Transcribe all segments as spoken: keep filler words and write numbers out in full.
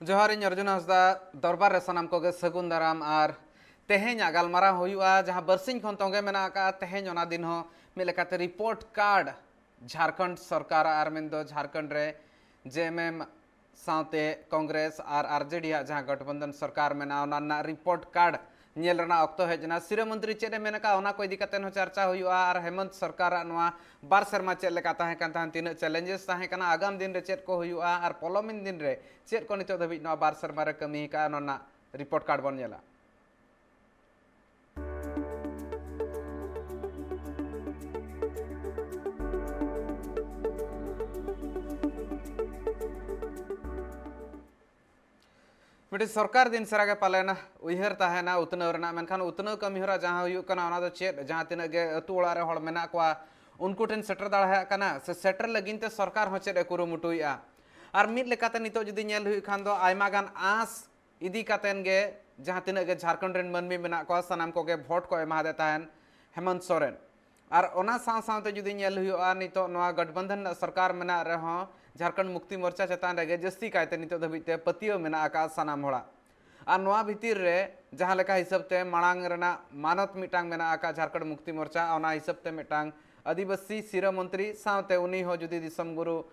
ᱡᱚᱦᱟᱨ, ᱤᱧ ᱚᱨᱡᱩᱱ ᱦᱟᱸᱥᱫᱟ᱾ ᱫᱚᱨᱵᱟᱨ ᱨᱮ ᱥᱟᱱᱟᱢ ᱠᱚᱜᱮ ᱥᱟᱹᱜᱩᱱ ᱫᱟᱨᱟᱢ᱾ ᱟᱨ ᱛᱮᱦᱮᱧᱟᱜ ᱜᱟᱞᱢᱟᱨᱟᱣ ᱦᱩᱭᱩᱜᱼᱟ, ᱡᱟᱦᱟᱸ ᱵᱟᱨᱥᱤᱧ ᱠᱷᱚᱱ ᱛᱚᱸᱜᱮ ᱢᱮᱱᱟᱜ ᱟᱠᱟᱫᱼᱟ, ᱛᱮᱦᱮᱧ ᱚᱱᱟ ᱫᱤᱱ ᱦᱚᱸ ᱢᱤᱫ ᱞᱮᱠᱟᱛᱮ ᱨᱤᱯᱳᱨᱴ ᱠᱟᱨᱰ ᱡᱷᱟᱲᱠᱷᱚᱸᱰ ᱥᱚᱨᱠᱟᱨᱟᱜ, ᱟᱨ ᱢᱮᱱᱫᱚ ᱡᱷᱟᱲᱠᱷᱚᱸᱰ ᱨᱮ ᱡᱮ ᱮᱢ ᱮᱢ ᱥᱟᱶᱛᱮ ᱠᱚᱝᱜᱨᱮᱥ ᱟᱨ ᱟᱨ ᱡᱮ ᱰᱤ ᱟᱜ ᱡᱟᱦᱟᱸ ᱜᱚᱴᱵᱚᱱᱫᱷᱚᱱ ᱥᱚᱨᱠᱟᱨ ᱢᱮᱱᱟᱜᱼᱟ, ᱚᱱᱟ ᱨᱮᱱᱟᱜ ᱨᱤᱯᱳᱨᱴ ᱠᱟᱨᱰ ᱧᱮᱞ ᱨᱮᱱᱟᱜ ᱚᱠᱛᱚ ᱦᱮᱡ ᱮᱱᱟ᱾ ᱥᱤᱨᱟᱹ ᱢᱚᱱᱛᱨᱤ ᱪᱮᱫ ᱮ ᱢᱮᱱ ᱟᱠᱟᱫᱼᱟ, ᱚᱱᱟ ᱠᱚ ᱤᱫᱤ ᱠᱟᱛᱮ ᱦᱚᱸ ᱪᱟᱨᱪᱟ ᱦᱩᱭᱩᱜᱼᱟ᱾ ᱟᱨ ᱦᱮᱢᱚᱱᱛ ᱥᱚᱨᱠᱟᱨᱟᱜ ᱱᱚᱣᱟ ᱵᱟᱨ ᱥᱮᱨᱢᱟ ᱪᱮᱫ ᱞᱮᱠᱟ ᱛᱟᱦᱮᱸ ᱠᱟᱱ ᱛᱟᱦᱮᱸᱫ, ᱛᱤᱱᱟᱹᱜ ᱪᱮᱞᱮᱧᱡᱮᱥ ᱛᱟᱦᱮᱸ ᱠᱟᱱᱟ, ᱟᱜᱟᱢ ᱫᱤᱱ ᱨᱮ ᱪᱮᱫ ᱠᱚ ᱦᱩᱭᱩᱜᱼᱟ, ᱟᱨ ᱯᱚᱞᱚᱢᱤᱱ ᱫᱤᱱ ᱨᱮ ᱪᱮᱫ ᱠᱚ ᱱᱤᱛᱚᱜ ᱫᱷᱟᱹᱵᱤᱡ ᱱᱚᱣᱟ ᱵᱟᱨ ᱥᱮᱨᱢᱟ ᱨᱮ ᱠᱟᱹᱢᱤ ᱟᱠᱟᱫᱼᱟ, ᱚᱱᱟ ᱨᱮᱱᱟᱜ ᱨᱤᱯᱳᱨᱴ ᱠᱟᱨᱰ ᱵᱚᱱ ᱧᱮᱞᱟ᱾ ᱢᱤᱫᱴᱤᱡ ᱥᱚᱨᱠᱟᱨ ᱫᱤᱱ ᱥᱟᱨᱟ ᱜᱮ ᱯᱟᱞᱮᱱ ᱩᱭᱦᱟᱹᱨ ᱛᱟᱦᱮᱱᱟ ᱩᱛᱱᱟᱹᱣ ᱨᱮᱱᱟᱜ, ᱢᱮᱱᱠᱷᱟᱱ ᱩᱛᱱᱟᱹᱣ ᱠᱟᱹᱢᱤ ᱦᱚᱨᱟ ᱡᱟᱦᱟᱸ ᱦᱩᱭᱩᱜ ᱠᱟᱱᱟ, ᱚᱱᱟ ᱫᱚ ᱪᱮᱫ? ᱡᱟᱦᱟᱸ ᱛᱤᱱᱟᱹᱜ ᱜᱮ ᱟᱹᱛᱩ ᱚᱲᱟᱜ ᱨᱮ ᱦᱚᱲ ᱢᱮᱱᱟᱜ ᱠᱚᱣᱟ, ᱩᱱᱠᱩ ᱴᱷᱮᱱ ᱥᱮᱴᱮᱨ ᱫᱟᱲᱮᱭᱟᱜ ᱠᱟᱱᱟ ᱥᱮ ᱥᱮᱴᱮᱨ ᱞᱟᱹᱜᱤᱫ ᱛᱮ ᱥᱚᱨᱠᱟᱨ ᱦᱚᱸ ᱪᱮᱫ ᱮ ᱠᱩᱨᱩᱢᱩᱴᱩᱭᱮᱫᱼᱟ? ᱟᱨ ᱢᱤᱫ ᱞᱮᱠᱟᱛᱮ ᱱᱤᱛᱚᱜ ᱡᱩᱫᱤ ᱧᱮᱞ ᱦᱩᱭᱩᱜ ᱠᱷᱟᱱ ᱫᱚ, ᱟᱭᱢᱟ ᱜᱟᱱ ᱟᱸᱥ ᱤᱫᱤ ᱠᱟᱛᱮᱱ ᱜᱮ ᱡᱟᱦᱟᱸ ᱛᱤᱱᱟᱹᱜ ᱜᱮ ᱡᱷᱟᱲᱠᱷᱚᱸᱰ ᱨᱮᱱ ᱢᱟᱹᱱᱢᱤ ᱢᱮᱱᱟᱜ ᱠᱚᱣᱟ, ᱥᱟᱱᱟᱢ ᱠᱚᱜᱮ ᱵᱷᱳᱴ ᱠᱚ ᱮᱢᱟᱫᱮ ᱛᱟᱦᱮᱱ ᱦᱮᱢᱚᱱᱛ ᱥᱚᱨᱮᱱ᱾ ᱟᱨ ᱚᱱᱟ ᱥᱟᱶ ᱥᱟᱶᱛᱮ ᱡᱩᱫᱤ ᱧᱮᱞ ᱦᱩᱭᱩᱜᱼᱟ, ᱱᱤᱛᱚᱜ ᱱᱚᱣᱟ ᱜᱚᱴᱵᱚᱱᱫᱷᱚᱱ ᱨᱮᱱᱟᱜ ᱥᱚᱨᱠᱟᱨ ᱢᱮᱱᱟᱜ ᱨᱮᱦᱚᱸ, ᱡᱷᱟᱲᱠᱷᱚᱸᱰ ᱢᱩᱠᱛᱤ ᱢᱳᱨᱪᱟ ᱪᱮᱛᱟᱱ ᱨᱮᱜᱮ ᱡᱟᱹᱥᱛᱤ ᱠᱟᱭᱛᱮ ᱱᱤᱛᱚᱜ ᱫᱷᱟᱹᱵᱤᱡ ᱛᱮ ᱯᱟᱹᱛᱭᱟᱹᱣ ᱢᱮᱱᱟᱜ ᱟᱠᱟᱫᱼᱟ ᱥᱟᱱᱟᱢ ᱦᱚᱲᱟᱜ᱾ ᱟᱨ ᱱᱚᱣᱟ ᱵᱷᱤᱛᱤᱨ ᱨᱮ ᱡᱟᱦᱟᱸ ᱞᱮᱠᱟ ᱦᱤᱥᱟᱹᱵ ᱛᱮ ᱢᱟᱲᱟᱝ ᱨᱮᱱᱟᱜ ᱢᱟᱱᱚᱛ ᱢᱤᱫᱴᱟᱝ ᱢᱮᱱᱟᱜ ᱟᱠᱟᱫ ᱡᱷᱟᱲᱠᱷᱚᱸᱰ ᱢᱩᱠᱛᱤ ᱢᱳᱨᱪᱟ, ᱚᱱᱟ ᱦᱤᱥᱟᱹᱵ ᱛᱮ ᱢᱤᱫᱴᱟᱝ ᱟᱹᱫᱤᱵᱟᱹᱥᱤ ᱥᱤᱨᱟᱹ ᱢᱚᱱᱛᱨᱤ ᱥᱟᱶᱛᱮ ᱩᱱᱤ ᱦᱚᱸ ᱡᱩᱫᱤ ᱫᱤᱥᱚᱢ ᱜᱩᱨᱩ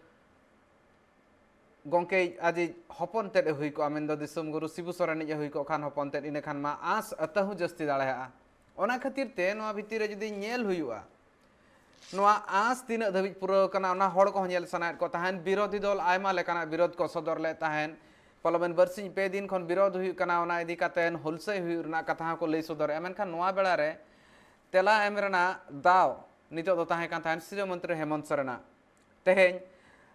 ᱜᱚᱢᱠᱮ ᱟᱡᱤᱡ ᱦᱚᱯᱚᱱ ᱛᱮᱫ ᱮ ᱦᱩᱭ ᱠᱚᱜᱼᱟ, ᱢᱮᱱᱫᱚ ᱫᱤᱥᱚᱢ ᱜᱩᱨᱩ ᱥᱤᱵᱩ ᱥᱚᱨᱮᱱᱤᱡ ᱮ ᱦᱩᱭ ᱠᱚᱜ ᱠᱷᱟᱱ ᱦᱚᱯᱚᱱ ᱛᱮᱫ, ᱤᱱᱟᱹ ᱠᱷᱟᱱ ᱢᱟ ᱟᱸᱥ ᱟᱛᱟᱹᱦᱩᱸ ᱡᱟᱹᱥᱛᱤ ᱫᱟᱲᱮᱭᱟᱜᱼᱟ᱾ ᱚᱱᱟ ᱠᱷᱟᱹᱛᱤᱨ ᱛᱮ ᱱᱚᱣᱟ ᱵᱷᱤᱛᱤᱨ ᱨᱮ ᱡᱩᱫᱤ ᱧᱮᱞ ᱦᱩᱭᱩᱜᱼᱟ, ᱱᱚᱣᱟ ᱟᱸᱥ ᱛᱤᱱᱟᱹᱜ ᱫᱷᱟᱹᱵᱤᱡ ᱯᱩᱨᱟᱹᱣ ᱠᱟᱱᱟ, ᱚᱱᱟ ᱦᱚᱲ ᱠᱚᱦᱚᱸ ᱧᱮᱞ ᱥᱟᱱᱟᱭᱮᱫ ᱠᱚ ᱛᱟᱦᱮᱸᱱ᱾ ᱵᱤᱨᱳᱫᱷᱤ ᱫᱚᱞ ᱟᱭᱢᱟ ᱞᱮᱠᱟᱱᱟᱜ ᱵᱤᱨᱳᱫᱷ ᱠᱚ ᱥᱚᱫᱚᱨ ᱞᱮᱫ ᱛᱟᱦᱮᱸᱱ᱾ ᱯᱟᱨᱞᱟᱢᱮᱱᱴ ᱵᱟᱨᱥᱤᱧ ᱯᱮ ᱫᱤᱱ ᱠᱷᱚᱱ ᱵᱤᱨᱳᱫᱷ ᱦᱩᱭᱩᱜ ᱠᱟᱱᱟ, ᱚᱱᱟ ᱤᱫᱤ ᱠᱟᱛᱮ ᱦᱩᱞᱥᱟᱹᱭ ᱦᱩᱭᱩᱜ ᱨᱮᱱᱟᱜ ᱠᱟᱛᱷᱟ ᱦᱚᱸᱠᱚ ᱞᱟᱹᱭ ᱥᱚᱫᱚᱨᱮᱫᱼᱟ᱾ ᱢᱮᱱᱠᱷᱟᱱ ᱱᱚᱣᱟ ᱵᱮᱲᱟ ᱨᱮ ᱛᱮᱞᱟ ᱮᱢ ᱨᱮᱱᱟᱜ ᱫᱟᱣ ᱱᱤᱛᱚᱜ ᱫᱚ ᱛᱟᱦᱮᱸ ᱠᱟᱱ ᱛᱟᱦᱮᱸᱱ ᱥᱤᱨᱟᱹ ᱢᱚᱱᱛᱨᱤ ᱦᱮᱢᱚᱱᱛ ᱥᱚᱨᱮᱱᱟᱜ᱾ ᱛᱮᱦᱮᱧ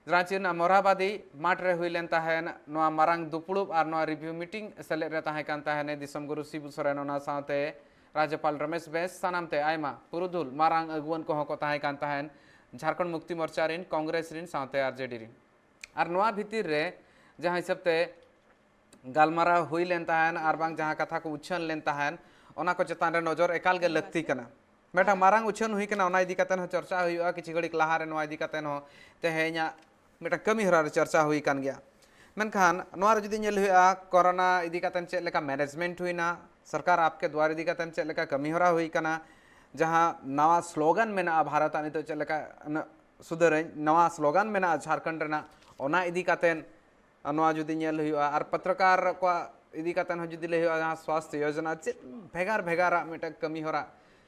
ᱨᱟᱸᱪᱤ ᱨᱮᱱᱟᱜ ᱢᱚᱨᱦᱟᱵᱟᱫᱤ ᱢᱟᱴᱷ ᱨᱮ ᱦᱩᱭ ᱞᱮᱱ ᱛᱟᱦᱮᱸᱱ ᱱᱚᱣᱟ ᱢᱟᱨᱟᱝ ᱫᱩᱯᱲᱩᱵ ᱟᱨ ᱱᱚᱣᱟ ᱨᱤᱵᱷᱤᱭᱩ ᱢᱤᱴᱤᱝ ᱥᱮᱞᱮᱫ ᱨᱮ ᱛᱟᱦᱮᱸ ᱠᱟᱱ ᱛᱟᱦᱮᱸᱱ ᱫᱤᱥᱚᱢ ᱜᱩᱨᱩ ᱥᱤᱵᱩ ᱥᱚᱨᱮᱱ, ᱚᱱᱟ ᱥᱟᱶᱛᱮ ᱨᱟᱡᱽᱡᱚᱯᱟᱞ ᱨᱚᱢᱮᱥ ᱵᱮᱥ, ᱥᱟᱱᱟᱢ ᱛᱮ ᱟᱭᱢᱟ ᱯᱩᱨᱩᱫᱷᱩᱞ ᱢᱟᱨᱟᱝ ᱟᱹᱜᱩᱣᱟᱹᱱ ᱠᱚᱦᱚᱸ ᱠᱚ ᱛᱟᱦᱮᱸ ᱠᱟᱱ ᱛᱟᱦᱮᱸᱱ᱾ ᱡᱷᱟᱲᱠᱷᱚᱸᱰ ᱢᱩᱠᱛᱤ ᱢᱳᱨᱪᱟ ᱨᱤᱱ, ᱠᱚᱝᱜᱨᱮᱥ ᱨᱤᱱ ᱥᱟᱶᱛᱮ ᱟᱨ ᱡᱮ ᱰᱤ ᱨᱤᱱ᱾ ᱟᱨ ᱱᱚᱣᱟ ᱵᱷᱤᱛᱤᱨ ᱨᱮ ᱡᱟᱦᱟᱸ ᱦᱤᱥᱟᱹᱵ ᱛᱮ ᱜᱟᱞᱢᱟᱨᱟᱣ ᱦᱩᱭ ᱞᱮᱱ ᱛᱟᱦᱮᱸᱱ ᱟᱨ ᱵᱟᱝ ᱡᱟᱦᱟᱸ ᱠᱟᱛᱷᱟ ᱠᱚ ᱩᱪᱷᱟᱹᱱ ᱞᱮᱱ ᱛᱟᱦᱮᱸᱱ, ᱚᱱᱟ ᱠᱚ ᱪᱮᱛᱟᱱ ᱨᱮ ᱱᱚᱡᱚᱨ ᱮᱠᱟᱞ ᱜᱮ ᱞᱟᱹᱠᱛᱤ ᱠᱟᱱᱟ᱾ ᱢᱤᱫᱴᱟᱝ ᱢᱟᱨᱟᱝ ᱩᱪᱷᱟᱹᱱ ᱦᱩᱭ ᱠᱟᱱᱟ, ᱚᱱᱟ ᱤᱫᱤ ᱠᱟᱛᱮ ᱦᱚᱸ ᱪᱚᱨᱪᱟ ᱦᱩᱭᱩᱜᱼᱟ᱾ ᱠᱤᱪᱷᱩ ᱜᱷᱟᱹᱲᱤᱡ ᱞᱟᱦᱟ ᱨᱮ ᱱᱚᱣᱟ ᱤᱫᱤ ᱠᱟᱛᱮ ᱦᱚᱸ ᱛᱮᱦᱮᱧᱟᱜ ᱢᱤᱫᱴᱟᱝ ᱠᱟᱹᱢᱤ ᱦᱚᱨᱟ ᱨᱮ ᱪᱚᱨᱪᱟ ᱦᱩᱭ ᱠᱟᱱ ᱜᱮᱭᱟ᱾ ᱢᱮᱱᱠᱷᱟᱱ ᱱᱚᱣᱟ ᱨᱮ ᱡᱩᱫᱤ ᱧᱮᱞ ᱦᱩᱭᱩᱜᱼᱟ, ᱠᱳᱨᱳᱱᱟ ᱤᱫᱤ ᱠᱟᱛᱮ ᱪᱮᱫ ᱞᱮᱠᱟ ᱢᱮᱱᱮᱡᱽᱢᱮᱱᱴ ᱦᱩᱭᱱᱟ, ᱥᱚᱨᱠᱟᱨ ᱟᱯᱠᱮ ᱫᱩᱣᱟᱨ ᱤᱫᱤ ᱠᱟᱛᱮ ᱪᱮᱫ ᱞᱮᱠᱟ ᱠᱟᱹᱢᱤ ᱦᱚᱨᱟ ᱦᱩᱭ ᱠᱟᱱᱟ, ᱡᱟᱦᱟᱸ ᱱᱟᱣᱟ ᱥᱞᱳᱜᱟᱱ ᱢᱮᱱᱟᱜᱼᱟ ᱵᱷᱟᱨᱚᱛᱟᱜ ᱱᱤᱛᱚᱜ ᱪᱮᱫ ᱞᱮᱠᱟ ᱱᱟᱜ ᱥᱩᱫᱷᱟᱹᱨᱟᱹᱧ, ᱱᱟᱣᱟ ᱥᱞᱳᱜᱟᱱ ᱢᱮᱱᱟᱜᱼᱟ ᱡᱷᱟᱲᱠᱷᱚᱸᱰ ᱨᱮᱱᱟᱜ, ᱚᱱᱟ ᱤᱫᱤ ᱠᱟᱛᱮ ᱱᱚᱣᱟ ᱡᱩᱫᱤ ᱧᱮᱞ ᱦᱩᱭᱩᱜᱼᱟ, ᱟᱨ ᱯᱚᱛᱨᱚᱠᱟᱨ ᱠᱚᱣᱟᱜ ᱤᱫᱤ ᱠᱟᱛᱮ ᱦᱚᱸ ᱡᱩᱫᱤ ᱞᱟᱹᱭ ᱦᱩᱭᱩᱜᱼᱟ, ᱡᱟᱦᱟᱸ ᱥᱣᱟᱥᱛᱷ ᱭᱳᱡᱚᱱᱟ ᱪᱮᱫ ᱵᱷᱮᱜᱟᱨ ᱵᱷᱮᱜᱟᱨᱟᱜ ᱢᱤᱫᱴᱟᱝ ᱠᱟᱹᱢᱤ ᱦᱚᱨᱟ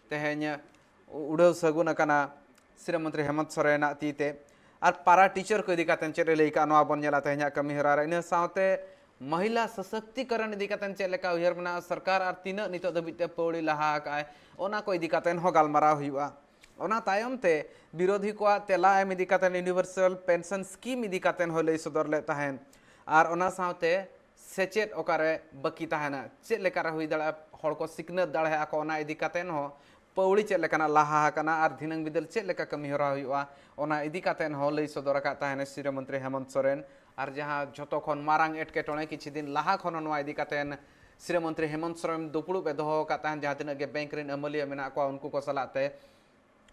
ᱛᱮᱦᱮᱧ ᱩᱰᱟᱹᱣ ᱥᱟᱹᱜᱩᱱ ᱟᱠᱟᱱᱟ ᱥᱤᱨᱟᱹ ᱢᱚᱱᱛᱨᱤ ᱦᱮᱢᱚᱱᱛ ᱥᱚᱨᱮᱱᱟᱜ ᱛᱤ ᱛᱮ᱾ ᱟᱨ ᱯᱟᱨᱟ ᱴᱤᱪᱟᱨ ᱠᱚ ᱤᱫᱤ ᱠᱟᱛᱮ ᱪᱮᱫ ᱮ ᱞᱟᱹᱭ ᱠᱟᱜᱼᱟ, ᱱᱚᱣᱟ ᱵᱚᱱ ᱧᱮᱞᱟ ᱛᱮᱦᱮᱧᱟᱜ ᱠᱟᱹᱢᱤ ᱦᱚᱨᱟ ᱨᱮ᱾ ᱤᱱᱟᱹ ᱥᱟᱶᱛᱮ ᱢᱚᱦᱤᱞᱟ ᱥᱚᱥᱚᱠᱛᱤᱠᱚᱨᱚᱱ ᱤᱫᱤ ᱠᱟᱛᱮ ᱪᱮᱫ ᱞᱮᱠᱟ ᱩᱭᱦᱟᱹᱨ ᱢᱮᱱᱟᱜᱼᱟ ᱥᱚᱨᱠᱟᱨ, ᱟᱨ ᱛᱤᱱᱟᱹᱜ ᱱᱤᱛᱚᱜ ᱫᱷᱟᱹᱵᱤᱡ ᱛᱮ ᱯᱟᱹᱣᱲᱤ ᱞᱟᱦᱟ ᱟᱠᱟᱜᱼᱟᱭ, ᱚᱱᱟ ᱠᱚ ᱤᱫᱤ ᱠᱟᱛᱮ ᱦᱚᱸ ᱜᱟᱞᱢᱟᱨᱟᱣ ᱦᱩᱭᱩᱜᱼᱟ᱾ ᱚᱱᱟ ᱛᱟᱭᱚᱢ ᱛᱮ ᱵᱤᱨᱳᱫᱷᱤ ᱠᱚᱣᱟᱜ ᱛᱮᱞᱟ ᱮᱢ ᱤᱫᱤ ᱠᱟᱛᱮ ᱤᱭᱩᱱᱤᱵᱷᱟᱨᱥᱟᱞ ᱯᱮᱱᱥᱚᱱ ᱥᱠᱤᱢ ᱤᱫᱤ ᱠᱟᱛᱮ ᱦᱚᱸ ᱞᱟᱹᱭ ᱥᱚᱫᱚᱨ ᱞᱮᱫ ᱛᱟᱦᱮᱸᱫ᱾ ᱟᱨ ᱚᱱᱟ ᱥᱟᱶᱛᱮ ᱥᱮᱪᱮᱫ ᱚᱠᱟᱨᱮ ᱵᱟᱹᱠᱤ ᱛᱟᱦᱮᱱᱟ, ᱪᱮᱫ ᱞᱮᱠᱟᱨᱮ ᱦᱩᱭ ᱫᱟᱲᱮᱭᱟᱜᱼᱟ ᱦᱚᱲ ᱠᱚ ᱥᱤᱠᱷᱱᱟᱹᱛ ᱫᱟᱲᱮᱭᱟᱜᱼᱟ ᱠᱚ, ᱚᱱᱟ ᱤᱫᱤ ᱠᱟᱛᱮ ᱦᱚᱸ ᱯᱟᱹᱣᱲᱤ ᱪᱮᱫ ᱞᱮᱠᱟᱱᱟᱜ ᱞᱟᱦᱟ ᱟᱠᱟᱱᱟ ᱟᱨ ᱫᱷᱤᱱᱟᱹᱝ ᱵᱤᱫᱟᱹᱞ ᱪᱮᱫ ᱞᱮᱠᱟ ᱠᱟᱹᱢᱤ ᱦᱚᱨᱟ ᱦᱩᱭᱩᱜᱼᱟ, ᱚᱱᱟ ᱤᱫᱤ ᱠᱟᱛᱮ ᱦᱚᱸ ᱞᱟᱹᱭ ᱥᱚᱫᱚᱨ ᱟᱠᱟᱫ ᱛᱟᱦᱮᱱᱟ ᱥᱤᱨᱟᱹ ᱢᱚᱱᱛᱨᱤ ᱦᱮᱢᱚᱱᱛ ᱥᱚᱨᱮᱱ᱾ ᱟᱨ ᱡᱟᱦᱟᱸ ᱡᱷᱚᱛᱚ ᱠᱷᱚᱱ ᱢᱟᱨᱟᱝ ᱮᱴᱠᱮᱴᱚᱬᱮ, ᱠᱤᱪᱷᱩ ᱫᱤᱱ ᱞᱟᱦᱟ ᱠᱷᱚᱱ ᱦᱚᱸ ᱱᱚᱣᱟ ᱤᱫᱤ ᱠᱟᱛᱮ ᱥᱤᱨᱟᱹ ᱢᱚᱱᱛᱨᱤ ᱦᱮᱢᱚᱱᱛ ᱥᱚᱨᱮᱱ ᱫᱩᱯᱲᱩᱵ ᱮ ᱫᱚᱦᱚ ᱟᱠᱟᱫ ᱛᱟᱦᱮᱱ, ᱡᱟᱦᱟᱸ ᱛᱤᱱᱟᱹᱜ ᱜᱮ ᱵᱮᱝᱠ ᱨᱮᱱ ᱟᱹᱢᱟᱹᱞᱤᱭᱟᱹ ᱢᱮᱱᱟᱜ ᱠᱚᱣᱟ ᱩᱱᱠᱩ ᱠᱚ ᱥᱟᱞᱟᱜ ᱛᱮ,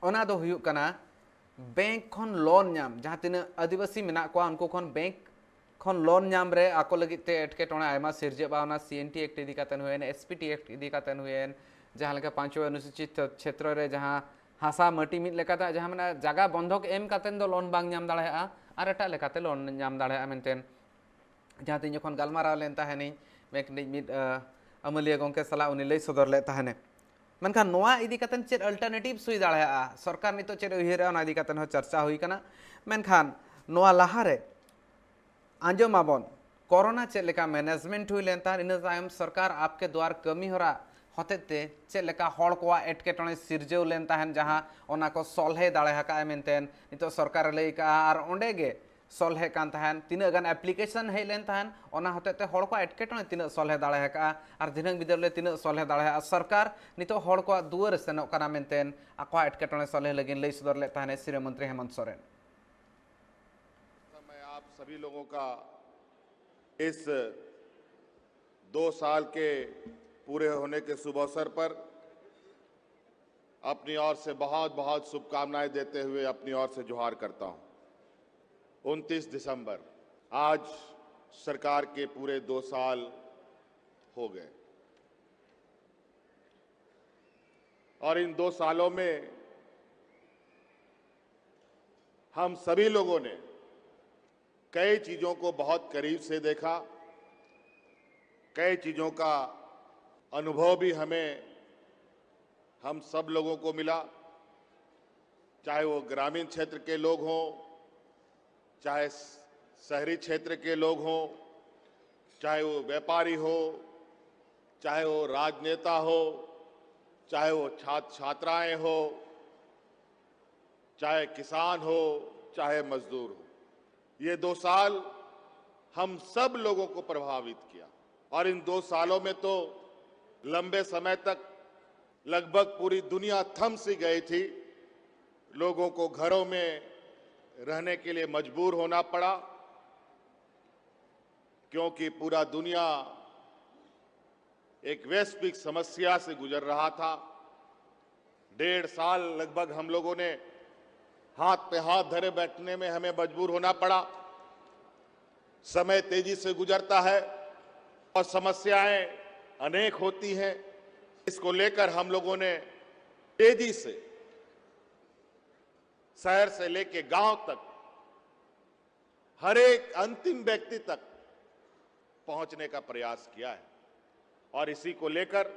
ᱚᱱᱟ ᱫᱚ ᱦᱩᱭᱩᱜ ᱠᱟᱱᱟ ᱵᱮᱝᱠ ᱠᱷᱚᱱ ᱞᱳᱱ ᱧᱟᱢ᱾ ᱡᱟᱦᱟᱸ ᱛᱤᱱᱟᱹᱜ ᱟᱹᱫᱤᱵᱟᱹᱥᱤ ᱢᱮᱱᱟᱜ ᱠᱚᱣᱟ ᱩᱱᱠᱩ ᱠᱷᱚᱱ ᱵᱮᱝᱠ ᱠᱷᱚᱱ ᱞᱳᱱ ᱧᱟᱢ ᱨᱮ ᱟᱠᱚ ᱞᱟᱹᱜᱤᱫ ᱛᱮ ᱮᱴᱠᱮᱴᱚᱬᱮ ᱟᱭᱢᱟ ᱥᱤᱨᱡᱟᱹᱜᱼᱟ᱾ ᱚᱱᱟ ᱥᱤ ᱮᱱ ᱴᱤ ᱮᱠᱴ ᱤᱫᱤ ᱠᱟᱛᱮ ᱦᱩᱭᱮᱱ, ᱮᱥ ᱯᱤ ᱴᱤ ᱮᱠᱴ ᱤᱫᱤ ᱠᱟᱛᱮ ᱦᱩᱭᱮᱱ, ᱡᱟᱦᱟᱸ ᱞᱮᱠᱟ ᱯᱟᱸᱪᱣᱟ ᱚᱱᱩᱥᱩᱪᱤᱛ ᱪᱷᱮᱛᱨᱚ ᱨᱮ ᱡᱟᱦᱟᱸ ᱦᱟᱥᱟ ᱢᱟᱹᱴᱤ ᱢᱤᱫ ᱞᱮᱠᱟᱛᱮ ᱡᱟᱦᱟᱸ ᱢᱮᱱᱟᱜᱼᱟ, ᱡᱟᱭᱜᱟ ᱵᱚᱱᱫᱷᱚᱠ ᱮᱢ ᱠᱟᱛᱮ ᱫᱚ ᱞᱳᱱ ᱵᱟᱝ ᱧᱟᱢ ᱫᱟᱲᱮᱭᱟᱜᱼᱟ ᱟᱨ ᱮᱴᱟᱜ ᱞᱮᱠᱟᱛᱮ ᱞᱳᱱ ᱧᱟᱢ ᱫᱟᱲᱮᱭᱟᱜᱼᱟ ᱢᱮᱱᱛᱮ ᱡᱟᱦᱟᱸ ᱛᱤᱧ ᱡᱚᱠᱷᱚᱱ ᱜᱟᱞᱢᱟᱨᱟᱣ ᱞᱮᱱ ᱛᱟᱦᱮᱱᱤᱧ ᱵᱮᱝᱠ ᱨᱤᱱᱤᱡ ᱢᱤᱫ, ᱟᱹ, ᱟᱹᱢᱟᱹᱞᱤᱭᱟᱹ ᱜᱚᱢᱠᱮ ᱥᱟᱞᱟᱜ, ᱩᱱᱤ ᱞᱟᱹᱭ ᱥᱚᱫᱚᱨ ᱞᱮᱫ ᱛᱟᱦᱮᱱᱮ᱾ ᱢᱮᱱᱠᱷᱟᱱ ᱱᱚᱣᱟ ᱤᱫᱤ ᱠᱟᱛᱮ ᱪᱮᱫ ᱚᱞᱴᱟᱨᱱᱮᱴᱤᱵᱷᱥ ᱦᱩᱭ ᱫᱟᱲᱮᱭᱟᱜᱼᱟ, ᱥᱚᱨᱠᱟᱨ ᱱᱤᱛᱚᱜ ᱪᱮᱫ ᱮ ᱩᱭᱦᱟᱹᱨᱮᱜᱼᱟ, ᱚᱱᱟ ᱤᱫᱤ ᱠᱟᱛᱮ ᱦᱚᱸ ᱪᱟᱨᱪᱟ ᱦᱩᱭ ᱠᱟᱱᱟ᱾ ᱢᱮᱱᱠᱷᱟᱱ ᱱᱚᱣᱟ ᱞᱟᱦᱟᱨᱮ ᱟᱸᱡᱚᱢ ᱟᱵᱚᱱ, ᱠᱳᱨᱳᱱᱟ ᱪᱮᱫ ᱞᱮᱠᱟ ᱢᱮᱱᱮᱡᱽᱢᱮᱱᱴ ᱦᱩᱭ ᱞᱮᱱ ᱛᱟᱦᱮᱸᱫ, ᱤᱱᱟᱹ ᱛᱟᱭᱚᱢ ᱥᱚᱨᱠᱟᱨ ᱟᱯᱠᱮ ᱫᱩᱣᱟᱨ ᱠᱟᱹᱢᱤ ᱦᱚᱨᱟ ᱦᱚᱛᱮᱡ ᱛᱮ ᱪᱮᱫ ᱞᱮᱠᱟ ᱦᱚᱲ ᱠᱚᱣᱟᱜ ᱮᱴᱠᱮᱴᱚᱬᱮ ᱥᱤᱨᱡᱟᱹᱣ ᱞᱮᱱ ᱛᱟᱦᱮᱸᱫ, ᱡᱟᱦᱟᱸ ᱚᱱᱟ ᱠᱚ ᱥᱚᱞᱦᱮ ᱫᱟᱲᱮ ᱟᱠᱟᱫᱼᱟᱭ ᱢᱮᱱᱛᱮ ᱱᱤᱛᱚᱜ ᱥᱚᱨᱠᱟᱨ ᱮ ᱞᱟᱹᱭ ᱠᱟᱜᱼᱟ᱾ ᱟᱨ ᱚᱸᱰᱮ ᱜᱮ ᱥᱚᱞᱦᱮ ᱠᱟᱱ ᱛᱟᱦᱮᱸᱱ, ᱛᱤᱱᱟᱹᱜ ᱜᱟᱱ ᱮᱯᱞᱤᱠᱮᱥᱚᱱ ᱦᱮᱡ ᱞᱮᱱ ᱛᱟᱦᱮᱸᱱ, ᱚᱱᱟ ᱦᱚᱛᱮᱡ ᱛᱮ ᱦᱚᱲ ᱠᱚᱣᱟᱜ ᱮᱴᱠᱮᱴᱚᱬᱮ ᱛᱤᱱᱟᱹᱜ ᱥᱚᱞᱦᱮ ᱫᱟᱲᱮ ᱟᱠᱟᱫᱼᱟ ᱟᱨ ᱫᱷᱤᱱᱟᱹᱝ ᱵᱤᱫᱟᱹᱞ ᱨᱮ ᱛᱤᱱᱟᱹᱜ ᱥᱚᱞᱦᱮ ᱫᱟᱲᱮᱭᱟᱜᱼᱟ᱾ ᱥᱚᱨᱠᱟᱨ ᱱᱤᱛᱚᱜ ᱦᱚᱲ ᱠᱚᱣᱟᱜ ᱫᱩᱣᱟᱹᱨ ᱨᱮ ᱥᱮᱱᱚᱜ ᱠᱟᱱᱟ ᱢᱮᱱᱛᱮ ᱟᱠᱚᱣᱟᱜ ᱮᱴᱠᱮᱴᱚᱬᱮ ᱥᱚᱞᱦᱮ ᱞᱟᱹᱜᱤᱫ ᱞᱟᱹᱭ ᱥᱚᱫᱚᱨ ᱞᱮᱫ ᱛᱟᱦᱮᱸᱱᱟᱭ ᱥᱤᱨᱟᱹ ᱢᱚᱱᱛᱨᱤ ᱦᱮᱢᱚᱱᱛ ᱥᱚᱨᱮᱱ᱾ मैं आप सभी लोगों का इस दो साल के पूरे होने के शुभ अवसर पर अपनी ओर से बहुत बहुत शुभकामनाएं देते हुए अपनी ओर से जोहार करता हूं। उनतीस दिसंबर, आज सरकार के पूरे दो साल हो गए और इन दो सालों में हम सभी लोगों ने कई चीज़ों को बहुत करीब से देखा, कई चीज़ों का अनुभव भी हमें, हम सब लोगों को मिला, चाहे वो ग्रामीण क्षेत्र के लोग हों, चाहे शहरी क्षेत्र के लोग हों, चाहे वो व्यापारी हो, चाहे वो राजनेता हो, चाहे वो छात्र छात्राएं हो, चाहे किसान हो, चाहे मजदूर हो। ये दो साल हम सब लोगों को प्रभावित किया और इन दो सालों में तो लंबे समय तक लगभग पूरी दुनिया थम सी गई थी। लोगों को घरों में रहने के लिए मजबूर होना पड़ा, क्योंकि पूरा दुनिया एक वैश्विक समस्या से गुजर रहा था। डेढ़ साल लगभग हम लोगों ने हाथ पे हाथ धरे बैठने में हमें मजबूर होना पड़ा। समय तेजी से गुजरता है और समस्याएं अनेक होती हैं। इसको लेकर हम लोगों ने तेजी से शहर से लेके गांव तक, हर एक अंतिम व्यक्ति तक पहुंचने का प्रयास किया है और इसी को लेकर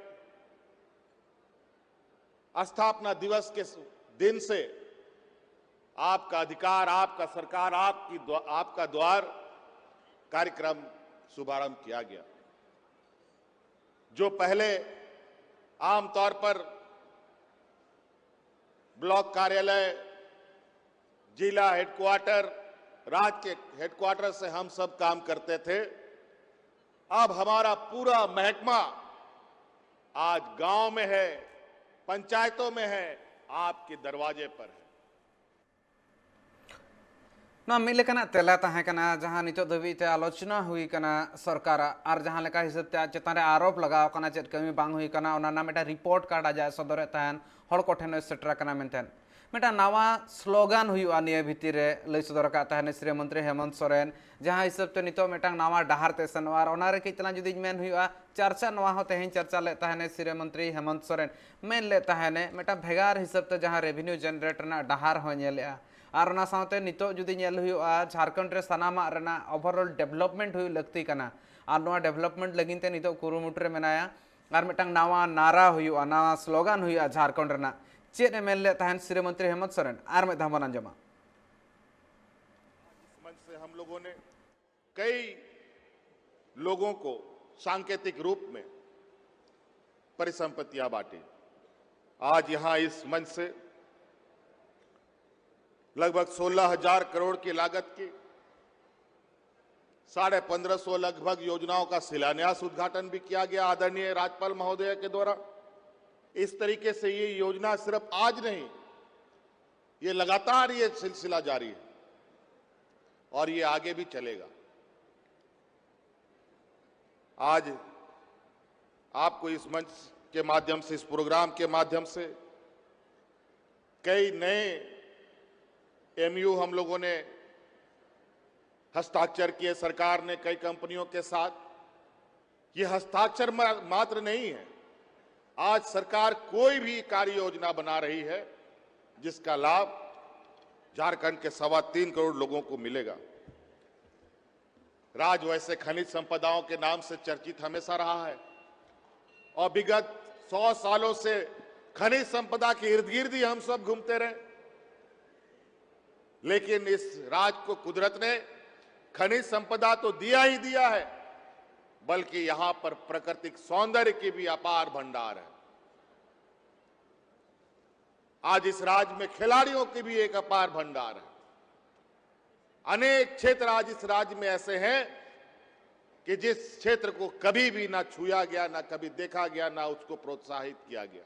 स्थापना दिवस के दिन से आपका अधिकार, आपका सरकार, आपकी द्वा-, आपका द्वार कार्यक्रम शुभारंभ किया गया। जो पहले आमतौर पर ब्लॉक कार्यालय, जिला हेडक्वार्टर, राज्य के हेडक्वार्टर से हम सब काम करते थे, अब हमारा पूरा महकमा आज गांव में है, पंचायतों में है, आपके दरवाजे पर है। ᱱᱚᱣᱟ ᱢᱤᱫ ᱞᱮᱠᱟᱱᱟᱜ ᱛᱮᱞᱟ ᱛᱟᱦᱮᱸ ᱠᱟᱱᱟ, ᱡᱟᱦᱟᱸ ᱱᱤᱛᱚᱜ ᱫᱷᱟᱹᱵᱤᱡ ᱛᱮ ᱟᱞᱳᱪᱚᱱᱟ ᱦᱩᱭ ᱠᱟᱱᱟ ᱥᱚᱨᱠᱟᱨᱟᱜ, ᱟᱨ ᱡᱟᱦᱟᱸ ᱞᱮᱠᱟ ᱦᱤᱥᱟᱹᱵ ᱛᱮ ᱟᱡ ᱪᱮᱛᱟᱱ ᱨᱮ ᱟᱨᱳᱯ ᱞᱟᱜᱟᱣ ᱠᱟᱱᱟ, ᱪᱮᱫ ᱠᱟᱹᱢᱤ ᱵᱟᱝ ᱦᱩᱭ ᱠᱟᱱᱟ, ᱚᱱᱟ ᱨᱮᱱᱟᱜ ᱢᱤᱫᱴᱟᱝ ᱨᱤᱯᱳᱨᱴ ᱠᱟᱨᱰ ᱟᱡᱟᱜ ᱥᱚᱫᱚᱨᱮᱫ ᱛᱟᱦᱮᱱ, ᱦᱚᱲ ᱠᱚᱴᱷᱮᱱ ᱦᱚᱸ ᱥᱮᱴᱮᱨ ᱟᱠᱟᱱᱟ ᱢᱮᱱᱛᱮ᱾ ᱢᱤᱫᱴᱟᱝ ᱱᱟᱣᱟ ᱥᱞᱳᱜᱟᱱ ᱦᱩᱭᱩᱜᱼᱟ ᱱᱤᱭᱟᱹ ᱵᱷᱤᱛᱤᱨ ᱨᱮ, ᱞᱟᱹᱭ ᱥᱚᱫᱚᱨ ᱟᱠᱟᱫ ᱛᱟᱦᱮᱱᱟᱭ ᱥᱤᱨᱟᱹ ᱢᱚᱱᱛᱨᱤ ᱦᱮᱢᱚᱱᱛ ᱥᱚᱨᱮᱱ, ᱡᱟᱦᱟᱸ ᱦᱤᱥᱟᱹᱵ ᱛᱮ ᱱᱤᱛᱚᱜ ᱢᱤᱫᱴᱟᱝ ᱱᱟᱣᱟ ᱰᱟᱦᱟᱨ ᱛᱮ ᱥᱮᱱᱚᱜᱼᱟ᱾ ᱟᱨ ᱚᱱᱟ ᱨᱮ ᱠᱟᱹᱡ ᱛᱟᱞᱟᱝ ᱡᱩᱫᱤᱧ ᱢᱮᱱ ᱦᱩᱭᱩᱜᱼᱟ, ᱪᱟᱨᱪᱟ ᱱᱚᱣᱟ ᱦᱚᱸ ᱛᱮᱦᱮᱧ ᱪᱟᱨᱪᱟ ᱞᱮᱫ ᱛᱟᱦᱮᱱᱟᱭ ᱥᱤᱨᱟᱹ ᱢᱚᱱᱛᱨᱤ ᱦᱮᱢᱚᱱᱛ ᱥᱚᱨᱮᱱ, ᱢᱮᱱ ᱞᱮᱫ ᱛᱟᱦᱮᱱᱮ ᱢᱤᱫᱴᱟᱝ ᱵᱷᱮᱜᱟᱨ ᱦᱤᱥᱟᱹᱵ ᱛᱮ ᱡᱟᱦᱟᱸ revenue generate ᱨᱮᱱᱟᱜ ᱰᱟᱦᱟᱨ ᱦᱚᱸ ᱧᱮᱞᱮᱜᱼᱟ᱾ ᱟᱨ ᱚᱱᱟ ᱥᱟᱶᱛᱮ ᱱᱤᱛᱚᱜ ᱡᱩᱫᱤ ᱧᱮᱞ ᱦᱩᱭᱩᱜᱼᱟ, ᱡᱷᱟᱲᱠᱷᱚᱸᱰ ᱨᱮ ᱥᱟᱱᱟᱢᱟᱜ ᱨᱮᱱᱟᱜ overall development ᱦᱩᱭᱩᱜ ᱞᱟᱹᱠᱛᱤ ᱠᱟᱱᱟ᱾ ᱟᱨ ᱱᱚᱣᱟ development ᱞᱟᱹᱜᱤᱫ ᱛᱮ ᱱᱤᱛᱚᱜ ᱠᱩᱨᱩᱢᱩᱴᱩ ᱨᱮ ᱢᱮᱱᱟᱭᱟ᱾ ᱟᱨ ᱢᱤᱫᱴᱟᱝ ᱱᱟᱣᱟ ᱱᱟᱨᱟ ᱦᱩᱭᱩᱜᱼᱟ, ᱱᱟᱣᱟ ᱥᱞᱳᱜᱟᱱ ᱦᱩᱭᱩᱜᱼᱟ ᱡᱷᱟᱲᱠᱷᱚᱸᱰ ᱨᱮᱱᱟᱜ᱾ ᱪᱮᱫ ᱮ ᱢᱮᱱ ᱞᱮᱫ ᱛᱟᱦᱮᱱ ᱥᱤᱨᱟᱹ ᱢᱚᱱᱛᱨᱤ ᱦᱮᱢᱚᱱᱛ ᱥᱚᱨᱮᱱ? ᱟᱨ ᱢᱤᱫ ᱫᱷᱟᱣ ᱵᱚᱱ ᱟᱸᱡᱚᱢᱟ᱾ इस मंच से हम लोगों ने कई लोगों को सांकेतिक रूप में परिसंपत्तियां बांटी। आज यहां इस मंच से लगभग सोलह हजार करोड़ की लागत की साढ़े पन्द्रह सौ लगभग योजनाओं का शिलान्यास उद्घाटन भी किया गया आदरणीय राज्यपाल महोदय के द्वारा। इस तरीके से ये योजना सिर्फ आज नहीं, ये लगातार ये सिलसिला जारी है और ये आगे भी चलेगा। आज आपको इस मंच के माध्यम से, इस प्रोग्राम के माध्यम से कई नए एमयू हम लोगों ने हस्ताक्षर किए सरकार ने कई कंपनियों के साथ। ये हस्ताक्षर मा- मात्र नहीं है, आज सरकार कोई भी कार्य योजना बना रही है जिसका लाभ झारखंड के सवा तीन करोड़ लोगों को मिलेगा। राज वैसे खनिज संपदाओं के नाम से चर्चित हमेशा रहा है और विगत सौ सालों से खनिज संपदा के इर्द गिर्द ही हम सब घूमते रहे, लेकिन इस राज को कुदरत ने खनिज संपदा तो दिया ही दिया है, बल्कि यहां पर प्राकृतिक सौंदर्य की भी अपार भंडार है। आज इस राज्य में खिलाड़ियों की भी एक अपार भंडार है। अनेक क्षेत्र आज इस राज्य में ऐसे हैं कि जिस क्षेत्र को कभी भी ना छुआ गया, ना कभी देखा गया, ना उसको प्रोत्साहित किया गया।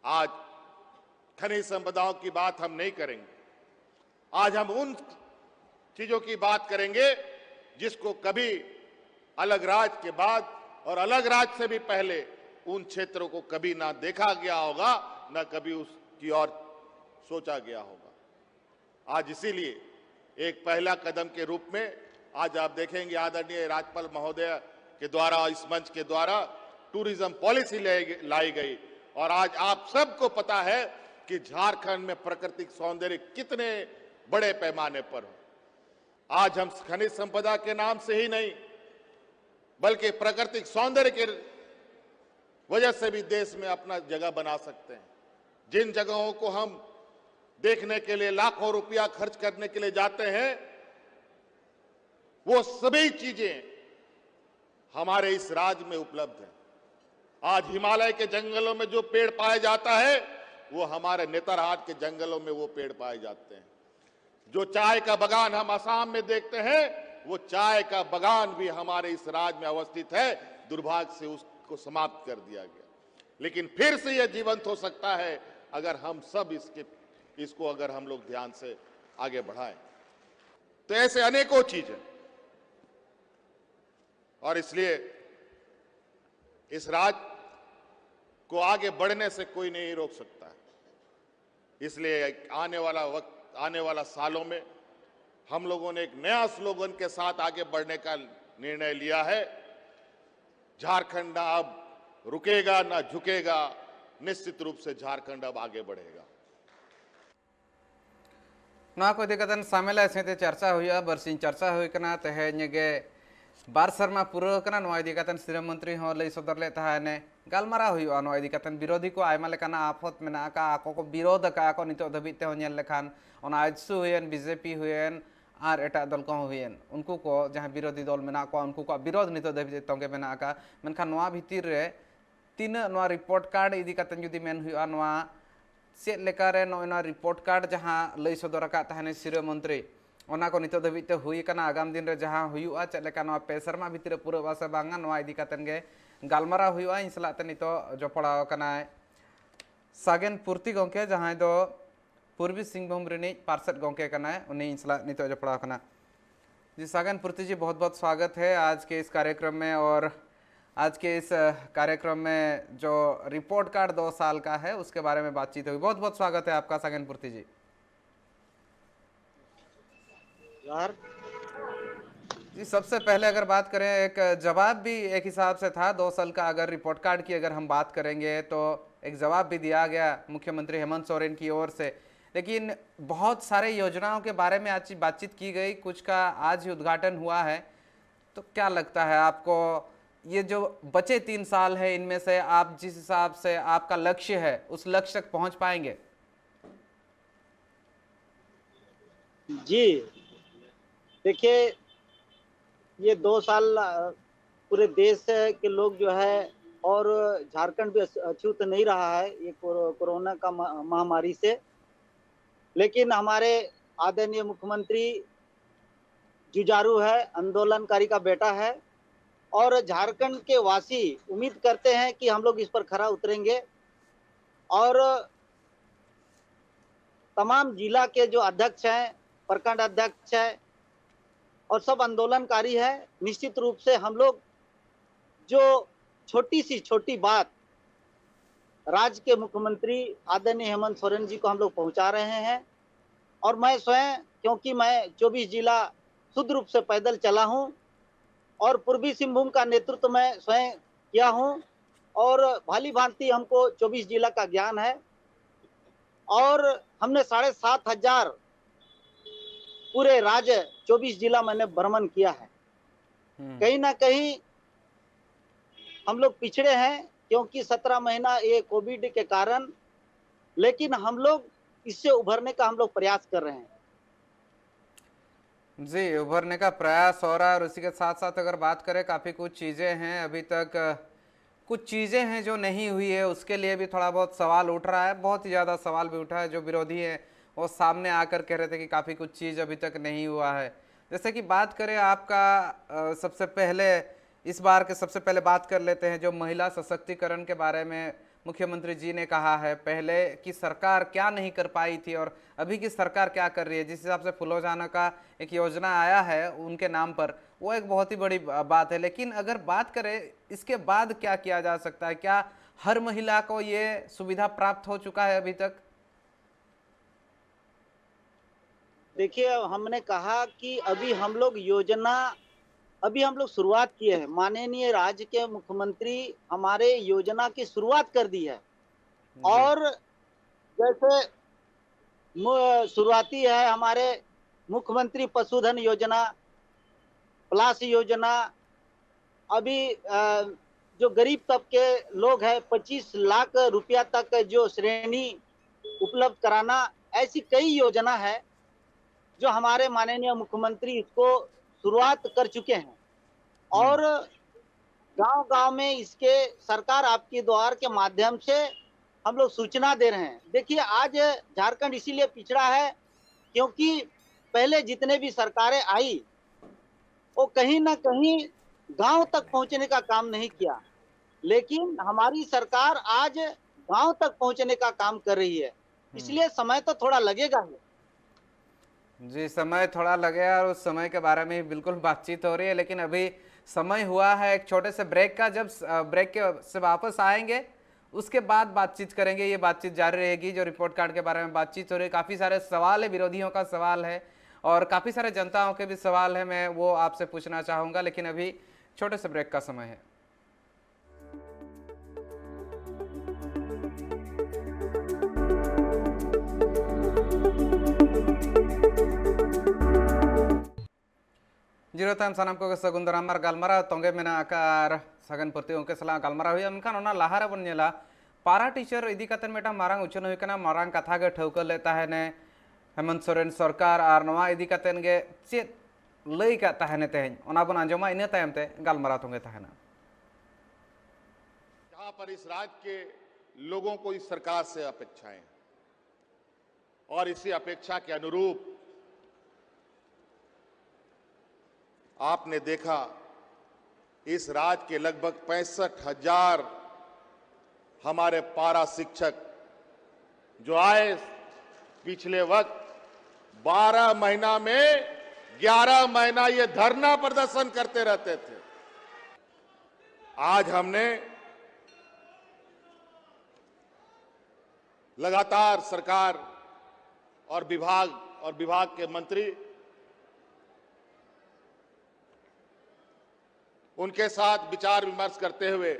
आज खनिज संपदाओं की बात हम नहीं करेंगे, आज हम उन चीजों की बात करेंगे जिसको कभी अलग राज के बाद और अलग राज से भी पहले उन क्षेत्रों को कभी ना देखा गया होगा, ना कभी उस की ओर सोचा गया होगा। आज इसीलिए एक पहला कदम के रूप में आज आप देखेंगे आदरणीय राज्यपाल महोदय के द्वारा, इस मंच के द्वारा टूरिज्म पॉलिसी लाई गई और आज आप सबको पता है कि झारखंड में प्राकृतिक सौंदर्य कितने बड़े पैमाने पर हो। आज हम खनिज संपदा के नाम से ही नहीं बल्कि प्राकृतिक सौंदर्य के वजह से भी देश में अपना जगह बना सकते हैं। जिन जगहों को हम देखने के लिए लाखों रुपया खर्च करने के लिए जाते हैं, वो सभी चीजें हमारे इस राज्य में उपलब्ध हैं। आज हिमालय के जंगलों में जो पेड़ पाया जाता है, वो हमारे नेतरहाट के जंगलों में वो पेड़ पाए जाते हैं। जो चाय का बगान हम असम में देखते हैं, वो चाय का बगान भी हमारे इस राज्य में अवस्थित है। दुर्भाग्य से उसको समाप्त कर दिया गया, लेकिन फिर से यह जीवंत हो सकता है अगर हम सब इसके इसको अगर हम लोग ध्यान से आगे बढ़ाएं। तो ऐसे अनेकों चीजें, और इसलिए इस राज्य को आगे बढ़ने से कोई नहीं रोक सकता है। इसलिए आने वाला वक्त, आने वाला सालों में हम लोगों ने एक नया स्लोगन के साथ आगे बढ़ने का निर्णय लिया है। झारखंड ना अब रुकेगा, ना झुकेगा। निश्चित रूप से झारखंड अब आगे बढ़ेगा। ᱱᱚᱣᱟ ᱠᱚ ᱤᱫᱤ ᱠᱟᱛᱮ ᱥᱟᱢᱮᱞᱟᱭ ᱥᱟᱶᱛᱮ ᱪᱟᱨᱪᱟ ᱦᱩᱭᱩᱜᱼᱟ᱾ ᱵᱟᱨᱥᱤᱧ ᱪᱟᱨᱪᱟ ᱦᱩᱭ ᱠᱟᱱᱟ, ᱛᱮᱦᱮᱧ ᱜᱮ ᱵᱟᱨ ᱥᱮᱨᱢᱟ ᱯᱩᱨᱟᱹᱣ ᱠᱟᱱᱟ᱾ ᱱᱚᱣᱟ ᱤᱫᱤ ᱠᱟᱛᱮ ᱥᱤᱨᱟᱹ ᱢᱚᱱᱛᱨᱤ ᱦᱚᱸ ᱞᱟᱹᱭ ᱥᱚᱫᱚᱨ ᱞᱮᱫ ᱛᱟᱦᱮᱸᱱᱮ, ᱜᱟᱞᱢᱟᱨᱟᱣ ᱦᱩᱭᱩᱜᱼᱟ ᱱᱚᱣᱟ ᱤᱫᱤ ᱠᱟᱛᱮ᱾ ᱵᱤᱨᱳᱫᱷᱤ ᱠᱚ ᱟᱭᱢᱟ ᱞᱮᱠᱟᱱᱟᱜ ᱟᱯᱷᱚᱛ ᱢᱮᱱᱟᱜ ᱟᱠᱟᱫ, ᱟᱠᱚ ᱠᱚ ᱵᱤᱨᱳᱫᱷ ᱟᱠᱟᱫ ᱟᱠᱚ᱾ ᱱᱤᱛᱚᱜ ᱫᱷᱟᱹᱵᱤᱡ ᱛᱮᱦᱚᱸ ᱧᱮᱞ ᱞᱮᱠᱷᱟᱱ ᱚᱱᱟ ᱟᱡᱥᱩ ᱦᱩᱭᱮᱱ, ᱵᱤᱡᱮᱯᱤ ᱦᱩᱭᱮᱱ, ᱟᱨ ᱮᱴᱟᱜ ᱫᱚᱞ ᱠᱚᱦᱚᱸ ᱦᱩᱭᱮᱱ, ᱩᱱᱠᱩ ᱠᱚ ᱡᱟᱦᱟᱸ ᱵᱤᱨᱳᱫᱷᱤ ᱫᱚᱞ ᱢᱮᱱᱟᱜ ᱠᱚᱣᱟ, ᱩᱱᱠᱩ ᱠᱚᱣᱟᱜ ᱵᱤᱨᱳᱫᱷ ᱱᱤᱛᱚᱜ ᱫᱷᱟᱹᱵᱤᱡ ᱛᱮ ᱛᱚᱸᱜᱮ ᱢᱮᱱᱟᱜ ᱟᱠᱟᱫ᱾ ᱢᱮᱱᱠᱷᱟᱱ ᱱᱚᱣᱟ ᱵᱷᱤᱛᱤᱨ ᱨᱮ ᱛᱤᱱᱟᱹᱜ ᱱᱚᱣᱟ ᱨᱤᱯᱳᱨᱴ ᱠᱟᱨᱰ ᱤᱫᱤ ᱠᱟᱛᱮ ᱡᱩᱫᱤ ᱢᱮᱱ ᱦᱩᱭᱩᱜᱼᱟ, ᱱᱚᱣᱟ ᱪᱮᱫ ᱞᱮᱠᱟᱨᱮ ᱱᱚᱜᱼᱚᱭ ᱱᱚᱣᱟ ᱨᱤᱯᱳᱨᱴ ᱠᱟᱨᱰ ᱡᱟᱦᱟᱸ ᱞᱟᱹᱭ ᱥᱚᱫᱚᱨ ᱟᱠᱟᱫ ᱛᱟᱦᱮᱱ ᱥᱤᱨᱟᱹ ᱢᱚᱱᱛᱨᱤ, ᱚᱱᱟ ᱠᱚ ᱱᱤᱛᱚᱜ ᱫᱷᱟᱹᱵᱤᱡ ᱛᱮ ᱦᱩᱭ ᱟᱠᱟᱱᱟ, ᱟᱜᱟᱢ ᱫᱤᱱ ᱨᱮ ᱡᱟᱦᱟᱸ ᱦᱩᱭᱩᱜᱼᱟ, ᱪᱮᱫ ᱞᱮᱠᱟ ᱱᱚᱣᱟ ᱯᱮ ᱥᱮᱨᱢᱟ ᱵᱷᱤᱛᱤᱨ ᱨᱮ ᱯᱩᱨᱟᱹᱜᱼᱟ ᱥᱮ ᱵᱟᱝᱟ, ᱱᱚᱣᱟ ᱤᱫᱤ ᱠᱟᱛᱮ ᱜᱮ ᱜᱟᱞᱢᱟᱨᱟᱣ ᱦᱩᱭᱩᱜᱼᱟ᱾ ᱤᱧ ᱥᱟᱞᱟᱜ ᱛᱮ ᱱᱤᱛᱚᱜ ᱡᱚᱯᱲᱟᱣ ᱟᱠᱟᱱᱟᱭ ᱥᱟᱜᱮᱱ ᱯᱩᱨᱛᱤ ᱜᱚᱢᱠᱮ, ᱡᱟᱦᱟᱸᱭ ᱫᱚ ᱯᱩᱨᱵᱤ ᱥᱤᱝᱵᱷᱩᱢ ᱨᱤᱱᱤᱡ ᱯᱟᱨᱥᱮᱫ ᱜᱚᱢᱠᱮ ᱠᱟᱱᱟᱭ, ᱩᱱᱤ ᱤᱧ ᱥᱟᱞᱟᱜ ᱱᱤᱛᱚᱜ ᱡᱚᱯᱲᱟᱣ ᱟᱠᱟᱱᱟ᱾ जी सागन पुर्ती जी, बहुत बहुत स्वागत है आज के इस कार्यक्रम में। और आज के इस अ, कार्यक्रम में जो रिपोर्ट कार्ड दो साल का है, उसके बारे में बातचीत होगी। बहुत बहुत स्वागत है आपका, सागेन पूर्ति जी। जोहार। जी, सबसे पहले अगर बात करें, एक जवाब भी एक हिसाब से था, दो साल का अगर रिपोर्ट कार्ड की अगर हम बात करेंगे, तो एक जवाब भी दिया गया मुख्यमंत्री हेमंत सोरेन की ओर से। लेकिन बहुत सारे योजनाओं के बारे में आज बातचीत की गई, कुछ का आज ही उद्घाटन हुआ है। तो क्या लगता है आपको, ये जो बचे तीन साल है, इनमें से आप जिस हिसाब से आपका लक्ष्य है, उस लक्ष्य तक पहुंच पाएंगे? जी, देखिए, ये दो साल, अ, पूरे देश के लोग जो है और झारखंड भी अछ-, अछूत नहीं रहा है ये कोरो-, कोरोना का मा-, महामारी से। लेकिन हमारे आदरणीय मुख्यमंत्री जुझारू है, आंदोलनकारी का बेटा है और झारखंड के वासी उम्मीद करते हैं कि हम लोग इस पर खरा उतरेंगे और तमाम जिला के जो अध्यक्ष हैं, प्रखंड अध्यक्ष हैं और सब आंदोलनकारी हैं, निश्चित रूप से हम लोग जो छोटी सी छोटी बात राज्य के मुख्यमंत्री आदरणीय हेमंत सोरेन जी को हम लोग पहुंचा रहे हैं। और मैं स्वयं, क्योंकि मैं चौबीस जिला शुद्ध रूप से पैदल चला हूं और पूर्वी सिंहभूम का नेतृत्व मैं स्वयं किया हूं और भली भांति हमको चौबीस जिला का ज्ञान है और हमने साढ़े सात हजार पूरे राज्य चौबीस जिला मैंने भ्रमण किया है। हम्म। कहीं ना कहीं हम लोग पिछड़े हैं, क्योंकि सत्रह महीना ये कोविड के कारण, लेकिन हम लोग इससे उभरने का हम लोग प्रयास कर रहे हैं। जी, उभरने का प्रयास हो रहा है। और उसी के साथ साथ अगर बात करें, काफ़ी कुछ चीज़ें हैं अभी तक, अ, कुछ चीज़ें हैं जो नहीं हुई है, उसके लिए भी थोड़ा बहुत सवाल उठ रहा है। बहुत ही ज़्यादा सवाल भी उठा है। जो विरोधी हैं, वो सामने आकर कह रहे थे कि काफ़ी कुछ चीज़ अभी तक नहीं हुआ है। जैसे कि बात करें आपका, अ, सबसे पहले, इस बार के सबसे पहले बात कर लेते हैं जो महिला सशक्तिकरण के बारे में मुख्यमंत्री जी ने कहा है पहले कि सरकार क्या नहीं कर पाई थी और अभी की सरकार क्या कर रही है। जिस हिसाब से फुलौझाना का एक योजना आया है उनके नाम पर, वो एक बहुत ही बड़ी बा- बात है। लेकिन अगर बात करें, इसके बाद क्या किया जा सकता है? क्या हर महिला को ये सुविधा प्राप्त हो चुका है अभी तक? देखिए, हमने कहा कि अभी हम लोग योजना, अभी हम लोग शुरुआत किए हैं। माननीय राज्य के मुख्यमंत्री हमारे योजना की शुरुआत कर दी है। और जैसे मु- शुरुआती है हमारे मुख्यमंत्री पशुधन योजना, प्लस योजना, अभी अ, जो गरीब तबके लोग हैं, पच्चीस लाख रुपया तक जो श्रेणी उपलब्ध कराना, ऐसी कई योजना है जो हमारे माननीय मुख्यमंत्री इसको शुरुआत कर चुके हैं। और गांव गांव में इसके सरकार आपकी द्वार के माध्यम से हम लोग सूचना दे रहे हैं। देखिए, आज झारखंड इसीलिए पिछड़ा है क्योंकि पहले जितने भी सरकारें आई, वो कहीं ना कहीं गांव तक पहुंचने का काम नहीं किया, लेकिन हमारी सरकार आज गांव तक पहुंचने का काम कर रही है। इसलिए समय तो थोड़ा लगेगा ही। जी, समय थोड़ा लगे और उस समय के बारे में बिल्कुल बातचीत हो रही है, लेकिन अभी समय हुआ है एक छोटे से ब्रेक का। जब ब्रेक के से वापस आएंगे, उसके बाद बातचीत करेंगे। ये बातचीत जारी रहेगी। जो रिपोर्ट कार्ड के बारे में बातचीत हो रही है, काफ़ी सारे सवाल है, विरोधियों का सवाल है और काफ़ी सारे जनताओं के भी सवाल है, मैं वो आपसे पूछना चाहूँगा, लेकिन अभी छोटे से ब्रेक का समय है। ᱡᱤᱨᱟᱹᱣ ᱛᱟᱭᱚᱢ ᱥᱟᱱᱟᱢ ᱠᱚᱜᱮ ᱥᱟᱹᱜᱩᱱ ᱫᱟᱨᱟᱢ ᱟᱨ ᱜᱟᱞᱢᱟᱨᱟᱣ ᱛᱚᱸᱜᱮ ᱢᱮᱱᱟᱜ ᱟᱠᱟᱫᱼᱟ ᱟᱨ ᱥᱟᱜᱮᱱ ᱯᱟᱹᱨᱛᱤ ᱜᱚᱢᱠᱮ ᱥᱟᱞᱟᱜ ᱜᱟᱞᱢᱟᱨᱟᱣ ᱦᱩᱭᱩᱜᱼᱟ᱾ ᱢᱮᱱᱠᱷᱟᱱ ᱚᱱᱟ ᱞᱟᱦᱟ ᱨᱮᱵᱚᱱ ᱧᱮᱞᱟ, ᱯᱟᱨᱟ ᱴᱤᱪᱟᱨ ᱤᱫᱤ ᱠᱟᱛᱮ ᱢᱤᱫᱴᱟᱝ ᱢᱟᱨᱟᱝ ᱩᱪᱷᱟᱹᱱ ᱦᱩᱭ ᱠᱟᱱᱟ, ᱢᱟᱨᱟᱝ ᱠᱟᱛᱷᱟ ᱜᱮ ᱴᱷᱟᱹᱣᱠᱟᱹ ᱞᱮᱫ ᱛᱟᱦᱮᱱᱮ ᱦᱮᱢᱚᱱᱛ ᱥᱚᱨᱮᱱ ᱥᱚᱨᱠᱟᱨ, ᱟᱨ ᱱᱚᱣᱟ ᱤᱫᱤ ᱠᱟᱛᱮ ᱜᱮ ᱪᱮᱫ ᱞᱟᱹᱭ ᱠᱟᱜ ᱛᱟᱦᱮᱱᱮ ᱛᱮᱦᱮᱧ, ᱚᱱᱟ ᱵᱚᱱ ᱟᱸᱡᱚᱢᱟ, ᱤᱱᱟᱹ ᱛᱟᱭᱚᱢ ᱛᱮ ᱜᱟᱞᱢᱟᱨᱟᱣ ᱛᱚᱸᱜᱮ ᱛᱟᱦᱮᱱᱟ᱾ जहां पर इस राज्य के लोगों को इस सरकार से अपेक्षाएं हैं और इसी अपेक्षा के अनुरूप आपने देखा, इस राज्य के लगभग पैंसठ हजार हमारे पारा शिक्षक जो आए, पिछले वक्त बारह महीना में ग्यारह महीना ये धरना प्रदर्शन करते रहते थे। आज हमने लगातार सरकार और विभाग और विभाग के मंत्री, उनके साथ विचार विमर्श करते हुए,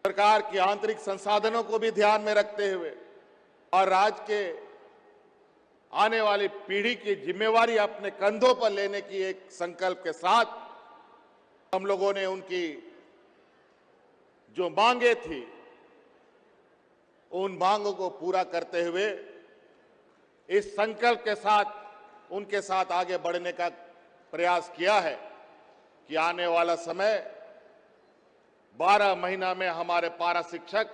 सरकार के आंतरिक संसाधनों को भी ध्यान में रखते हुए और राज्य के आने वाली पीढ़ी की जिम्मेवारी अपने कंधों पर लेने की एक संकल्प के साथ हम लोगों ने उनकी जो मांगे थी, उन मांगों को पूरा करते हुए इस संकल्प के साथ उनके साथ आगे बढ़ने का प्रयास किया है कि आने वाला समय, बारह महीना में हमारे पारा शिक्षक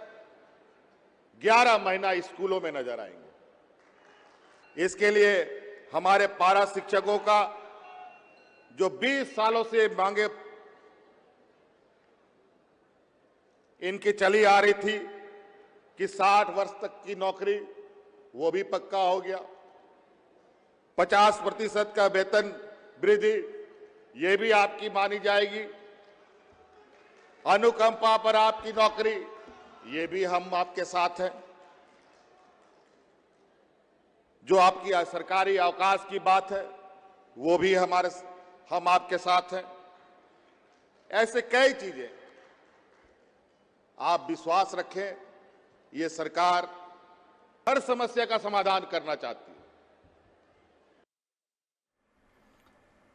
ग्यारह महीना स्कूलों में नजर आएंगे। इसके लिए हमारे पारा शिक्षकों का जो बीस सालों से मांगे इनकी चली आ रही थी कि साठ वर्ष तक की नौकरी, वो भी पक्का हो गया। पचास प्रतिशत का वेतन वृद्धि, ये भी आपकी मानी जाएगी। अनुकंपा पर आपकी नौकरी, ये भी हम आपके साथ हैं। जो आपकी सरकारी अवकाश की बात है, वो भी हमारे, हम आपके साथ हैं। ऐसे कई चीजें, आप विश्वास रखें, ये सरकार हर समस्या का समाधान करना चाहती है।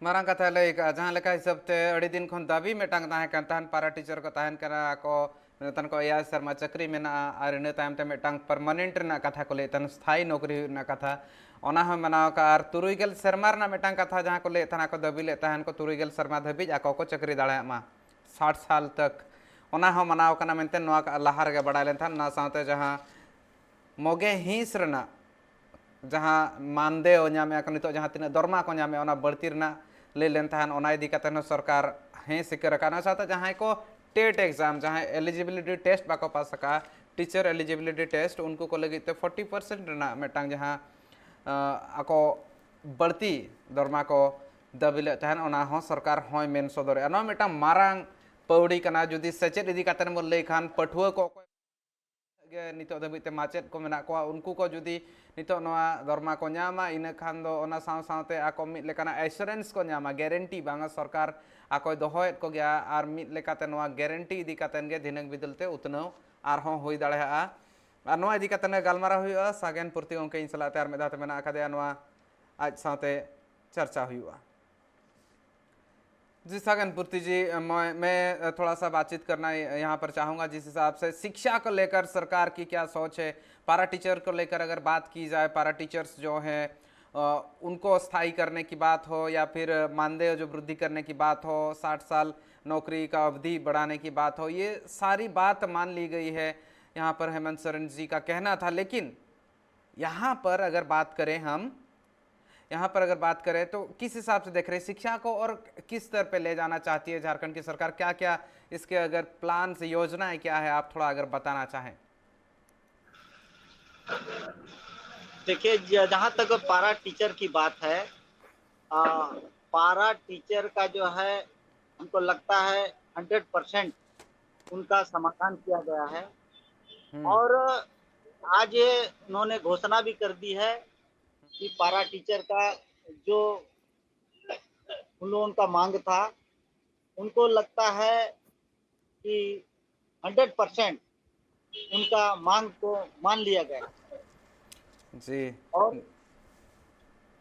ᱢᱟᱨᱟᱝ ᱠᱟᱛᱷᱟᱭ ᱞᱟᱹᱭ ᱠᱟᱜᱼᱟ᱾ ᱡᱟᱦᱟᱸ ᱞᱮᱠᱟ ᱦᱤᱥᱟᱹᱵ ᱛᱮ ᱟᱹᱰᱤ ᱫᱤᱱ ᱠᱷᱚᱱ ᱫᱟᱹᱵᱤ ᱢᱤᱫᱴᱟᱝ ᱛᱟᱦᱮᱸ ᱠᱟᱱ ᱛᱟᱦᱮᱸᱱ, ᱯᱟᱨᱟ ᱴᱤᱪᱟᱨ ᱠᱚ ᱛᱟᱦᱮᱱ ᱠᱟᱱᱟ ᱠᱚ, ᱢᱮᱱᱮᱫ ᱛᱟᱦᱮᱱ ᱠᱚ ᱮᱭᱟᱭ ᱥᱮᱨᱢᱟ ᱪᱟᱹᱠᱨᱤ ᱢᱮᱱᱟᱜᱼᱟ ᱟᱨ ᱤᱱᱟᱹ ᱛᱟᱭᱚᱢ ᱛᱮ ᱢᱤᱫᱴᱟᱝ ᱯᱟᱨᱢᱟᱱᱮᱱᱴ ᱨᱮᱱᱟᱜ ᱠᱟᱛᱷᱟ ᱠᱚ ᱞᱟᱹᱭᱮᱫ ᱛᱟᱦᱮᱱ, ᱥᱛᱷᱟᱭᱤ ᱱᱚᱠᱨᱤ ᱦᱩᱭᱩᱜ ᱨᱮᱱᱟᱜ ᱠᱟᱛᱷᱟ, ᱚᱱᱟ ᱦᱚᱸ ᱢᱟᱱᱟᱣ ᱠᱟᱜᱼᱟ᱾ ᱟᱨ ᱛᱩᱨᱩᱭ ᱜᱮᱞ ᱥᱮᱨᱢᱟ ᱨᱮᱱᱟᱜ ᱢᱤᱫᱴᱟᱝ ᱠᱟᱛᱷᱟ ᱡᱟᱦᱟᱸ ᱠᱚ ᱞᱟᱹᱭᱮᱫ ᱛᱟᱦᱮᱱᱟ ᱠᱚ, ᱫᱟᱹᱵᱤ ᱞᱮᱫ ᱛᱟᱦᱮᱱ ᱠᱚ ᱛᱩᱨᱩᱭ ᱜᱮᱞ ᱥᱮᱨᱢᱟ ᱫᱷᱟᱹᱵᱤᱡ ᱟᱠᱚ ᱠᱚ ᱪᱟᱹᱠᱨᱤ ᱫᱟᱲᱮᱭᱟᱜ ᱢᱟ, ᱥᱟᱴ ᱥᱟᱞ ᱛᱟᱠ, ᱚᱱᱟ ᱦᱚᱸ ᱢᱟᱱᱟᱣ ᱠᱟᱱᱟ ᱢᱮᱱᱛᱮ ᱱᱚᱣᱟ ᱞᱟᱦᱟ ᱨᱮᱜᱮ ᱵᱟᱲᱟᱭ ᱞᱮᱱ ᱛᱟᱦᱮᱱ᱾ ᱚᱱᱟ ᱥᱟᱶᱛᱮ ᱡᱟᱦᱟᱸ ᱢᱚᱜᱮ ᱦᱤᱸᱥ ᱨᱮᱱᱟᱜ ᱡᱟᱦᱟᱸ ᱢᱟᱱᱫᱮᱭ ᱧᱟᱢᱮᱜᱼᱟ ᱠᱚ, ᱱᱤᱛᱚᱜ ᱡᱟᱦᱟᱸ ᱛᱤᱱᱟᱹᱜ ᱫᱚᱨᱢᱟ ᱠᱚ ᱧᱟᱢᱮᱜᱼᱟ, ᱚᱱᱟ ᱵᱟᱹᱲᱛᱤ ᱨᱮᱱᱟᱜ ᱞᱟᱹᱭ ᱞᱮᱱ ᱛᱟᱦᱮᱸᱱ, ᱚᱱᱟ ᱤᱫᱤ ᱠᱟᱛᱮ ᱦᱚᱸ ᱥᱚᱨᱠᱟᱨ ᱦᱮᱸ ᱥᱤᱠᱟᱹᱨ ᱟᱠᱟᱫ᱾ ᱚᱱᱟ ᱥᱟᱶᱛᱮ ᱡᱟᱦᱟᱸᱭ ᱠᱚ ᱴᱮᱴ ᱮᱠᱡᱟᱢ, ᱡᱟᱦᱟᱸᱭ ᱮᱞᱤᱡᱤᱵᱤᱞᱤᱴᱤ ᱴᱮᱥᱴ ᱵᱟᱠᱚ ᱯᱟᱥ ᱟᱠᱟᱫᱼᱟ, ᱴᱤᱪᱟᱨ ᱮᱞᱤᱡᱤᱵᱤᱞᱤᱴᱤ ᱴᱮᱥᱴ, ᱩᱱᱠᱩ ᱠᱚ ᱞᱟᱹᱜᱤᱫ ᱛᱮ ᱯᱷᱳᱨᱴᱤ ᱯᱟᱨᱥᱮᱱᱴ ᱨᱮᱱᱟᱜ ᱢᱤᱫᱴᱟᱝ ᱡᱟᱦᱟᱸ, ᱟᱸ, ᱟᱠᱚ ᱵᱟᱹᱲᱛᱤ ᱫᱚᱨᱢᱟ ᱠᱚ ᱫᱟᱹᱵᱤ ᱞᱮᱫ ᱛᱟᱦᱮᱸᱱ, ᱚᱱᱟ ᱦᱚᱸ ᱥᱚᱨᱠᱟᱨ ᱦᱚᱸᱭ ᱢᱮᱱ ᱥᱚᱫᱚᱨᱮᱜᱼᱟ᱾ ᱱᱚᱣᱟ ᱢᱤᱫᱴᱟᱝ ᱢᱟᱨᱟᱝ ᱯᱟᱹᱣᱲᱤ ᱠᱟᱱᱟ᱾ ᱡᱩᱫᱤ ᱥᱮᱪᱮᱫ ᱤᱫᱤ ᱠᱟᱛᱮ ᱵᱚᱱ ᱞᱟᱹᱭ ᱠᱷᱟᱱ, ᱯᱟᱹᱴᱷᱩᱣᱟᱹ ᱠᱚ ᱚᱠᱚᱭ ᱜᱮ ᱱᱤᱛᱚᱜ ᱫᱷᱟᱹᱵᱤᱡ ᱛᱮ ᱢᱟᱪᱮᱫ ᱠᱚ ᱢᱮᱱᱟᱜ ᱠᱚᱣᱟ, ᱩᱱᱠᱩ ᱠᱚ ᱡᱩᱫᱤ ᱱᱤᱛᱚᱜ ᱱᱚᱣᱟ ᱫᱚᱨᱢᱟ ᱠᱚ ᱧᱟᱢᱟ, ᱤᱱᱟᱹ ᱠᱷᱟᱱ ᱫᱚ ᱚᱱᱟ ᱥᱟᱶ ᱥᱟᱶᱛᱮ ᱟᱠᱚ ᱢᱤᱫ ᱞᱮᱠᱟᱱᱟᱜ assurance ᱠᱚ ᱧᱟᱢᱟ, guarantee, ᱵᱟᱝᱟ ᱥᱚᱨᱠᱟᱨ ᱟᱠᱚᱭ ᱫᱚᱦᱚᱭᱮᱫ ᱠᱚᱜᱮᱭᱟ᱾ ᱟᱨ ᱢᱤᱫ ᱞᱮᱠᱟᱛᱮ ᱱᱚᱣᱟ guarantee ᱤᱫᱤ ᱠᱟᱛᱮᱱ ᱜᱮ ᱫᱷᱤᱱᱟᱹᱝ ᱵᱤᱫᱟᱹᱞ ᱛᱮ ᱩᱛᱱᱟᱹᱣ ᱟᱨᱦᱚᱸ ᱦᱩᱭ ᱫᱟᱲᱮᱭᱟᱜᱼᱟ᱾ ᱟᱨ ᱱᱚᱣᱟ ᱤᱫᱤ ᱠᱟᱛᱮ ᱜᱟᱞᱢᱟᱨᱟᱣ ᱦᱩᱭᱩᱜᱼᱟ ᱥᱟᱜᱮᱱ ᱯᱩᱨᱛᱤ ᱜᱚᱢᱠᱮ ᱤᱧ ᱥᱟᱞᱟᱜ ᱛᱮ ᱟᱨ ᱢᱤᱫ ᱫᱷᱟᱣ ᱛᱮ ᱢᱮᱱᱟᱜ ᱟᱠᱟᱫᱮᱭᱟ, ᱱᱚᱣᱟ ᱟᱡ ᱥᱟᱶᱛᱮ ᱪᱟᱨᱪᱟ ᱦᱩᱭᱩᱜᱼᱟ᱾ जी सागन पूर्ति जी, मैं मैं थोड़ा सा बातचीत करना यहाँ पर चाहूँगा, जिस हिसाब से शिक्षा को लेकर सरकार की क्या सोच है, पारा टीचर को लेकर अगर बात की जाए, पारा टीचर्स जो हैं, अ, उनको स्थायी करने की बात हो या फिर मानदेय जो वृद्धि करने की बात हो, साठ साल नौकरी का अवधि बढ़ाने की बात हो, ये सारी बात मान ली गई है। यहाँ पर हेमंत सोरेन जी का कहना था, लेकिन यहाँ पर अगर बात करें हम, यहाँ पर अगर बात करें तो किस हिसाब से देख रहे हैं शिक्षा को और किस स्तर पे ले जाना चाहती है झारखंड की सरकार? क्या-क्या इसके अगर प्लान्स, योजनाएं क्या है, आप थोड़ा अगर बताना चाहें? देखिए, ज-, जहाँ तक पारा टीचर की बात है, आ, पारा टीचर का जो है, हमको लगता है हंड्रेड परसेंट उनका समाधान किया गया है। हम्म। और आज ये उन्होंने घोषणा भी कर दी है कि पारा टीचर का जो उन लोगों का मांग था, उनको लगता है कि हंड्रेड परसेंट उनका मांग को मान लिया गया। जी। और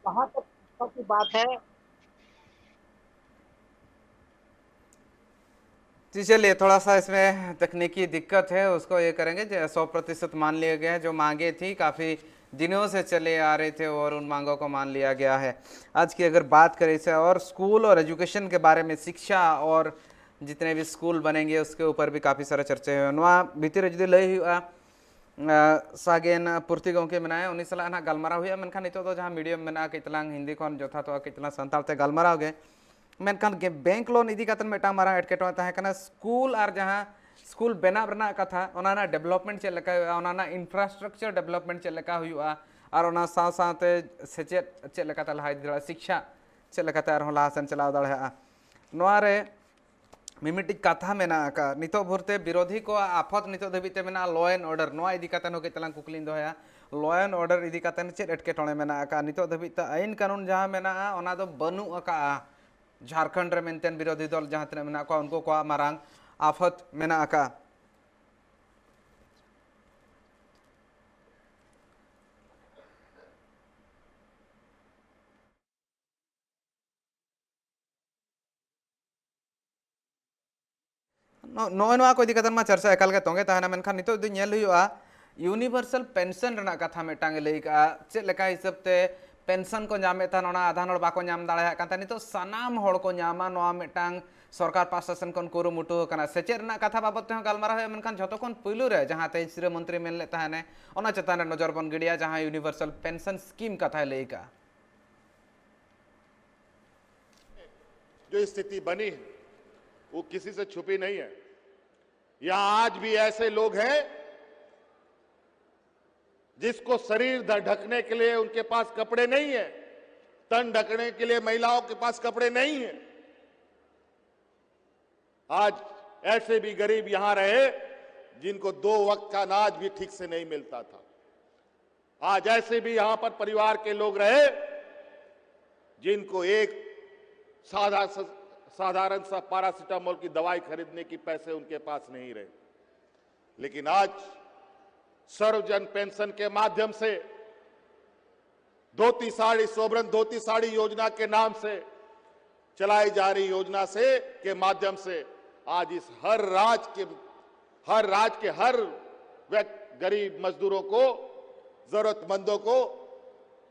जहाँ तक शिक्षा की बात है, जी, चलिए, थोड़ा सा इसमें तकनीकी दिक्कत है, उसको ये करेंगे। जो सौ प्रतिशत मान लिया गया है, जो मांगे थी, काफ़ी दिनों से चले आ रहे थे और उन मांगों को मान लिया गया है। आज की अगर बात करें इसे, और स्कूल और एजुकेशन के बारे में, शिक्षा और जितने भी स्कूल बनेंगे, उसके ऊपर भी काफ़ी सारा चर्चा है। ᱱᱚᱣᱟ ᱵᱷᱤᱛᱤᱨ ᱨᱮ ᱡᱩᱫᱤ ᱞᱟᱹᱭ ᱦᱩᱭᱩᱜᱼᱟ, ᱟᱸ, ᱥᱟᱜᱮᱱ ᱯᱩᱨᱛᱤ ᱜᱚᱢᱠᱮ ᱢᱮᱱᱟᱭᱟ, ᱩᱱᱤ ᱥᱟᱞᱟᱜ ᱱᱟᱦᱟᱜ ᱜᱟᱞᱢᱟᱨᱟᱣ ᱦᱩᱭᱩᱜᱼᱟ᱾ ᱢᱮᱱᱠᱷᱟᱱ ᱱᱤᱛᱚᱜ ᱫᱚ ᱡᱟᱦᱟᱸ ᱢᱤᱰᱤᱭᱟᱢ ᱢᱮᱱᱟᱜᱼᱟ, ᱠᱟᱹᱡ ᱛᱟᱞᱟᱝ ᱦᱤᱱᱫᱤ ᱠᱷᱚᱱ ᱡᱚᱛᱷᱟᱛᱚᱜᱼᱟ, ᱠᱟᱹᱡ ᱛᱟᱞᱟᱝ ᱥᱟᱱᱛᱟᱲ ᱛᱮ ᱜᱟᱞᱢᱟᱨᱟᱣ ᱜᱮ᱾ ᱢᱮᱱᱠᱷᱟᱱ ᱜᱮ ᱵᱮᱝᱠ ᱞᱳᱱ ᱤᱫᱤ ᱠᱟᱛᱮ ᱢᱤᱫᱴᱟᱝ ᱢᱟᱨᱟᱝ ᱮᱴᱠᱮᱴᱚᱬᱮ ᱛᱟᱦᱮᱸ ᱠᱟᱱᱟ᱾ ᱥᱠᱩᱞ ᱟᱨ ᱡᱟᱦᱟᱸ ᱥᱠᱩᱞ ᱵᱮᱱᱟᱣ ᱨᱮᱱᱟᱜ ᱠᱟᱛᱷᱟ, ᱚᱱᱟ ᱨᱮᱱᱟᱜ ᱰᱮᱵᱷᱞᱚᱯᱢᱮᱱᱴ ᱪᱮᱫ ᱞᱮᱠᱟ ᱦᱩᱭᱩᱜᱼᱟ, ᱚᱱᱟ ᱨᱮᱱᱟᱜ ᱤᱱᱯᱷᱨᱟᱥᱴᱨᱟᱠᱪᱟᱨ ᱰᱮᱵᱷᱞᱚᱯᱢᱮᱱᱴ ᱪᱮᱫ ᱞᱮᱠᱟ ᱦᱩᱭᱩᱜᱼᱟ, ᱟᱨ ᱚᱱᱟ ᱥᱟᱶ ᱥᱟᱶᱛᱮ ᱥᱮᱪᱮᱫ ᱪᱮᱫ ᱞᱮᱠᱟᱛᱮ ᱞᱟᱦᱟ ᱤᱫᱤ ᱫᱟᱲᱮᱭᱟᱜᱼᱟ, ᱥᱤᱠᱠᱷᱟ ᱪᱮᱫ ᱞᱮᱠᱟᱛᱮ ᱟᱨᱦᱚᱸ ᱞᱟᱦᱟ ᱥᱮᱱ ᱪᱟᱞᱟᱣ ᱫᱟᱲᱮᱭᱟᱜᱼᱟ, ᱱᱚᱣᱟ ᱨᱮ ᱢᱤᱢᱤᱫᱴᱤᱡ ᱠᱟᱛᱷᱟ ᱢᱮᱱᱟᱜ ᱟᱠᱟᱫ᱾ ᱱᱤᱛᱚᱜ ᱵᱷᱳᱨ ᱛᱮ ᱵᱤᱨᱳᱫᱷᱤ ᱠᱚᱣᱟᱜ ᱟᱯᱷᱚᱛ ᱱᱤᱛᱚᱜ ᱫᱷᱟᱹᱵᱤᱡ ᱛᱮ ᱢᱮᱱᱟᱜᱼᱟ law and order, ᱱᱚᱣᱟ ᱤᱫᱤ ᱠᱟᱛᱮ ᱦᱚᱸ ᱠᱟᱹᱡ ᱛᱟᱞᱟᱝ ᱠᱩᱠᱞᱤᱧ ᱫᱚᱦᱚᱭᱟ᱾ Law and order ᱤᱫᱤ ᱠᱟᱛᱮ ᱪᱮᱫ ᱮᱴᱠᱮᱴᱚᱬᱮ ᱢᱮᱱᱟᱜ ᱟᱠᱟᱫ? ᱱᱤᱛᱚᱜ ᱫᱷᱟᱹᱵᱤᱡ ᱛᱮ ᱟᱹᱭᱤᱱ ᱠᱟᱹᱱᱩᱱ ᱡᱟᱦᱟᱸ ᱢᱮᱱᱟᱜᱼᱟ, ᱚᱱᱟ ᱫᱚ ᱵᱟᱹᱱᱩᱜ ᱟᱠᱟᱫᱼᱟ᱾ ᱡᱷᱟᱲᱠᱷᱚᱸᱰ ᱨᱮ ᱢᱮᱱᱛᱮ ᱵᱤᱨᱳᱫᱷᱤ ᱫᱚᱞ ᱡᱟᱦᱟᱸ ᱛᱤᱱᱟᱹᱜ ᱢᱮᱱᱟᱜ ᱠᱚᱣᱟ, ᱩᱱᱠᱩ ᱠᱚᱣᱟᱜ ᱢᱟᱨᱟᱝ ᱟᱯᱷᱚᱛ ᱢᱮᱱᱟᱜ ᱟᱠᱟᱫᱼᱟ᱾ ᱱᱚ-, ᱱᱚᱜᱼᱚᱭ ᱱᱚᱣᱟ ᱠᱚ ᱤᱫᱤ ᱠᱟᱛᱮ ᱢᱟ ᱪᱟᱨᱪᱟ ᱮᱠᱟᱞ ᱜᱮ ᱛᱚᱸᱜᱮ ᱛᱟᱦᱮᱱᱟ, ᱢᱮᱱᱠᱷᱟᱱ ᱱᱤᱛᱚᱜ ᱡᱩᱫᱤ ᱧᱮᱞ ᱦᱩᱭᱩᱜᱼᱟ, universal pension ᱨᱮᱱᱟᱜ ᱠᱟᱛᱷᱟ ᱢᱤᱫᱴᱟᱝ ᱮ ᱞᱟᱹᱭ ᱠᱟᱜᱼᱟ᱾ ᱪᱮᱫ ᱞᱮᱠᱟ ᱦᱤᱥᱟᱹᱵ ᱛᱮ pension ᱠᱚ ᱧᱟᱢᱮᱫ ᱛᱟᱦᱮᱱ, ᱚᱱᱟ ᱟᱫᱷᱟᱱ ᱦᱚᱲ ᱵᱟᱠᱚ ᱧᱟᱢ ᱫᱟᱲᱮᱭᱟᱜ ᱠᱟᱱ ᱛᱟᱦᱮᱸ᱾ ᱱᱤᱛᱚᱜ ᱥᱟᱱᱟᱢ ᱦᱚᱲ ᱠᱚ ᱧᱟᱢᱟ, ᱱᱚᱣᱟ ᱢᱤᱫᱴᱟᱝ ᱥᱚᱨᱠᱟᱨ ᱯᱟᱦᱴᱟ ᱥᱮᱱ ᱠᱷᱚᱱ ᱠᱩᱨᱩᱢᱩᱴᱩ ᱟᱠᱟᱱᱟ᱾ ᱥᱮᱪᱮᱫ ᱨᱮᱱᱟᱜ ᱠᱟᱛᱷᱟ ᱵᱟᱵᱚᱫ ᱛᱮᱦᱚᱸ ᱜᱟᱞᱢᱟᱨᱟᱣ ᱦᱩᱭᱩᱜᱼᱟ, ᱢᱮᱱᱠᱷᱟᱱ ᱡᱷᱚᱛᱚ ᱠᱷᱚᱱ ᱯᱩᱭᱞᱩ ᱨᱮ ᱡᱟᱦᱟᱸ ᱛᱮᱦᱮᱧ ᱥᱤᱨᱟᱹ ᱢᱚᱱᱛᱨᱤ ᱢᱮᱱ ᱞᱮᱫ ᱛᱟᱦᱮᱱᱮ, ᱚᱱᱟ ᱪᱮᱛᱟᱱ ᱨᱮ ᱱᱚᱡᱚᱨ ᱵᱚᱱ ᱜᱤᱰᱤᱭᱟ, ᱡᱟᱦᱟᱸ universal pension scheme ᱠᱟᱛᱷᱟᱭ ᱞᱟᱹᱭ ᱠᱟᱜᱼᱟ᱾ जो स्थिति बनी है, वो किसी से छुपी नहीं है। यहां आज भी ऐसे लोग हैं जिसको शरीर ढ-, ढकने के लिए उनके पास कपड़े नहीं है, तन ढकने के लिए महिलाओं के पास कपड़े नहीं है। आज ऐसे भी गरीब यहां रहे जिनको दो वक्त का अनाज भी ठीक से नहीं मिलता था। आज ऐसे भी यहां पर परिवार के लोग रहे जिनको एक साधा-, साधारण सा पैरासिटामोल की दवाई खरीदने की पैसे उनके पास नहीं रहे। लेकिन आज सर्वजन पेंशन के माध्यम से धोती साड़ी, सोबरन धोती साड़ी योजना के नाम से चलाई जा रही योजना से, के माध्यम से आज इस हर राज्य के, हर राज्य के हर व्यक्ति, गरीब मजदूरों को, जरूरतमंदों को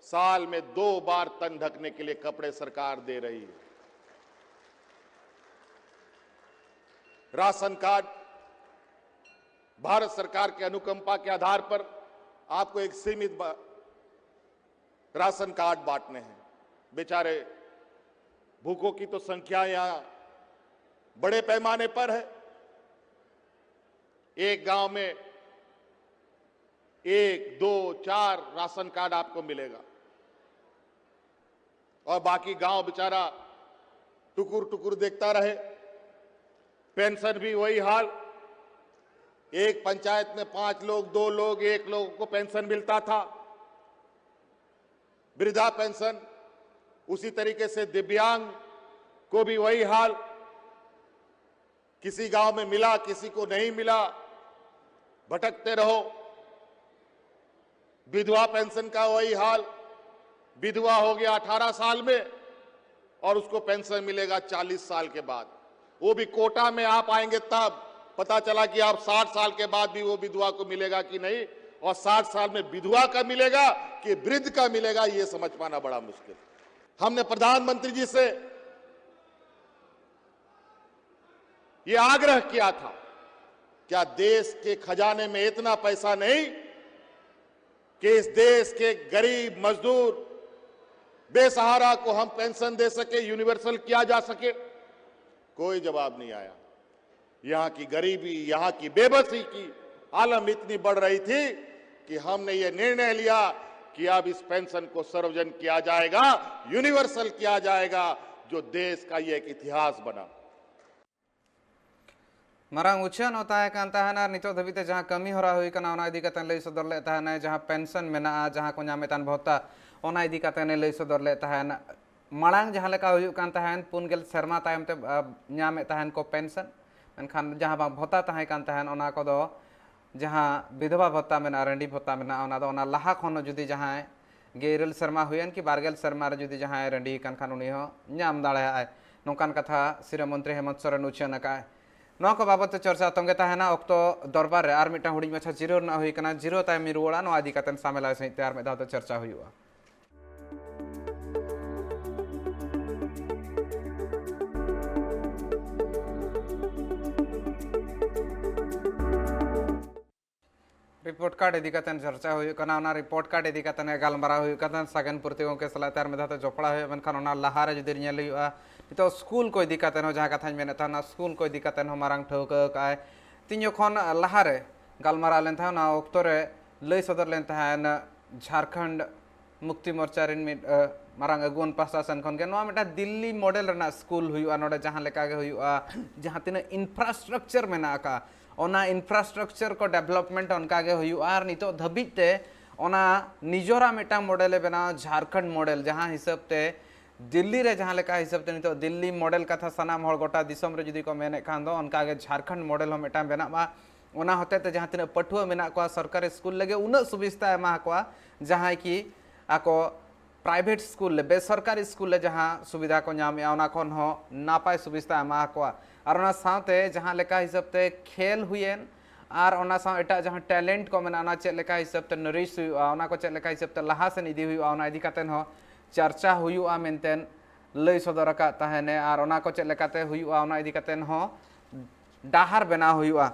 साल में दो बार तन ढकने के लिए कपड़े सरकार दे रही है। राशन कार्ड, भारत सरकार की अनुकंपा के आधार पर आपको एक सीमित बा-, राशन कार्ड बांटने हैं। बेचारे भूखों की तो संख्या यहां बड़े पैमाने पर है। एक गांव में एक, दो, चार राशन कार्ड आपको मिलेगा और बाकी गांव बेचारा टुकुर टुकुर देखता रहे। पेंशन भी वही हाल, एक पंचायत में पांच लोग, दो लोग, एक लोगों को पेंशन मिलता था, वृद्धा पेंशन। उसी तरीके से दिव्यांग को भी वही हाल, किसी गांव में मिला, किसी को नहीं मिला, भटकते रहो। विधवा पेंशन का वही हाल, विधवा हो गया अठारह साल में और उसको पेंशन मिलेगा चालीस साल के बाद। वो भी कोटा में आप आएंगे तब पता चला कि आप साठ साल के बाद भी वो विधवा को मिलेगा कि नहीं, और साठ साल में विधवा का मिलेगा कि वृद्ध का मिलेगा, ये समझ पाना बड़ा मुश्किल। हमने प्रधानमंत्री जी से ये आग्रह किया था, क्या देश के खजाने में इतना पैसा नहीं कि इस देश के गरीब मजदूर बेसहारा को हम पेंशन दे सके, यूनिवर्सल किया जा सके? कोई जवाब नहीं आया। यहाँ की गरीबी, यहाँ की बेबसी की आलम इतनी बढ़ रही थी कि हमने ये निर्णय लिया कि अब इस पेंशन को सर्वजन किया जाएगा, यूनिवर्सल किया जाएगा, जो देश का ये एक इतिहास बना। ᱢᱟᱨᱟᱝ ᱩᱪᱷᱟᱹᱱ ᱦᱚᱸ ᱛᱟᱦᱮᱸ ᱠᱟᱱ ᱛᱟᱦᱮᱱᱟ ᱟᱨ ᱱᱤᱛᱚᱜ ᱫᱷᱟᱹᱵᱤᱡ ᱛᱮ ᱡᱟᱦᱟᱸ ᱠᱟᱹᱢᱤ ᱦᱚᱨᱟ ᱦᱩᱭ ᱠᱟᱱᱟ ᱚᱱᱟ ᱤᱫᱤ ᱠᱟᱛᱮ ᱞᱟᱹᱭ ᱥᱚᱫᱚᱨ ᱞᱮᱫ ᱛᱟᱦᱮᱱᱟᱭ, ᱡᱟᱦᱟᱸ ᱯᱮᱱᱥᱚᱱ ᱢᱮᱱᱟᱜᱼᱟ, ᱡᱟᱦᱟᱸ ᱠᱚ ᱧᱟᱢᱮᱫ ᱛᱟᱦᱮᱱ ᱵᱷᱚᱛᱟ, ᱚᱱᱟ ᱤᱫᱤ ᱠᱟᱛᱮ ᱞᱟᱹᱭ ᱥᱚᱫᱚᱨ ᱞᱮᱫ ᱛᱟᱦᱮᱱ᱾ ᱢᱟᱲᱟᱝ ᱡᱟᱦᱟᱸ ᱞᱮᱠᱟ ᱦᱩᱭᱩᱜ ᱠᱟᱱ ᱛᱟᱦᱮᱱ ᱯᱩᱱ ᱜᱮᱞ ᱥᱮᱨᱢᱟ ᱛᱟᱭᱚᱢ ᱛᱮ ᱧᱟᱢᱮᱫ ᱛᱟᱦᱮᱱ ᱠᱚ ᱯᱮᱱᱥᱚᱱ, ᱢᱮᱱᱠᱷᱟᱱ ᱡᱟᱦᱟᱸ ᱵᱟᱝ ᱵᱷᱚᱛᱟ ᱛᱟᱦᱮᱸ ᱠᱟᱱ ᱛᱟᱦᱮᱱ ᱚᱱᱟ ᱠᱚᱫᱚ ᱡᱟᱦᱟᱸ ᱵᱤᱫᱷᱚᱵᱟ ᱵᱷᱚᱛᱟ ᱢᱮᱱᱟᱜᱼᱟ, ᱨᱟᱺᱰᱤ ᱵᱷᱚᱛᱟ ᱢᱮᱱᱟᱜᱼᱟ, ᱚᱱᱟ ᱫᱚ ᱚᱱᱟ ᱞᱟᱦᱟ ᱠᱷᱚᱱ ᱡᱩᱫᱤ ᱡᱟᱦᱟᱸᱭ ᱜᱮᱞ ᱤᱨᱟᱹᱞ ᱥᱮᱨᱢᱟ ᱦᱩᱭᱮᱱ ᱠᱤ ᱵᱟᱨ ᱜᱮᱞ ᱥᱮᱨᱢᱟ ᱨᱮ ᱡᱩᱫᱤ ᱡᱟᱦᱟᱸᱭ ᱨᱟᱺᱰᱤ ᱠᱟᱱ ᱠᱷᱟᱱ ᱩᱱᱤ ᱦᱚᱸ ᱧᱟᱢ ᱫᱟᱲᱮᱭᱟᱜᱼᱟᱭ, ᱱᱚᱝᱠᱟᱱ ᱠᱟᱛᱷᱟ ᱥᱤᱨᱟᱹ ᱢᱚᱱᱛᱨᱤ ᱦᱮᱢᱚᱱᱛ ᱥᱚᱨᱮᱱ ᱩᱪᱷᱟᱹᱱ ᱟᱠᱟᱫᱼᱟᱭ᱾ ᱱᱚᱣᱟ ᱠᱚ ᱵᱟᱵᱚᱫ ᱛᱮ ᱪᱚᱨᱪᱟ ᱛᱚᱸᱜᱮ ᱛᱟᱦᱮᱱᱟ᱾ ᱚᱠᱛᱚ ᱫᱚᱨᱵᱟᱨ ᱨᱮ ᱟᱨ ᱢᱤᱫᱴᱟᱝ ᱦᱩᱰᱤᱧ ᱢᱟᱪᱷᱟ ᱡᱤᱨᱟᱹᱣ ᱨᱮᱱᱟᱜ ᱦᱩᱭ ᱠᱟᱱᱟ᱾ ᱡᱤᱨᱟᱹᱣ ᱛᱟᱭᱚᱢ ᱤᱧ ᱨᱩᱣᱟᱹᱲᱟ, ᱱᱚᱣᱟ ᱤᱫᱤ ᱠᱟᱛᱮ ᱥᱟᱢᱮᱞᱟᱭ ᱥᱟᱺᱦᱤᱡ ᱛᱮ ᱟᱨ ᱢᱤᱫ ᱫᱷᱟᱣ ᱛᱮ ᱪᱚᱨᱪᱟ ᱦᱩᱭᱩᱜᱼᱟ᱾ ᱨᱤᱯᱳᱨᱴ ᱠᱟᱨᱰ ᱤᱫᱤ ᱠᱟᱛᱮ ᱪᱚᱨᱪᱟ ᱦᱩᱭᱩᱜ ᱠᱟᱱᱟ᱾ ᱚᱱᱟ ᱨᱤᱯᱳᱨᱴ ᱠᱟᱨᱰ ᱤᱫᱤ ᱠᱟᱛᱮ ᱜᱟᱞᱢᱟᱨᱟᱣ ᱦᱩᱭᱩᱜ ᱠᱟᱱᱟ ᱥᱟᱜᱮᱱ ᱯᱩᱨᱛᱤ ᱜᱚᱢᱠᱮ ᱥᱟᱞᱟᱜ ᱛᱮ ᱟᱨ ᱢᱤᱫ ᱫᱷᱟᱣ ᱛᱮ ᱡᱚᱯᱲᱟᱣ ᱦᱩᱭᱩᱜᱼᱟ᱾ ᱢᱮᱱᱠᱷᱟᱱ ᱚᱱᱟ ᱞᱟᱦᱟᱨᱮ ᱡᱩᱫᱤ ᱧᱮᱞ ᱦᱩᱭᱩᱜᱼᱟ, ᱱᱤᱛᱚᱜ ᱥᱠᱩᱞ ᱠᱚ ᱤᱫᱤ ᱠᱟᱛᱮ ᱦᱚᱸ ᱡᱟᱦᱟᱸ ᱠᱟᱛᱷᱟᱧ ᱢᱮᱱᱮᱫ ᱛᱟᱦᱮᱱᱟ, ᱥᱠᱩᱞ ᱠᱚ ᱤᱫᱤ ᱠᱟᱛᱮ ᱦᱚᱸ ᱢᱟᱨᱟᱝ ᱴᱷᱟᱹᱣᱠᱟᱹ ᱟᱠᱟᱫᱼᱟᱭ᱾ ᱛᱤᱧ ᱡᱚᱠᱷᱚᱱ ᱞᱟᱦᱟᱨᱮ ᱜᱟᱞᱢᱟᱨᱟᱣ ᱞᱮᱱ ᱛᱟᱦᱮᱸᱫ, ᱚᱱᱟ ᱚᱠᱛᱚ ᱨᱮ ᱞᱟᱹᱭ ᱥᱚᱫᱚᱨ ᱞᱮᱱ ᱛᱟᱦᱮᱸᱫ ᱡᱷᱟᱲᱠᱷᱚᱸᱰ ᱢᱩᱠᱛᱤ ᱢᱳᱨᱪᱟ ᱨᱮᱱ ᱢᱤᱫ ᱢᱟᱨᱟᱝ ᱟᱹᱜᱩᱣᱟᱹᱱ ᱯᱟᱦᱴᱟ ᱥᱮᱱ ᱠᱷᱚᱱ ᱜᱮ, ᱱᱚᱣᱟ ᱢᱤᱫᱴᱟᱝ ᱫᱤᱞᱞᱤ ᱢᱚᱰᱮᱞ ᱨᱮᱱᱟᱜ ᱥᱠᱩᱞ ᱦᱩᱭᱩᱜᱼᱟ᱾ ᱱᱚᱰᱮ ᱡᱟᱦᱟᱸ ᱞᱮᱠᱟ ᱜᱮ ᱦᱩᱭᱩᱜᱼᱟ, ᱡᱟᱦᱟᱸ ᱛᱤᱱᱟᱹᱜ ᱤᱱᱯᱷᱨᱟᱥᱴᱨᱟᱠᱪᱟᱨ ᱢᱮᱱᱟᱜ ᱟᱠᱟᱫ, ᱚᱱᱟ ᱤᱱᱯᱷᱨᱟᱥᱴᱨᱟᱠᱪᱟᱨ ᱠᱚ ᱰᱮᱵᱷᱞᱚᱯᱢᱮᱱᱴ ᱚᱱᱠᱟ ᱜᱮ ᱦᱩᱭᱩᱜᱼᱟ᱾ ᱟᱨ ᱱᱤᱛᱚᱜ ᱫᱷᱟᱹᱵᱤᱡ ᱛᱮ ᱚᱱᱟ ᱱᱤᱡᱚᱨᱟᱜ ᱢᱤᱫᱴᱟᱝ ᱢᱚᱰᱮᱞᱮ ᱵᱮᱱᱟᱣᱟ, ᱡᱷᱟᱲᱠᱷᱚᱸᱰ ᱢᱚᱰᱮᱞ, ᱡᱟᱦᱟᱸ ᱦᱤᱥᱟᱹᱵ ᱛᱮ ᱫᱤᱞᱞᱤ ᱨᱮ ᱡᱟᱦᱟᱸ ᱞᱮᱠᱟ ᱦᱤᱥᱟᱹᱵ ᱛᱮ ᱱᱤᱛᱚᱜ ᱫᱤᱞᱞᱤ ᱢᱚᱰᱮᱞ ᱠᱟᱛᱷᱟ ᱥᱟᱱᱟᱢ ᱦᱚᱲ ᱜᱚᱴᱟ ᱫᱤᱥᱚᱢ ᱨᱮ ᱡᱩᱫᱤ ᱠᱚ ᱢᱮᱱᱮᱫ ᱠᱷᱟᱱ ᱫᱚ, ᱚᱱᱠᱟ ᱜᱮ ᱡᱷᱟᱲᱠᱷᱚᱸᱰ ᱢᱚᱰᱮᱞ ᱦᱚᱸ ᱢᱤᱫᱴᱟᱝ ᱵᱮᱱᱟᱜ ᱢᱟ᱾ ᱚᱱᱟ ᱦᱚᱛᱮ ᱛᱮ ᱡᱟᱦᱟᱸ ᱛᱤᱱᱟᱹᱜ ᱯᱟᱹᱴᱷᱩᱣᱟᱹ ᱢᱮᱱᱟᱜ ᱠᱚᱣᱟ ᱥᱚᱨᱠᱟᱨᱤ ᱥᱠᱩᱞ ᱞᱟᱹᱜᱤᱫ ᱩᱱᱟᱹᱜ ᱥᱩᱵᱤᱥᱛᱟ ᱮᱢᱟ ᱠᱚᱣᱟ, ᱡᱟᱦᱟᱸᱭ ᱠᱤ ᱟᱠᱚ ᱯᱨᱟᱭᱵᱷᱮᱴ ᱥᱠᱩᱞ ᱨᱮ, ᱵᱮᱥᱚᱨᱠᱟᱨᱤ ᱥᱠᱩᱞ ᱨᱮ ᱡᱟᱦᱟᱸ ᱥᱩᱵᱤᱫᱷᱟ ᱠᱚ ᱧᱟᱢᱮᱜᱼᱟ, ᱚᱱᱟ ᱠᱷᱚᱱ ᱦᱚᱸ ᱱᱟᱯᱟᱭ ᱥᱩᱵᱤᱥᱛᱟ ᱮᱢᱟ ᱠᱚᱣᱟ᱾ ᱟᱨ ᱚᱱᱟ ᱥᱟᱶᱛᱮ ᱡᱟᱦᱟᱸ ᱞᱮᱠᱟ ᱦᱤᱥᱟᱹᱵ ᱛᱮ ᱠᱷᱮᱞ ᱦᱩᱭᱮᱱ, ᱟᱨ ᱚᱱᱟ ᱥᱟᱶ ᱮᱴᱟᱜ ᱡᱟᱦᱟᱸ ᱴᱮᱞᱮᱱᱴ ᱠᱚ ᱢᱮᱱᱟᱜᱼᱟ, ᱚᱱᱟ ᱪᱮᱫ ᱞᱮᱠᱟ ᱦᱤᱥᱟᱹᱵ ᱛᱮ ᱱᱟᱨᱤᱥ ᱦᱩᱭᱩᱜᱼᱟ, ᱚᱱᱟ ᱠᱚ ᱪᱮᱫ ᱞᱮᱠᱟ ᱦᱤᱥᱟᱹᱵ ᱛᱮ ᱞᱟᱦᱟ ᱥᱮᱱ ᱤᱫᱤ ᱦᱩᱭᱩᱜᱼᱟ, ᱚᱱᱟ ᱤᱫᱤ ᱠᱟᱛᱮᱫ ᱦᱚᱸ ᱪᱟᱨᱪᱟ ᱦᱩᱭᱩᱜᱼᱟ ᱢᱮᱱᱛᱮ ᱞᱟᱹᱭ ᱥᱚᱫᱚᱨ ᱟᱠᱟᱫ ᱛᱟᱦᱮᱱᱮ᱾ ᱟᱨ ᱚᱱᱟ ᱠᱚ ᱪᱮᱫ ᱞᱮᱠᱟᱛᱮ ᱦᱩᱭᱩᱜᱼᱟ, ᱚᱱᱟ ᱤᱫᱤ ᱠᱟᱛᱮᱫ ᱦᱚᱸ ᱰᱟᱦᱟᱨ ᱵᱮᱱᱟᱣ ᱦᱩᱭᱩᱜᱼᱟ᱾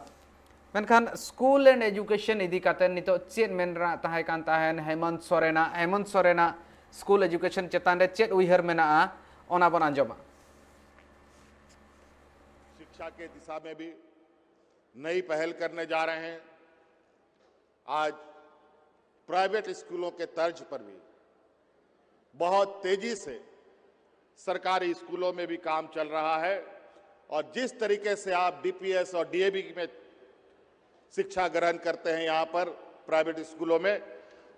ᱢᱮᱱᱠᱷᱟᱱ ᱥᱠᱩᱞ ᱮᱱᱰ ᱮᱡᱩᱠᱮᱥᱚᱱ ᱤᱫᱤ ᱠᱟᱛᱮᱫ ᱱᱤᱛᱚᱜ ᱪᱮᱫ ᱢᱮᱱ ᱨᱮᱱᱟᱜ ᱛᱟᱦᱮᱸ ᱠᱟᱱ ᱛᱟᱦᱮᱱ ᱦᱮᱢᱚᱱᱛ ᱥᱚᱨᱮᱱᱟᱜ, ᱦᱮᱢᱚᱱᱛ ᱥᱚᱨᱮᱱᱟᱜ ᱥᱠᱩᱞ ᱮᱡᱩᱠᱮᱥᱚᱱ ᱪᱮᱛᱟᱱ ᱨᱮ ᱪᱮᱫ ᱩᱭᱦᱟᱹᱨ ᱢᱮᱱᱟᱜᱼᱟ, ᱚᱱᱟ ᱵᱚᱱ ᱟᱸᱡᱚᱢᱟ᱾ शिक्षा के दिशा में भी नई पहल करने जा रहे हैं। आज प्राइवेट स्कूलों के तर्ज पर भी बहुत तेजी से सरकारी स्कूलों में भी काम चल रहा है और जिस तरीके से आप डीपीएस और डीएवी में शिक्षा ग्रहण करते हैं यहाँ पर प्राइवेट स्कूलों में,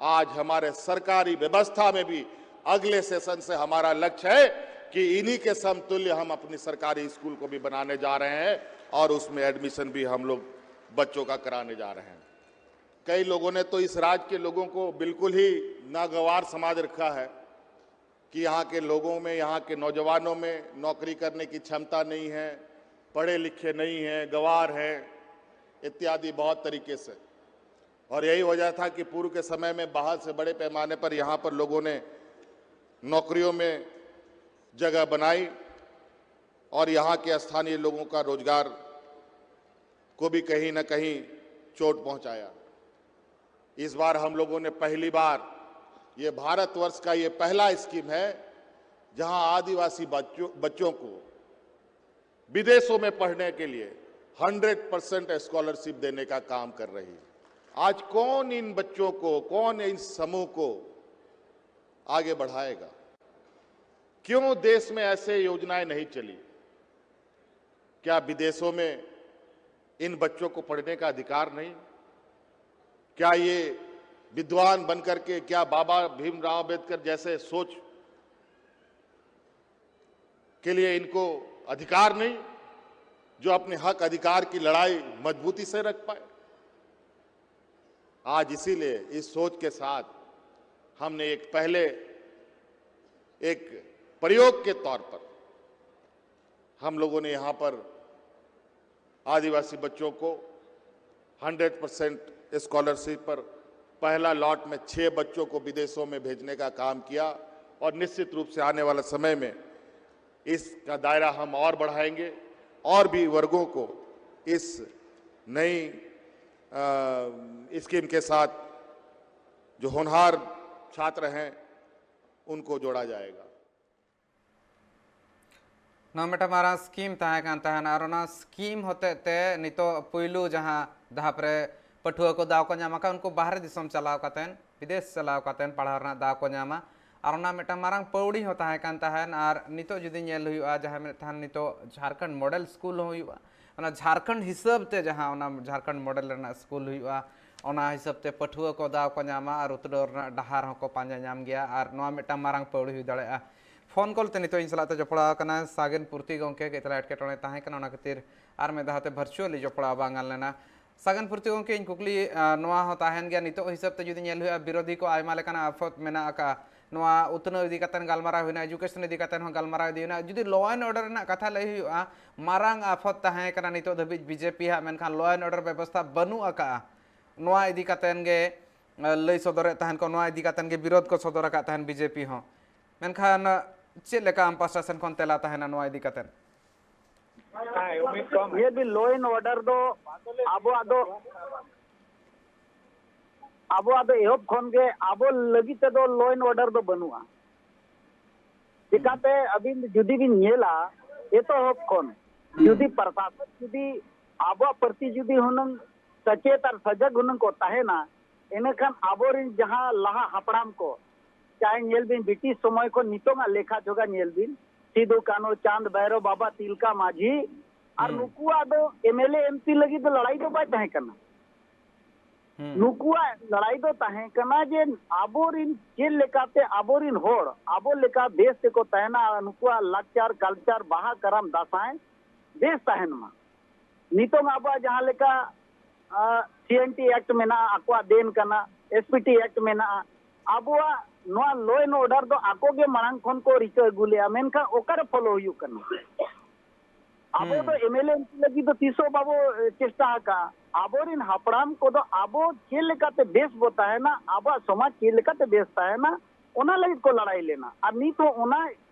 आज हमारे सरकारी व्यवस्था में भी अगले सेशन से हमारा लक्ष्य है कि इन्हीं के समतुल्य हम अपनी सरकारी स्कूल को भी बनाने जा रहे हैं और उसमें एडमिशन भी हम लोग बच्चों का कराने जा रहे हैं। कई लोगों ने तो इस राज्य के लोगों को बिल्कुल ही नागवार समझ रखा है कि यहाँ के लोगों में, यहाँ के नौजवानों में नौकरी करने की क्षमता नहीं है, पढ़े लिखे नहीं हैं, गंवार हैं इत्यादि बहुत तरीके से। और यही वजह था कि पूर्व के समय में बाहर से बड़े पैमाने पर यहाँ पर लोगों ने नौकरियों में जगह बनाई और यहाँ के स्थानीय लोगों का रोजगार को भी कहीं ना कहीं चोट पहुँचाया। इस बार हम लोगों ने पहली बार, ये भारतवर्ष का ये पहला स्कीम है जहाँ आदिवासी बच्चों बच्चों को विदेशों में पढ़ने के लिए हंड्रेड परसेंट स्कॉलरशिप देने का काम कर रही है। आज कौन इन बच्चों को, कौन इन समूह को आगे बढ़ाएगा? क्यों देश में ऐसे योजनाएं नहीं चली? क्या विदेशों में इन बच्चों को पढ़ने का अधिकार नहीं? क्या ये विद्वान बनकर के, क्या बाबा भीमराव अंबेडकर जैसे सोच के लिए इनको अधिकार नहीं, जो अपने हक अधिकार की लड़ाई मजबूती से रख पाए? आज इसीलिए इस सोच के साथ हमने एक पहले एक प्रयोग के तौर पर हम लोगों ने यहाँ पर आदिवासी बच्चों को हंड्रेड परसेंट स्कॉलरशिप पर पहला लॉट में छः बच्चों को विदेशों में भेजने का काम किया और निश्चित रूप से आने वाला समय में इसका दायरा हम और बढ़ाएंगे और भी वर्गों को इस नई स्कीम के साथ जो होनहार छात्र हैं उनको जोड़ा जाएगा। ᱱᱚᱣᱟ ᱢᱤᱫᱴᱟᱝ ᱢᱟᱨᱟᱝ ᱥᱠᱤᱢ ᱛᱟᱦᱮᱸ ᱠᱟᱱ ᱛᱟᱦᱮᱱᱟ ᱟᱨ ᱚᱱᱟ ᱥᱠᱤᱢ ᱦᱚᱛᱮᱡ ᱛᱮ ᱱᱤᱛᱚᱜ ᱯᱩᱭᱞᱩ ᱡᱟᱦᱟᱸ ᱫᱷᱟᱯ ᱨᱮ ᱯᱟᱹᱴᱷᱩᱣᱟᱹ ᱠᱚ ᱫᱟᱣ ᱠᱚ ᱧᱟᱢ ᱟᱠᱟᱫ, ᱩᱱᱠᱩ ᱵᱟᱦᱨᱮ ᱫᱤᱥᱚᱢ ᱪᱟᱞᱟᱣ ᱠᱟᱛᱮᱱ, ᱵᱤᱫᱮᱥ ᱪᱟᱞᱟᱣ ᱠᱟᱛᱮᱱ ᱯᱟᱲᱦᱟᱣ ᱨᱮᱱᱟᱜ ᱫᱟᱣ ᱠᱚ ᱧᱟᱢᱟ᱾ ᱟᱨ ᱚᱱᱟ ᱢᱤᱫᱴᱟᱝ ᱢᱟᱨᱟᱝ ᱯᱟᱹᱣᱲᱤ ᱦᱚᱸ ᱛᱟᱦᱮᱸ ᱠᱟᱱ ᱛᱟᱦᱮᱱ᱾ ᱟᱨ ᱱᱤᱛᱚᱜ ᱡᱩᱫᱤ ᱧᱮᱞ ᱦᱩᱭᱩᱜᱼᱟ, ᱡᱟᱦᱟᱸ ᱢᱮᱱᱮᱫ ᱛᱟᱦᱮᱱ ᱱᱤᱛᱚᱜ ᱡᱷᱟᱲᱠᱷᱚᱸᱰ ᱢᱚᱰᱮᱞ ᱥᱠᱩᱞ ᱦᱚᱸ ᱦᱩᱭᱩᱜᱼᱟ, ᱚᱱᱟ ᱡᱷᱟᱲᱠᱷᱚᱸᱰ ᱦᱤᱥᱟᱹᱵ ᱛᱮ ᱡᱟᱦᱟᱸ ᱚᱱᱟ ᱡᱷᱟᱲᱠᱷᱚᱸᱰ ᱢᱚᱰᱮᱞ ᱨᱮᱱᱟᱜ ᱥᱠᱩᱞ ᱦᱩᱭᱩᱜᱼᱟ, ᱚᱱᱟ ᱦᱤᱥᱟᱹᱵ ᱛᱮ ᱯᱟᱹᱴᱷᱩᱣᱟᱹ ᱠᱚ ᱫᱟᱣ ᱠᱚ ᱧᱟᱢᱟ ᱟᱨ ᱩᱛᱱᱟᱹᱣ ᱨᱮᱱᱟᱜ ᱰᱟᱦᱟᱨ ᱦᱚᱸᱠᱚ ᱯᱟᱸᱡᱟ ᱧᱟᱢ ᱜᱮᱭᱟ᱾ ᱟᱨ ᱱᱚᱣᱟ ᱢᱤᱫᱴᱟᱝ ᱢᱟᱨᱟᱝ ᱯᱟᱹᱣᱲᱤ ᱦᱩᱭ ᱫᱟᱲᱮᱭᱟᱜᱼᱟ᱾ ᱯᱷᱳᱱ ᱠᱚᱞ ᱛᱮ ᱱᱤᱛᱚᱜ ᱤᱧ ᱥᱟᱞᱟᱜ ᱛᱮ ᱡᱚᱯᱲᱟᱣ ᱟᱠᱟᱱᱟ ᱥᱟᱜᱮᱱ ᱯᱩᱨᱛᱤ ᱜᱚᱢᱠᱮ᱾ ᱠᱟᱹᱡ ᱛᱟᱞᱟ ᱮᱴᱠᱮᱴᱚᱬᱮ ᱛᱟᱦᱮᱸ ᱠᱟᱱᱟ, ᱚᱱᱟ ᱠᱷᱟᱹᱛᱤᱨ ᱟᱨ ᱢᱤᱫ ᱫᱷᱟᱣ ᱛᱮ ᱵᱷᱟᱨᱪᱩᱣᱟᱞᱤ ᱡᱚᱯᱲᱟᱣ ᱵᱟᱝ ᱜᱟᱱ ᱞᱮᱱᱟ᱾ ᱥᱟᱜᱮᱱ ᱯᱩᱨᱛᱤ ᱜᱚᱢᱠᱮ, ᱤᱧ ᱠᱩᱠᱞᱤ, ᱟᱸ, ᱱᱚᱣᱟ ᱦᱚᱸ ᱛᱟᱦᱮᱱ ᱜᱮᱭᱟ, ᱱᱤᱛᱚᱜ ᱦᱤᱥᱟᱹᱵ ᱛᱮ ᱡᱩᱫᱤ ᱧᱮᱞ ᱦᱩᱭᱩᱜᱼᱟ, ᱵᱤᱨᱳᱫᱷᱤ ᱠᱚ ᱟᱭᱢᱟ ᱞᱮᱠᱟᱱᱟᱜ ᱟᱯᱷᱚᱛ ᱢᱮᱱᱟᱜ ᱟᱠᱟᱫᱼᱟ ᱱᱚᱣᱟ ᱩᱛᱱᱟᱹᱣ ᱤᱫᱤ ᱠᱟᱛᱮ ᱜᱟᱞᱢᱟᱨᱟᱣ ᱦᱩᱭᱱᱟ, ᱮᱡᱩᱠᱮᱥᱚᱱ ᱤᱫᱤ ᱠᱟᱛᱮ ᱦᱚᱸ ᱜᱟᱞᱢᱟᱨᱟᱣ ᱤᱫᱤ ᱦᱩᱭᱱᱟ᱾ ᱡᱩᱫᱤ ᱞᱚ ᱮᱱᱰ ᱚᱨᱰᱟᱨ ᱨᱮᱱᱟᱜ ᱠᱟᱛᱷᱟ ᱞᱟᱹᱭ ᱦᱩᱭᱩᱜᱼᱟ, ᱢᱟᱨᱟᱝ ᱟᱯᱷᱚᱛ ᱛᱟᱦᱮᱸ ᱠᱟᱱᱟ ᱱᱤᱛᱚᱜ ᱫᱷᱟᱹᱵᱤᱡ ᱵᱤᱡᱮᱯᱤ ᱦᱟᱜ, ᱢᱮᱱᱠᱷᱟᱱ ᱞᱚ ᱮᱱᱰ ᱚᱨᱰᱟᱨ ᱵᱮᱵᱚᱥᱛᱷᱟ ᱵᱟᱹᱱᱩᱜ ᱟᱠᱟᱫᱼᱟ᱾ ᱱᱚᱣᱟ ᱤᱫᱤ ᱠᱟᱛᱮ ᱜᱮ, ᱟᱸ, ᱞᱟᱹᱭ ᱥᱚᱫᱚᱨᱮᱫ ᱛᱟᱦᱮᱱ ᱠᱚ, ᱱᱚᱣᱟ ᱤᱫᱤ ᱠᱟᱛᱮ ᱜᱮ ᱵᱤᱨᱳᱫᱷ ᱠᱚ ᱥᱚᱫᱚᱨ ᱟᱠᱟᱫ ᱛᱟᱦᱮᱱ ᱵᱤᱡᱮᱯᱤ ᱦᱚᱸ᱾ ᱢᱮᱱᱠᱷᱟᱱ, ᱟᱸ, ᱪᱮᱫ ᱞᱮᱠᱟ ᱟᱢ ᱯᱟᱦᱴᱟ ᱥᱮᱱ ᱠᱷᱚᱱ ᱛᱮᱞᱟ ᱛᱟᱦᱮᱱᱟ ᱱᱚᱣᱟ ᱤᱫᱤ ᱠᱟᱛᱮ? ᱧᱮᱞ ᱵᱤᱱ, ᱞᱚ ᱮᱱᱰ ᱚᱨᱰᱟᱨ ᱫᱚ ᱟᱵᱚᱣᱟᱜ ᱫᱚ ᱟᱵᱚᱣᱟᱜ ᱫᱚ ᱮᱦᱚᱵ ᱠᱷᱚᱱ ᱜᱮ ᱟᱵᱚ ᱞᱟᱹᱜᱤᱫ ᱛᱮᱫᱚ ᱞᱚ ᱮᱱᱰ ᱚᱨᱰᱟᱨ ᱫᱚ ᱵᱟᱹᱱᱩᱜᱼᱟ᱾ ᱪᱤᱠᱟᱛᱮ ᱟᱹᱵᱤᱱ ᱡᱩᱫᱤ ᱵᱤᱱ ᱧᱮᱞᱟ, ᱮᱛᱚᱦᱚᱵ ᱠᱷᱚᱱ ᱡᱩᱫᱤ ᱯᱨᱚᱥᱟᱥᱚᱱ ᱡᱩᱫᱤ ᱟᱵᱚᱣᱟᱜ ᱯᱨᱚᱛᱤ ᱡᱩᱫᱤ ᱦᱩᱱᱟᱹᱝ ᱥᱮᱪᱮᱫ ᱟᱨ ᱥᱟᱡᱟᱜ ᱦᱩᱱᱟᱹᱝ ᱠᱚ ᱛᱟᱦᱮᱱᱟ, ᱤᱱᱟᱹᱠᱷᱟᱱ ᱟᱵᱚᱨᱮᱱ ᱡᱟᱦᱟᱸ ᱞᱟᱦᱟ ᱦᱟᱯᱲᱟᱢ ᱠᱚ, ᱪᱟᱦᱮ ᱧᱮᱞ ᱵᱤᱱ ᱵᱨᱤᱴᱤᱥ ᱥᱚᱢᱚᱭ ᱠᱷᱚᱱ ᱱᱤᱛᱚᱝᱟᱜ ᱞᱮᱠᱷᱟ ᱡᱚᱠᱷᱟ ᱧᱮᱞ ᱵᱤᱱ, ᱥᱤᱫᱩ, ᱠᱟᱹᱱᱦᱩ, ᱪᱟᱸᱫᱽ, ᱵᱷᱟᱭᱨᱳ, ᱵᱟᱵᱟ ᱛᱤᱞᱠᱟ ᱢᱟᱹᱡᱷᱤ, ᱟᱨ ᱦᱩᱸ᱾ ᱱᱩᱠᱩᱣᱟᱜ ᱫᱚ M L A, M P ᱞᱟᱹᱜᱤᱫ ᱫᱚ ᱞᱟᱲᱟᱭ ᱫᱚ ᱵᱟᱭ ᱛᱟᱦᱮᱸ ᱠᱟᱱᱟ᱾ ᱦᱩᱸ᱾ ᱱᱩᱠᱩᱣᱟᱜ ᱞᱟᱲᱟᱭ ᱫᱚ ᱛᱟᱦᱮᱸ ᱠᱟᱱᱟ ᱡᱮ ᱟᱵᱚᱨᱤᱱ ᱪᱮᱫ ᱞᱮᱠᱟᱛᱮ ᱟᱵᱚᱨᱤᱱ ᱦᱚᱲ ᱟᱵᱚ ᱞᱮᱠᱟ ᱵᱮᱥ ᱛᱮᱠᱚ ᱛᱟᱦᱮᱱᱟ, ᱟᱨ ᱱᱩᱠᱩᱣᱟᱜ ᱞᱟᱠᱪᱟᱨ, ᱠᱟᱞᱪᱟᱨ, ᱵᱟᱦᱟ, ᱠᱟᱨᱟᱢ, ᱫᱟᱸᱥᱟᱭ ᱵᱮᱥ ᱛᱟᱦᱮᱱ ᱢᱟ᱾ ᱱᱤᱛᱚᱝ ᱟᱵᱚᱣᱟᱜ ᱡᱟᱦᱟᱸ ᱞᱮᱠᱟ, ᱟ, ᱥᱤ ᱮᱱ ᱴᱤ Act ᱢᱮᱱᱟᱜᱼᱟ, ᱟᱠᱚᱣᱟᱜ ᱫᱮᱱ ᱠᱟᱱᱟ, ᱮᱥ ᱯᱤ ᱴᱤ Act ᱢᱮᱱᱟᱜᱼᱟ, ᱟᱵᱚᱣᱟᱜ ᱱᱚᱣᱟ law and order ᱫᱚ ᱟᱠᱚ ᱜᱮ ᱢᱟᱲᱟᱝ ᱠᱷᱚᱱ ᱠᱚ ᱨᱤᱠᱟᱹ ᱟᱹᱜᱩ ᱞᱮᱜᱼᱟ, ᱢᱮᱱᱠᱷᱟᱱ ᱚᱠᱟᱨᱮ follow ᱦᱩᱭᱩᱜ ᱠᱟᱱᱟ? ᱟᱵᱚ ᱦᱩᱸ᱾ ᱫᱚ M L A M P ᱞᱟᱹᱜᱤᱫ ᱫᱚ ᱛᱤᱥ ᱦᱚᱸ ᱵᱟᱵᱚ, ᱮ, ᱪᱮᱥᱴᱟ ᱟᱠᱟᱫᱼᱟ᱾ ᱟᱵᱚᱨᱮᱱ ᱦᱟᱯᱲᱟᱢ ᱠᱚᱫᱚ ᱟᱵᱚ ᱪᱮᱫ ᱞᱮᱠᱟᱛᱮ ᱵᱮᱥ ᱵᱚ ᱛᱟᱦᱮᱱᱟ, ᱟᱵᱚᱣᱟᱜ ᱥᱚᱢᱟᱡᱽ ᱪᱮᱫ ᱞᱮᱠᱟᱛᱮ ᱵᱮᱥ ᱛᱟᱦᱮᱱᱟ, ᱚᱱᱟ ᱞᱟᱹᱜᱤᱫ ᱠᱚ ᱞᱟᱲᱟᱭ ᱞᱮᱱᱟ᱾ ᱟᱨ ᱱᱤᱛ ᱦᱚᱸ ᱚᱱᱟ,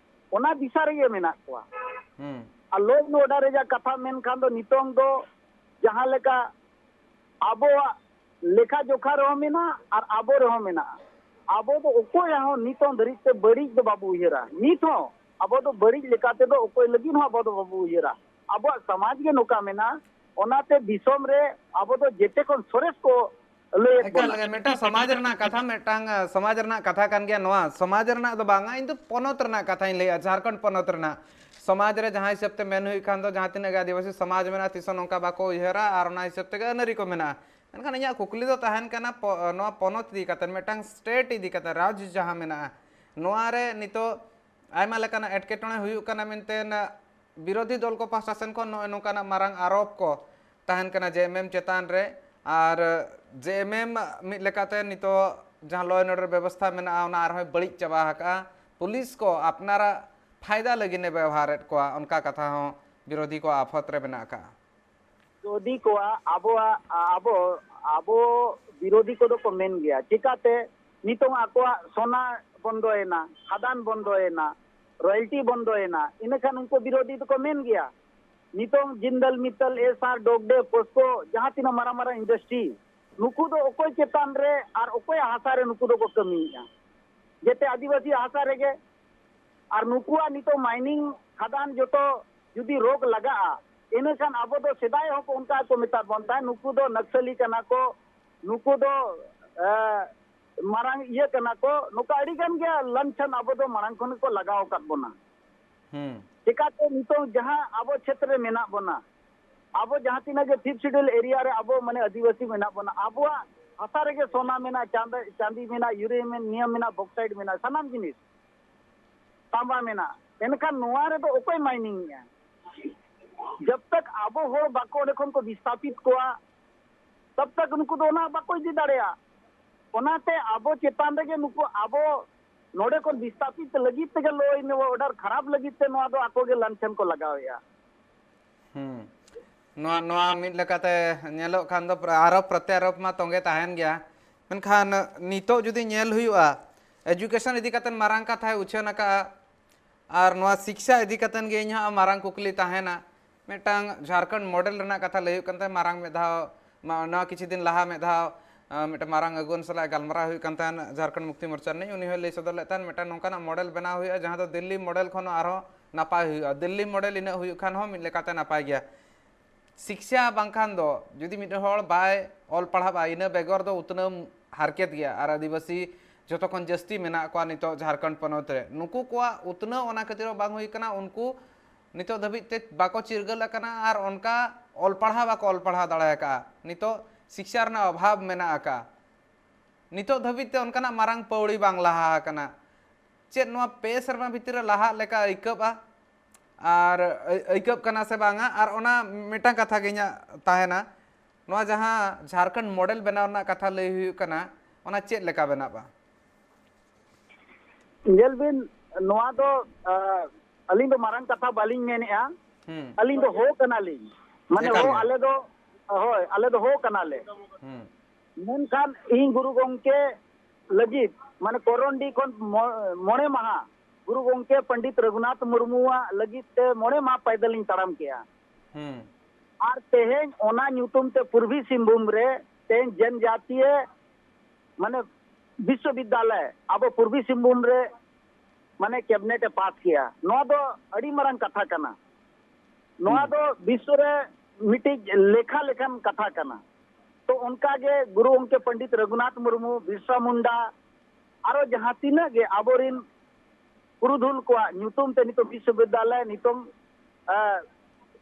ᱚᱱᱟ ᱫᱤᱥᱟ ᱨᱮᱜᱮ ᱢᱮᱱᱟᱜ ᱠᱚᱣᱟ᱾ ᱦᱩᱸ᱾ ᱟᱨ law and order ᱨᱮᱭᱟᱜ ᱠᱟᱛᱷᱟ ᱢᱮᱱᱠᱷᱟᱱ ᱫᱚ ᱱᱤᱛᱚᱝ ᱫᱚ ᱡᱟᱦᱟᱸ ᱞᱮᱠᱟ ᱟᱵᱚᱣᱟᱜ ᱞᱮᱠᱷᱟ ᱡᱚᱠᱷᱟ ᱨᱮᱦᱚᱸ ᱢᱮᱱᱟᱜᱼᱟ ᱟᱨ ᱟᱵᱚ ᱨᱮᱦᱚᱸ ᱢᱮᱱᱟᱜᱼᱟ᱾ ᱟᱵᱚ ᱫᱚ ᱚᱠᱚᱭᱟᱜ ᱦᱚᱸ ᱱᱤᱛᱚᱝ ᱫᱷᱟᱹᱨᱤᱡ ᱛᱮ ᱵᱟᱹᱲᱤᱡ ᱫᱚ ᱵᱟᱵᱚ ᱩᱭᱦᱟᱹᱨᱟ᱾ ᱱᱤᱛ ᱦᱚᱸ ᱟᱵᱚ ᱫᱚ ᱵᱟᱹᱲᱤᱡ ᱞᱮᱠᱟ ᱛᱮᱫᱚ ᱚᱠᱚᱭ ᱞᱟᱹᱜᱤᱫ ᱦᱚᱸ ᱟᱵᱚ ᱫᱚ ᱵᱟᱵᱚ ᱩᱭᱦᱟᱹᱨᱟ᱾ ᱟᱵᱚᱣᱟᱜ ᱥᱚᱢᱟᱡᱽ ᱜᱮ ᱱᱚᱝᱠᱟ ᱢᱮᱱᱟᱜᱼᱟ, ᱚᱱᱟᱛᱮ ᱫᱤᱥᱚᱢ ᱨᱮ ᱟᱵᱚ ᱫᱚ ᱡᱮᱛᱮ ᱠᱷᱚᱱ ᱥᱚᱨᱮᱥ ᱠᱚ ᱞᱟᱹᱭᱮᱫ ᱮᱠᱟᱞ ᱵᱚᱱᱟ᱾ ᱜᱮ, ᱢᱤᱫᱴᱟᱝ ᱥᱚᱢᱟᱡᱽ ᱨᱮᱱᱟᱜ ᱠᱟᱛᱷᱟ, ᱢᱤᱫᱴᱟᱝ, ᱟ, ᱥᱚᱢᱟᱡᱽ ᱨᱮᱱᱟᱜ ᱠᱟᱛᱷᱟ ᱠᱟᱱ ᱜᱮᱭᱟ ᱱᱚᱣᱟ᱾ ᱥᱚᱢᱟᱡᱽ ᱨᱮᱱᱟᱜ ᱫᱚ ᱵᱟᱝᱟ, ᱤᱧ ᱫᱚ ᱯᱚᱱᱚᱛ ᱨᱮᱱᱟᱜ ᱠᱟᱛᱷᱟᱧ ᱞᱟᱹᱭᱮᱫᱼᱟ, ᱡᱷᱟᱲᱠᱷᱚᱸᱰ ᱯᱚᱱᱚᱛ ᱨᱮᱱᱟᱜ᱾ ᱥᱚᱢᱟᱡᱽ ᱨᱮ ᱡᱟᱦᱟᱸ ᱦᱤᱥᱟᱹᱵ ᱛᱮ ᱢᱮᱱ ᱦᱩᱭᱩᱜ ᱠᱷᱟᱱ ᱫᱚ, ᱡᱟᱦᱟᱸ ᱛᱤᱱᱟᱹᱜ ᱜᱮ ᱟᱹᱫᱤᱵᱟᱹᱥᱤ ᱥᱚᱢᱟᱡᱽ ᱢᱮᱱᱟᱜᱼᱟ, ᱛᱤᱥ ᱦᱚᱸ ᱱᱚᱝᱠᱟ ᱵᱟᱠᱚ ᱩᱭᱦᱟᱹᱨᱟ ᱟᱨ ᱚᱱᱟ ᱦᱤᱥᱟᱹᱵ ᱛᱮᱜᱮ ᱟᱹᱱ ᱟᱹᱨᱤ ᱠᱚ ᱢᱮᱱᱟᱜᱼᱟ᱾ ᱢᱮᱱᱠᱷᱟᱱ ᱤᱧᱟᱹᱜ ᱠᱩᱠᱞᱤ ᱫᱚ ᱛᱟᱦᱮᱱ ᱠᱟᱱᱟ, ᱯᱚ-, ᱱᱚᱣᱟ ᱯᱚᱱᱚᱛ ᱤᱫᱤ ᱠᱟᱛᱮ, ᱢᱤᱫᱴᱟᱝ state ᱤᱫᱤ ᱠᱟᱛᱮ, ᱨᱟᱡᱽ ᱡᱟᱦᱟᱸ ᱢᱮᱱᱟᱜᱼᱟ, ᱱᱚᱣᱟ ᱨᱮ ᱱᱤᱛᱚᱜ ᱟᱭᱢᱟ ᱞᱮᱠᱟᱱᱟᱜ ᱮᱴᱠᱮᱴᱚᱬᱮ ᱦᱩᱭᱩᱜ ᱠᱟᱱᱟ ᱢᱮᱱᱛᱮ ᱵᱤᱨᱳᱫᱷᱤ ᱫᱚᱞ ᱠᱚ ᱯᱟᱦᱴᱟ ᱥᱮᱱ ᱠᱷᱚᱱ ᱱᱚᱜᱼᱚᱭ ᱱᱚᱝᱠᱟᱱᱟᱜ ᱢᱟᱨᱟᱝ ᱟᱨᱳᱯ ᱠᱚ ᱛᱟᱦᱮᱱ ᱠᱟᱱᱟ ᱡᱮ ᱮᱢ ᱮᱢ ᱪᱮᱛᱟᱱ ᱨᱮ᱾ ᱟᱨ ᱡᱮ ᱮᱢ ᱮᱢ ᱢᱤᱫ ᱞᱮᱠᱟᱛᱮ ᱱᱤᱛᱚᱜ ᱡᱟᱦᱟᱸ law and order ᱵᱮᱵᱚᱥᱛᱷᱟ ᱢᱮᱱᱟᱜᱼᱟ, ᱚᱱᱟ ᱟᱨᱦᱚᱸᱭ ᱵᱟᱹᱲᱤᱡ ᱪᱟᱵᱟ ᱟᱠᱟᱜᱼᱟ᱾ ᱯᱩᱞᱤᱥ ᱠᱚ ᱟᱯᱱᱟᱨᱟᱜ ᱯᱷᱟᱭᱫᱟ ᱞᱟᱹᱜᱤᱫ ᱮ ᱵᱮᱣᱦᱟᱨᱮᱫ ᱠᱚᱣᱟ, ᱚᱱᱠᱟ ᱠᱟᱛᱷᱟ ᱦᱚᱸ ᱵᱤᱨᱳᱫᱷᱤ ᱠᱚᱣᱟᱜ ᱟᱯᱷᱚᱛ ᱨᱮ ᱢᱮᱱᱟᱜ ᱟᱠᱟᱜᱼᱟ᱾ ᱵᱤᱨᱳᱫᱷᱤ ᱠᱚᱣᱟᱜ, ᱟᱵᱚᱣᱟᱜ, ᱟᱵᱚ, ᱟᱵᱚ ᱵᱤᱨᱳᱫᱷᱤ ᱠᱚᱫᱚ ᱠᱚ ᱢᱮᱱ ᱜᱮᱭᱟ᱾ ᱪᱤᱠᱟᱛᱮ? ᱱᱤᱛᱚᱝ ᱟᱠᱚᱣᱟᱜ ᱥᱚᱱᱟ ᱵᱚᱱᱫᱚᱭᱮᱱᱟ, ᱠᱷᱟᱫᱟᱱ ᱵᱚᱱᱫᱚᱭᱮᱱᱟ, royalty ᱵᱚᱱᱫᱚᱭᱮᱱᱟ, ᱤᱱᱟᱹᱠᱷᱟᱱ ᱩᱱᱠᱩ ᱵᱤᱨᱳᱫᱷᱤ ᱫᱚᱠᱚ ᱢᱮᱱ ᱜᱮᱭᱟ᱾ ᱱᱤᱛᱚᱝ ᱡᱤᱱᱫᱟᱞ ᱢᱤᱛᱛᱟᱞ, ᱮᱥ ᱟᱨ, ᱰᱚᱜᱽᱰᱮ, ᱯᱚᱥᱠᱚ, ᱡᱟᱦᱟᱸ ᱛᱤᱱᱟᱹᱜ ᱢᱟᱨᱟᱝ ᱢᱟᱨᱟᱝ industry, ᱱᱩᱠᱩ ᱫᱚ ᱚᱠᱚᱭ ᱪᱮᱛᱟᱱ ᱨᱮ ᱟᱨ ᱚᱠᱚᱭᱟᱜ ᱦᱟᱥᱟ ᱨᱮ ᱱᱩᱠᱩ ᱫᱚᱠᱚ ᱠᱟᱹᱢᱤᱭᱮᱫᱼᱟ? ᱡᱮᱛᱮ ᱟᱹᱫᱤᱵᱟᱹᱥᱤ ᱦᱟᱥᱟ ᱨᱮᱜᱮ᱾ ᱟᱨ ᱱᱩᱠᱩᱣᱟᱜ ᱱᱤᱛᱚᱜ mining ᱠᱷᱟᱫᱟᱱ ᱡᱚᱛᱚ ᱡᱩᱫᱤ ᱨᱳᱠ ᱞᱟᱜᱟᱜᱼᱟ, ᱤᱱᱟᱹᱠᱷᱟᱱ ᱟᱵᱚ ᱫᱚ ᱥᱮᱫᱟᱭ ᱦᱚᱸ ᱠᱚ ᱚᱱᱠᱟ ᱠᱚ ᱢᱮᱛᱟᱫ ᱵᱚᱱ ᱛᱟᱦᱮᱸᱫ, ᱱᱩᱠᱩ ᱫᱚ ᱱᱟᱠᱥᱟᱞᱤ ᱠᱟᱱᱟ ᱠᱚ, ᱱᱩᱠᱩ ᱫᱚ ᱮ, ᱢᱟᱨᱟᱝ ᱤᱭᱟᱹ ᱠᱟᱱᱟ ᱠᱚ, ᱱᱚᱝᱠᱟ ᱟᱹᱰᱤ ᱜᱟᱱ ᱜᱮ ᱞᱟᱧᱪᱷᱟᱱ ᱟᱵᱚ ᱫᱚ ᱢᱟᱲᱟᱝ ᱠᱷᱚᱱ ᱜᱮᱠᱚ ᱞᱟᱜᱟᱣ ᱟᱠᱟᱫ ᱵᱚᱱᱟ᱾ ᱦᱩᱸ ᱪᱮᱠᱟᱛᱮ ᱱᱤᱛᱚᱝ ᱡᱟᱦᱟᱸ ᱟᱵᱚ ᱪᱷᱮᱛᱨᱚ ᱨᱮ ᱢᱮᱱᱟᱜ ᱵᱚᱱᱟ, ᱟᱵᱚ ᱡᱟᱦᱟᱸ ᱛᱤᱱᱟᱹᱜ ᱜᱮ ᱯᱷᱤᱯᱛᱷ ᱥᱤᱰᱩᱞ ᱮᱨᱤᱭᱟ ᱨᱮ ᱟᱵᱚ ᱢᱟᱱᱮ ᱟᱹᱫᱤᱵᱟᱹᱥᱤ ᱢᱮᱱᱟᱜ ᱵᱚᱱᱟ, ᱟᱵᱚᱣᱟᱜ ᱦᱟᱥᱟ ᱨᱮᱜᱮ ᱥᱚᱱᱟ ᱢᱮᱱᱟᱜᱼᱟ, ᱪᱟᱸᱫ-, ᱪᱟᱸᱫᱤ ᱢᱮᱱᱟᱜᱼᱟ, ᱭᱩᱨᱮᱱᱤᱭᱟᱢ ᱢᱮᱱᱟᱜᱼᱟ, ᱵᱚᱠᱥᱟᱭᱤᱰ ᱢᱮᱱᱟᱜᱼᱟ, ᱥᱟᱱᱟᱢ ᱡᱤᱱᱤᱥ ᱛᱟᱢᱵᱟ ᱢᱮᱱᱟᱜᱼᱟ᱾ ᱮᱱᱠᱷᱟᱱ ᱱᱚᱣᱟ ᱨᱮᱫᱚ ᱚᱠᱚᱭ ᱢᱟᱭᱱᱤᱝ ᱮᱜᱼᱟ? ᱡᱟᱵ ᱛᱟᱠ ᱟᱵᱚ ᱦᱚᱲ ᱵᱟᱠᱚ ᱚᱸᱰᱮ ᱠᱷᱚᱱ ᱠᱚ ᱵᱤᱥᱛᱟᱯᱤᱛ ᱠᱚᱣᱟ, ᱛᱟᱵ ᱛᱟᱠ ᱱᱩᱠᱩ ᱫᱚ ᱚᱱᱟ ᱵᱟᱠᱚ ᱤᱫᱤ ᱫᱟᱲᱮᱭᱟᱜᱼᱟ᱾ ᱚᱱᱟᱛᱮ ᱟᱵᱚ ᱪᱮᱛᱟᱱ ᱨᱮᱜᱮ ᱱᱩᱠᱩ ᱟᱵᱚ ᱱᱚᱰᱮ ᱠᱷᱚᱱ ᱵᱤᱥᱛᱟᱯᱤᱛ ᱞᱟᱹᱜᱤᱫ ᱛᱮᱜᱮ ᱞᱚ ᱮᱱᱰ ᱚᱨᱰᱟᱨ ᱠᱷᱟᱨᱟᱯ ᱞᱟᱹᱜᱤᱫ ᱛᱮ ᱱᱚᱣᱟ ᱫᱚ ᱟᱠᱚ ᱜᱮ ᱞᱟᱧᱪᱷᱟᱱ ᱠᱚ ᱞᱟᱜᱟᱣᱮᱫᱼᱟ᱾ ᱦᱩᱸ᱾ ᱱᱚᱣᱟ, ᱱᱚᱣᱟ ᱢᱤᱫ ᱞᱮᱠᱟᱛᱮ ᱧᱮᱞᱚᱜ ᱠᱷᱟᱱ ᱫᱚ ᱯᱨᱟ-, ᱟᱨᱚ ᱯᱨᱚᱛᱭᱟᱨᱳᱯ ᱢᱟ ᱛᱚᱸᱜᱮ ᱛᱟᱦᱮᱱ ᱜᱮᱭᱟ, ᱢᱮᱱᱠᱷᱟᱱ ᱱᱤᱛᱚᱜ ᱡᱩᱫᱤ ᱧᱮᱞ ᱦᱩᱭᱩᱜᱼᱟ, ᱮᱡᱩᱠᱮᱥᱚᱱ ᱤᱫᱤ ᱠᱟᱛᱮ ᱢᱟᱨᱟᱝ ᱠᱟᱛᱷᱟᱭ ᱩᱪᱷᱟᱹᱱ ᱟᱠᱟᱫᱼᱟ, ᱟᱨ ᱱᱚᱣᱟ ᱥᱤᱠᱥᱟ ᱤᱫᱤ ᱠᱟᱛᱮ ᱜᱮ ᱤᱧᱟᱹᱜ ᱢᱟᱨᱟᱝ ᱠᱩᱠᱞᱤ ᱛᱟᱦᱮᱱᱟ᱾ ᱢᱤᱫᱴᱟᱝ ᱡᱷᱟᱲᱠᱷᱚᱸᱰ ᱢᱚᱰᱮᱞ ᱨᱮᱱᱟᱜ ᱠᱟᱛᱷᱟ ᱞᱟᱹᱭ ᱦᱩᱭᱩᱜ ᱠᱟᱱ ᱛᱟᱦᱮᱸᱫ, ᱢᱟᱨᱟᱝ ᱢᱤᱫ ᱫᱷᱟᱣ ᱢᱟ-, ᱱᱚᱣᱟ ᱠᱤᱪᱷᱩ ᱫᱤᱱ ᱞᱟᱦᱟ ᱢᱤᱫ ᱫᱷᱟᱣ, ᱟᱸ, ᱢᱤᱫᱴᱟᱝ ᱢᱟᱨᱟᱝ ᱟᱹᱜᱩᱣᱟᱹᱱ ᱥᱟᱞᱟᱜ ᱜᱟᱞᱢᱟᱨᱟᱣ ᱦᱩᱭᱩᱜ ᱠᱟᱱ ᱛᱟᱦᱮᱸᱫ, ᱡᱷᱟᱲᱠᱷᱚᱸᱰ ᱢᱩᱠᱛᱤ ᱢᱳᱨᱪᱟ ᱨᱤᱱᱤᱡ, ᱩᱱᱤ ᱦᱚᱸᱭ ᱞᱟᱹᱭ ᱥᱚᱫᱚᱨ ᱞᱮᱫ ᱛᱟᱦᱮᱸᱫ ᱢᱤᱫᱴᱟᱝ ᱱᱚᱝᱠᱟᱱᱟᱜ ᱢᱚᱰᱮᱞ ᱵᱮᱱᱟᱣ ᱦᱩᱭᱩᱜᱼᱟ, ᱡᱟᱦᱟᱸ ᱫᱚ ᱫᱤᱞᱞᱤ ᱢᱚᱰᱮᱞ ᱠᱷᱚᱱ ᱦᱚᱸ ᱟᱨᱦᱚᱸ ᱱᱟᱯᱟᱭ ᱦᱩᱭᱩᱜᱼᱟ᱾ ᱫᱤᱞᱞᱤ ᱢᱚᱰᱮᱞ ᱤᱱᱟᱹᱜ ᱦᱩᱭᱩᱜ ᱠᱷᱟᱱ ᱦᱚᱸ ᱢᱤᱫ ᱞᱮᱠᱟᱛᱮ ᱱᱟᱯᱟᱭ ᱜᱮᱭᱟ᱾ ᱥᱤᱠᱥᱟ ᱵᱟᱝᱠᱷᱟᱱ ᱫᱚ ᱡᱩᱫᱤ ᱢᱤᱫ ᱦᱚᱲ ᱵᱟᱭ ᱚᱞ ᱯᱟᱲᱦᱟᱜᱼᱟ, ᱤᱱᱟᱹ ᱵᱮᱜᱚᱨ ᱫᱚ ᱩᱛᱱᱟᱹᱣ ᱦᱟᱨᱠᱮᱛ ᱜᱮᱭᱟ᱾ ᱟᱨ ᱟᱹᱫᱤᱵᱟᱹᱥᱤ ᱡᱷᱚᱛᱚ ᱠᱷᱚᱱ ᱡᱟᱹᱥᱛᱤ ᱢᱮᱱᱟᱜ ᱠᱚᱣᱟ ᱱᱤᱛᱚᱜ ᱡᱷᱟᱲᱠᱷᱚᱸᱰ ᱯᱚᱱᱚᱛ ᱨᱮ, ᱱᱩᱠᱩ ᱠᱚᱣᱟᱜ ᱩᱛᱱᱟᱹᱣ ᱚᱱᱟ ᱠᱷᱟᱹᱛᱤᱨ ᱦᱚᱸ ᱵᱟᱝ ᱦᱩᱭ ᱠᱟᱱᱟ᱾ ᱩᱱᱠᱩ ᱱᱤᱛᱚᱜ ᱫᱷᱟᱹᱵᱤᱡ ᱛᱮ ᱵᱟᱠᱚ ᱪᱤᱨᱜᱟᱹᱞ ᱟᱠᱟᱱᱟ ᱟᱨ ᱚᱱᱠᱟ ᱚᱞ ᱯᱟᱲᱦᱟᱣ ᱵᱟᱠᱚ ᱚᱞ ᱯᱟᱲᱦᱟᱣ ᱫᱟᱲᱮ ᱟᱠᱟᱫᱼᱟ᱾ ᱱᱤᱛᱚᱜ ᱥᱤᱠᱥᱟ ᱨᱮᱱᱟᱜ ᱚᱵᱷᱟᱵᱽ ᱢᱮᱱᱟᱜ ᱟᱠᱟᱫᱼᱟ᱾ ᱱᱤᱛᱚᱜ ᱫᱷᱟᱹᱵᱤᱡ ᱛᱮ ᱚᱱᱠᱟᱱᱟᱜ ᱢᱟᱨᱟᱝ ᱯᱟᱹᱣᱲᱤ ᱵᱟᱝ ᱞᱟᱦᱟ ᱟᱠᱟᱱᱟ᱾ ᱪᱮᱫ ᱱᱚᱣᱟ ᱯᱮ ᱥᱮᱨᱢᱟ ᱵᱷᱤᱛᱤᱨ ᱨᱮ ᱞᱟᱦᱟᱜ ᱞᱮᱠᱟ ᱟᱹᱭᱠᱟᱹᱜᱼᱟ? ᱟᱨ ᱟᱹᱭ-, ᱟᱹᱭᱠᱟᱹᱜ ᱠᱟᱱᱟ ᱥᱮ ᱵᱟᱝᱟ? ᱟᱨ ᱚᱱᱟ ᱢᱤᱫᱴᱟᱝ ᱠᱟᱛᱷᱟ ᱜᱮ ᱤᱧᱟᱹᱜ ᱛᱟᱦᱮᱱᱟ, ᱱᱚᱣᱟ ᱡᱟᱦᱟᱸ ᱡᱷᱟᱲᱠᱷᱚᱸᱰ ᱢᱚᱰᱮᱞ ᱵᱮᱱᱟᱣ ᱨᱮᱱᱟᱜ ᱠᱟᱛᱷᱟ ᱞᱟᱹᱭ ᱦᱩᱭᱩᱜ ᱠᱟᱱᱟ, ᱚᱱᱟ ᱪᱮᱫ ᱞᱮᱠᱟ ᱵᱮᱱᱟᱜᱼᱟ? ᱧᱮᱞ ᱵᱤᱱ, ᱱᱚᱣᱟ ᱫᱚ, ᱟ, ᱟᱹᱞᱤᱧ ᱫᱚ ᱢᱟᱨᱟᱝ ᱠᱟᱛᱷᱟ ᱵᱟᱹᱞᱤᱧ ᱢᱮᱱᱮᱫᱼᱟ᱾ ᱦᱩᱸ᱾ ᱟᱹᱞᱤᱧ ᱫᱚ ᱦᱚ ᱠᱟᱱᱟᱞᱤᱧ, ᱢᱟᱱᱮ ᱮᱠᱟᱞ ᱦᱚ, ᱜᱮ᱾ ᱟᱞᱮ ᱫᱚ, ᱦᱳᱭ, ᱟᱞᱮ ᱫᱚ ᱦᱚ ᱠᱟᱱᱟᱞᱮ᱾ ᱦᱩᱸ᱾ ᱢᱮᱱᱠᱷᱟᱱ ᱤᱧ ᱜᱩᱨᱩ ᱜᱚᱢᱠᱮ ᱞᱟᱹᱜᱤᱫ, ᱢᱟᱱᱮ ᱠᱚᱨᱚᱱᱰᱤ ᱠᱷᱚᱱ ᱢᱚ-, ᱢᱚᱬᱮ ᱢᱟᱦᱟ ᱜᱩᱨᱩ ᱜᱚᱢᱠᱮ ᱯᱚᱱᱰᱤᱛ ᱨᱚᱜᱷᱩᱱᱟᱛᱷ ᱢᱩᱨᱢᱩᱣᱟᱜ ᱞᱟᱹᱜᱤᱫ ᱛᱮ ᱢᱚᱬᱮ ᱢᱟᱦᱟ ᱯᱟᱭᱫᱟᱞᱤᱧ ᱛᱟᱲᱟᱢ ᱠᱮᱜᱼᱟ᱾ ᱦᱩᱸ᱾ ᱟᱨ ᱛᱮᱦᱮᱧ ᱚᱱᱟ ᱧᱩᱛᱩᱢ ᱛᱮ ᱯᱩᱨᱵᱤ ᱥᱤᱝᱵᱷᱩᱢ ᱨᱮ ᱛᱮᱦᱮᱧ ᱡᱚᱱᱡᱟᱛᱤᱭᱚ, ᱢᱟᱱᱮ, ᱵᱤᱥᱥᱚᱵᱤᱫᱽᱫᱟᱞᱚᱭ ᱟᱵᱚ ᱯᱩᱨᱵᱤ ᱥᱤᱝᱵᱷᱩᱢ ᱨᱮ, ᱢᱟᱱᱮ, ᱠᱮᱵᱤᱱᱮᱴ ᱮ ᱯᱟᱥ ᱠᱮᱜᱼᱟ᱾ ᱱᱚᱣᱟ ᱫᱚ ᱟᱹᱰᱤ ᱢᱟᱨᱟᱝ ᱠᱟᱛᱷᱟ ᱠᱟᱱᱟ᱾ ᱱᱚᱣᱟ ᱦᱩᱸ᱾ ᱫᱚ ᱵᱤᱥᱥᱚ ᱨᱮ ᱢᱤᱫᱴᱤᱡ ᱞᱮᱠᱷᱟ ᱞᱮᱠᱷᱟᱱ ᱠᱟᱛᱷᱟ ᱠᱟᱱᱟ᱾ ᱛᱚ ᱚᱱᱠᱟ ᱜᱮ ᱜᱩᱨᱩ ᱜᱚᱢᱠᱮ ᱯᱚᱱᱰᱤᱛ ᱨᱚᱜᱷᱩᱱᱟᱛᱷ ᱢᱩᱨᱢᱩ, ᱵᱤᱨᱥᱟ ᱢᱩᱱᱰᱟ, ᱟᱨᱚ ᱡᱟᱦᱟᱸ ᱛᱤᱱᱟᱹᱜ ᱜᱮ ᱟᱵᱚᱨᱤᱱ ᱯᱩᱨᱩᱫᱷᱩᱞ ᱠᱚᱣᱟᱜ ᱧᱩᱛᱩᱢ ᱛᱮ ᱱᱤᱛᱚᱜ ᱵᱤᱥᱥᱚᱵᱤᱫᱽᱫᱟᱞᱚᱭ ᱱᱤᱛᱚᱝ, ᱮ,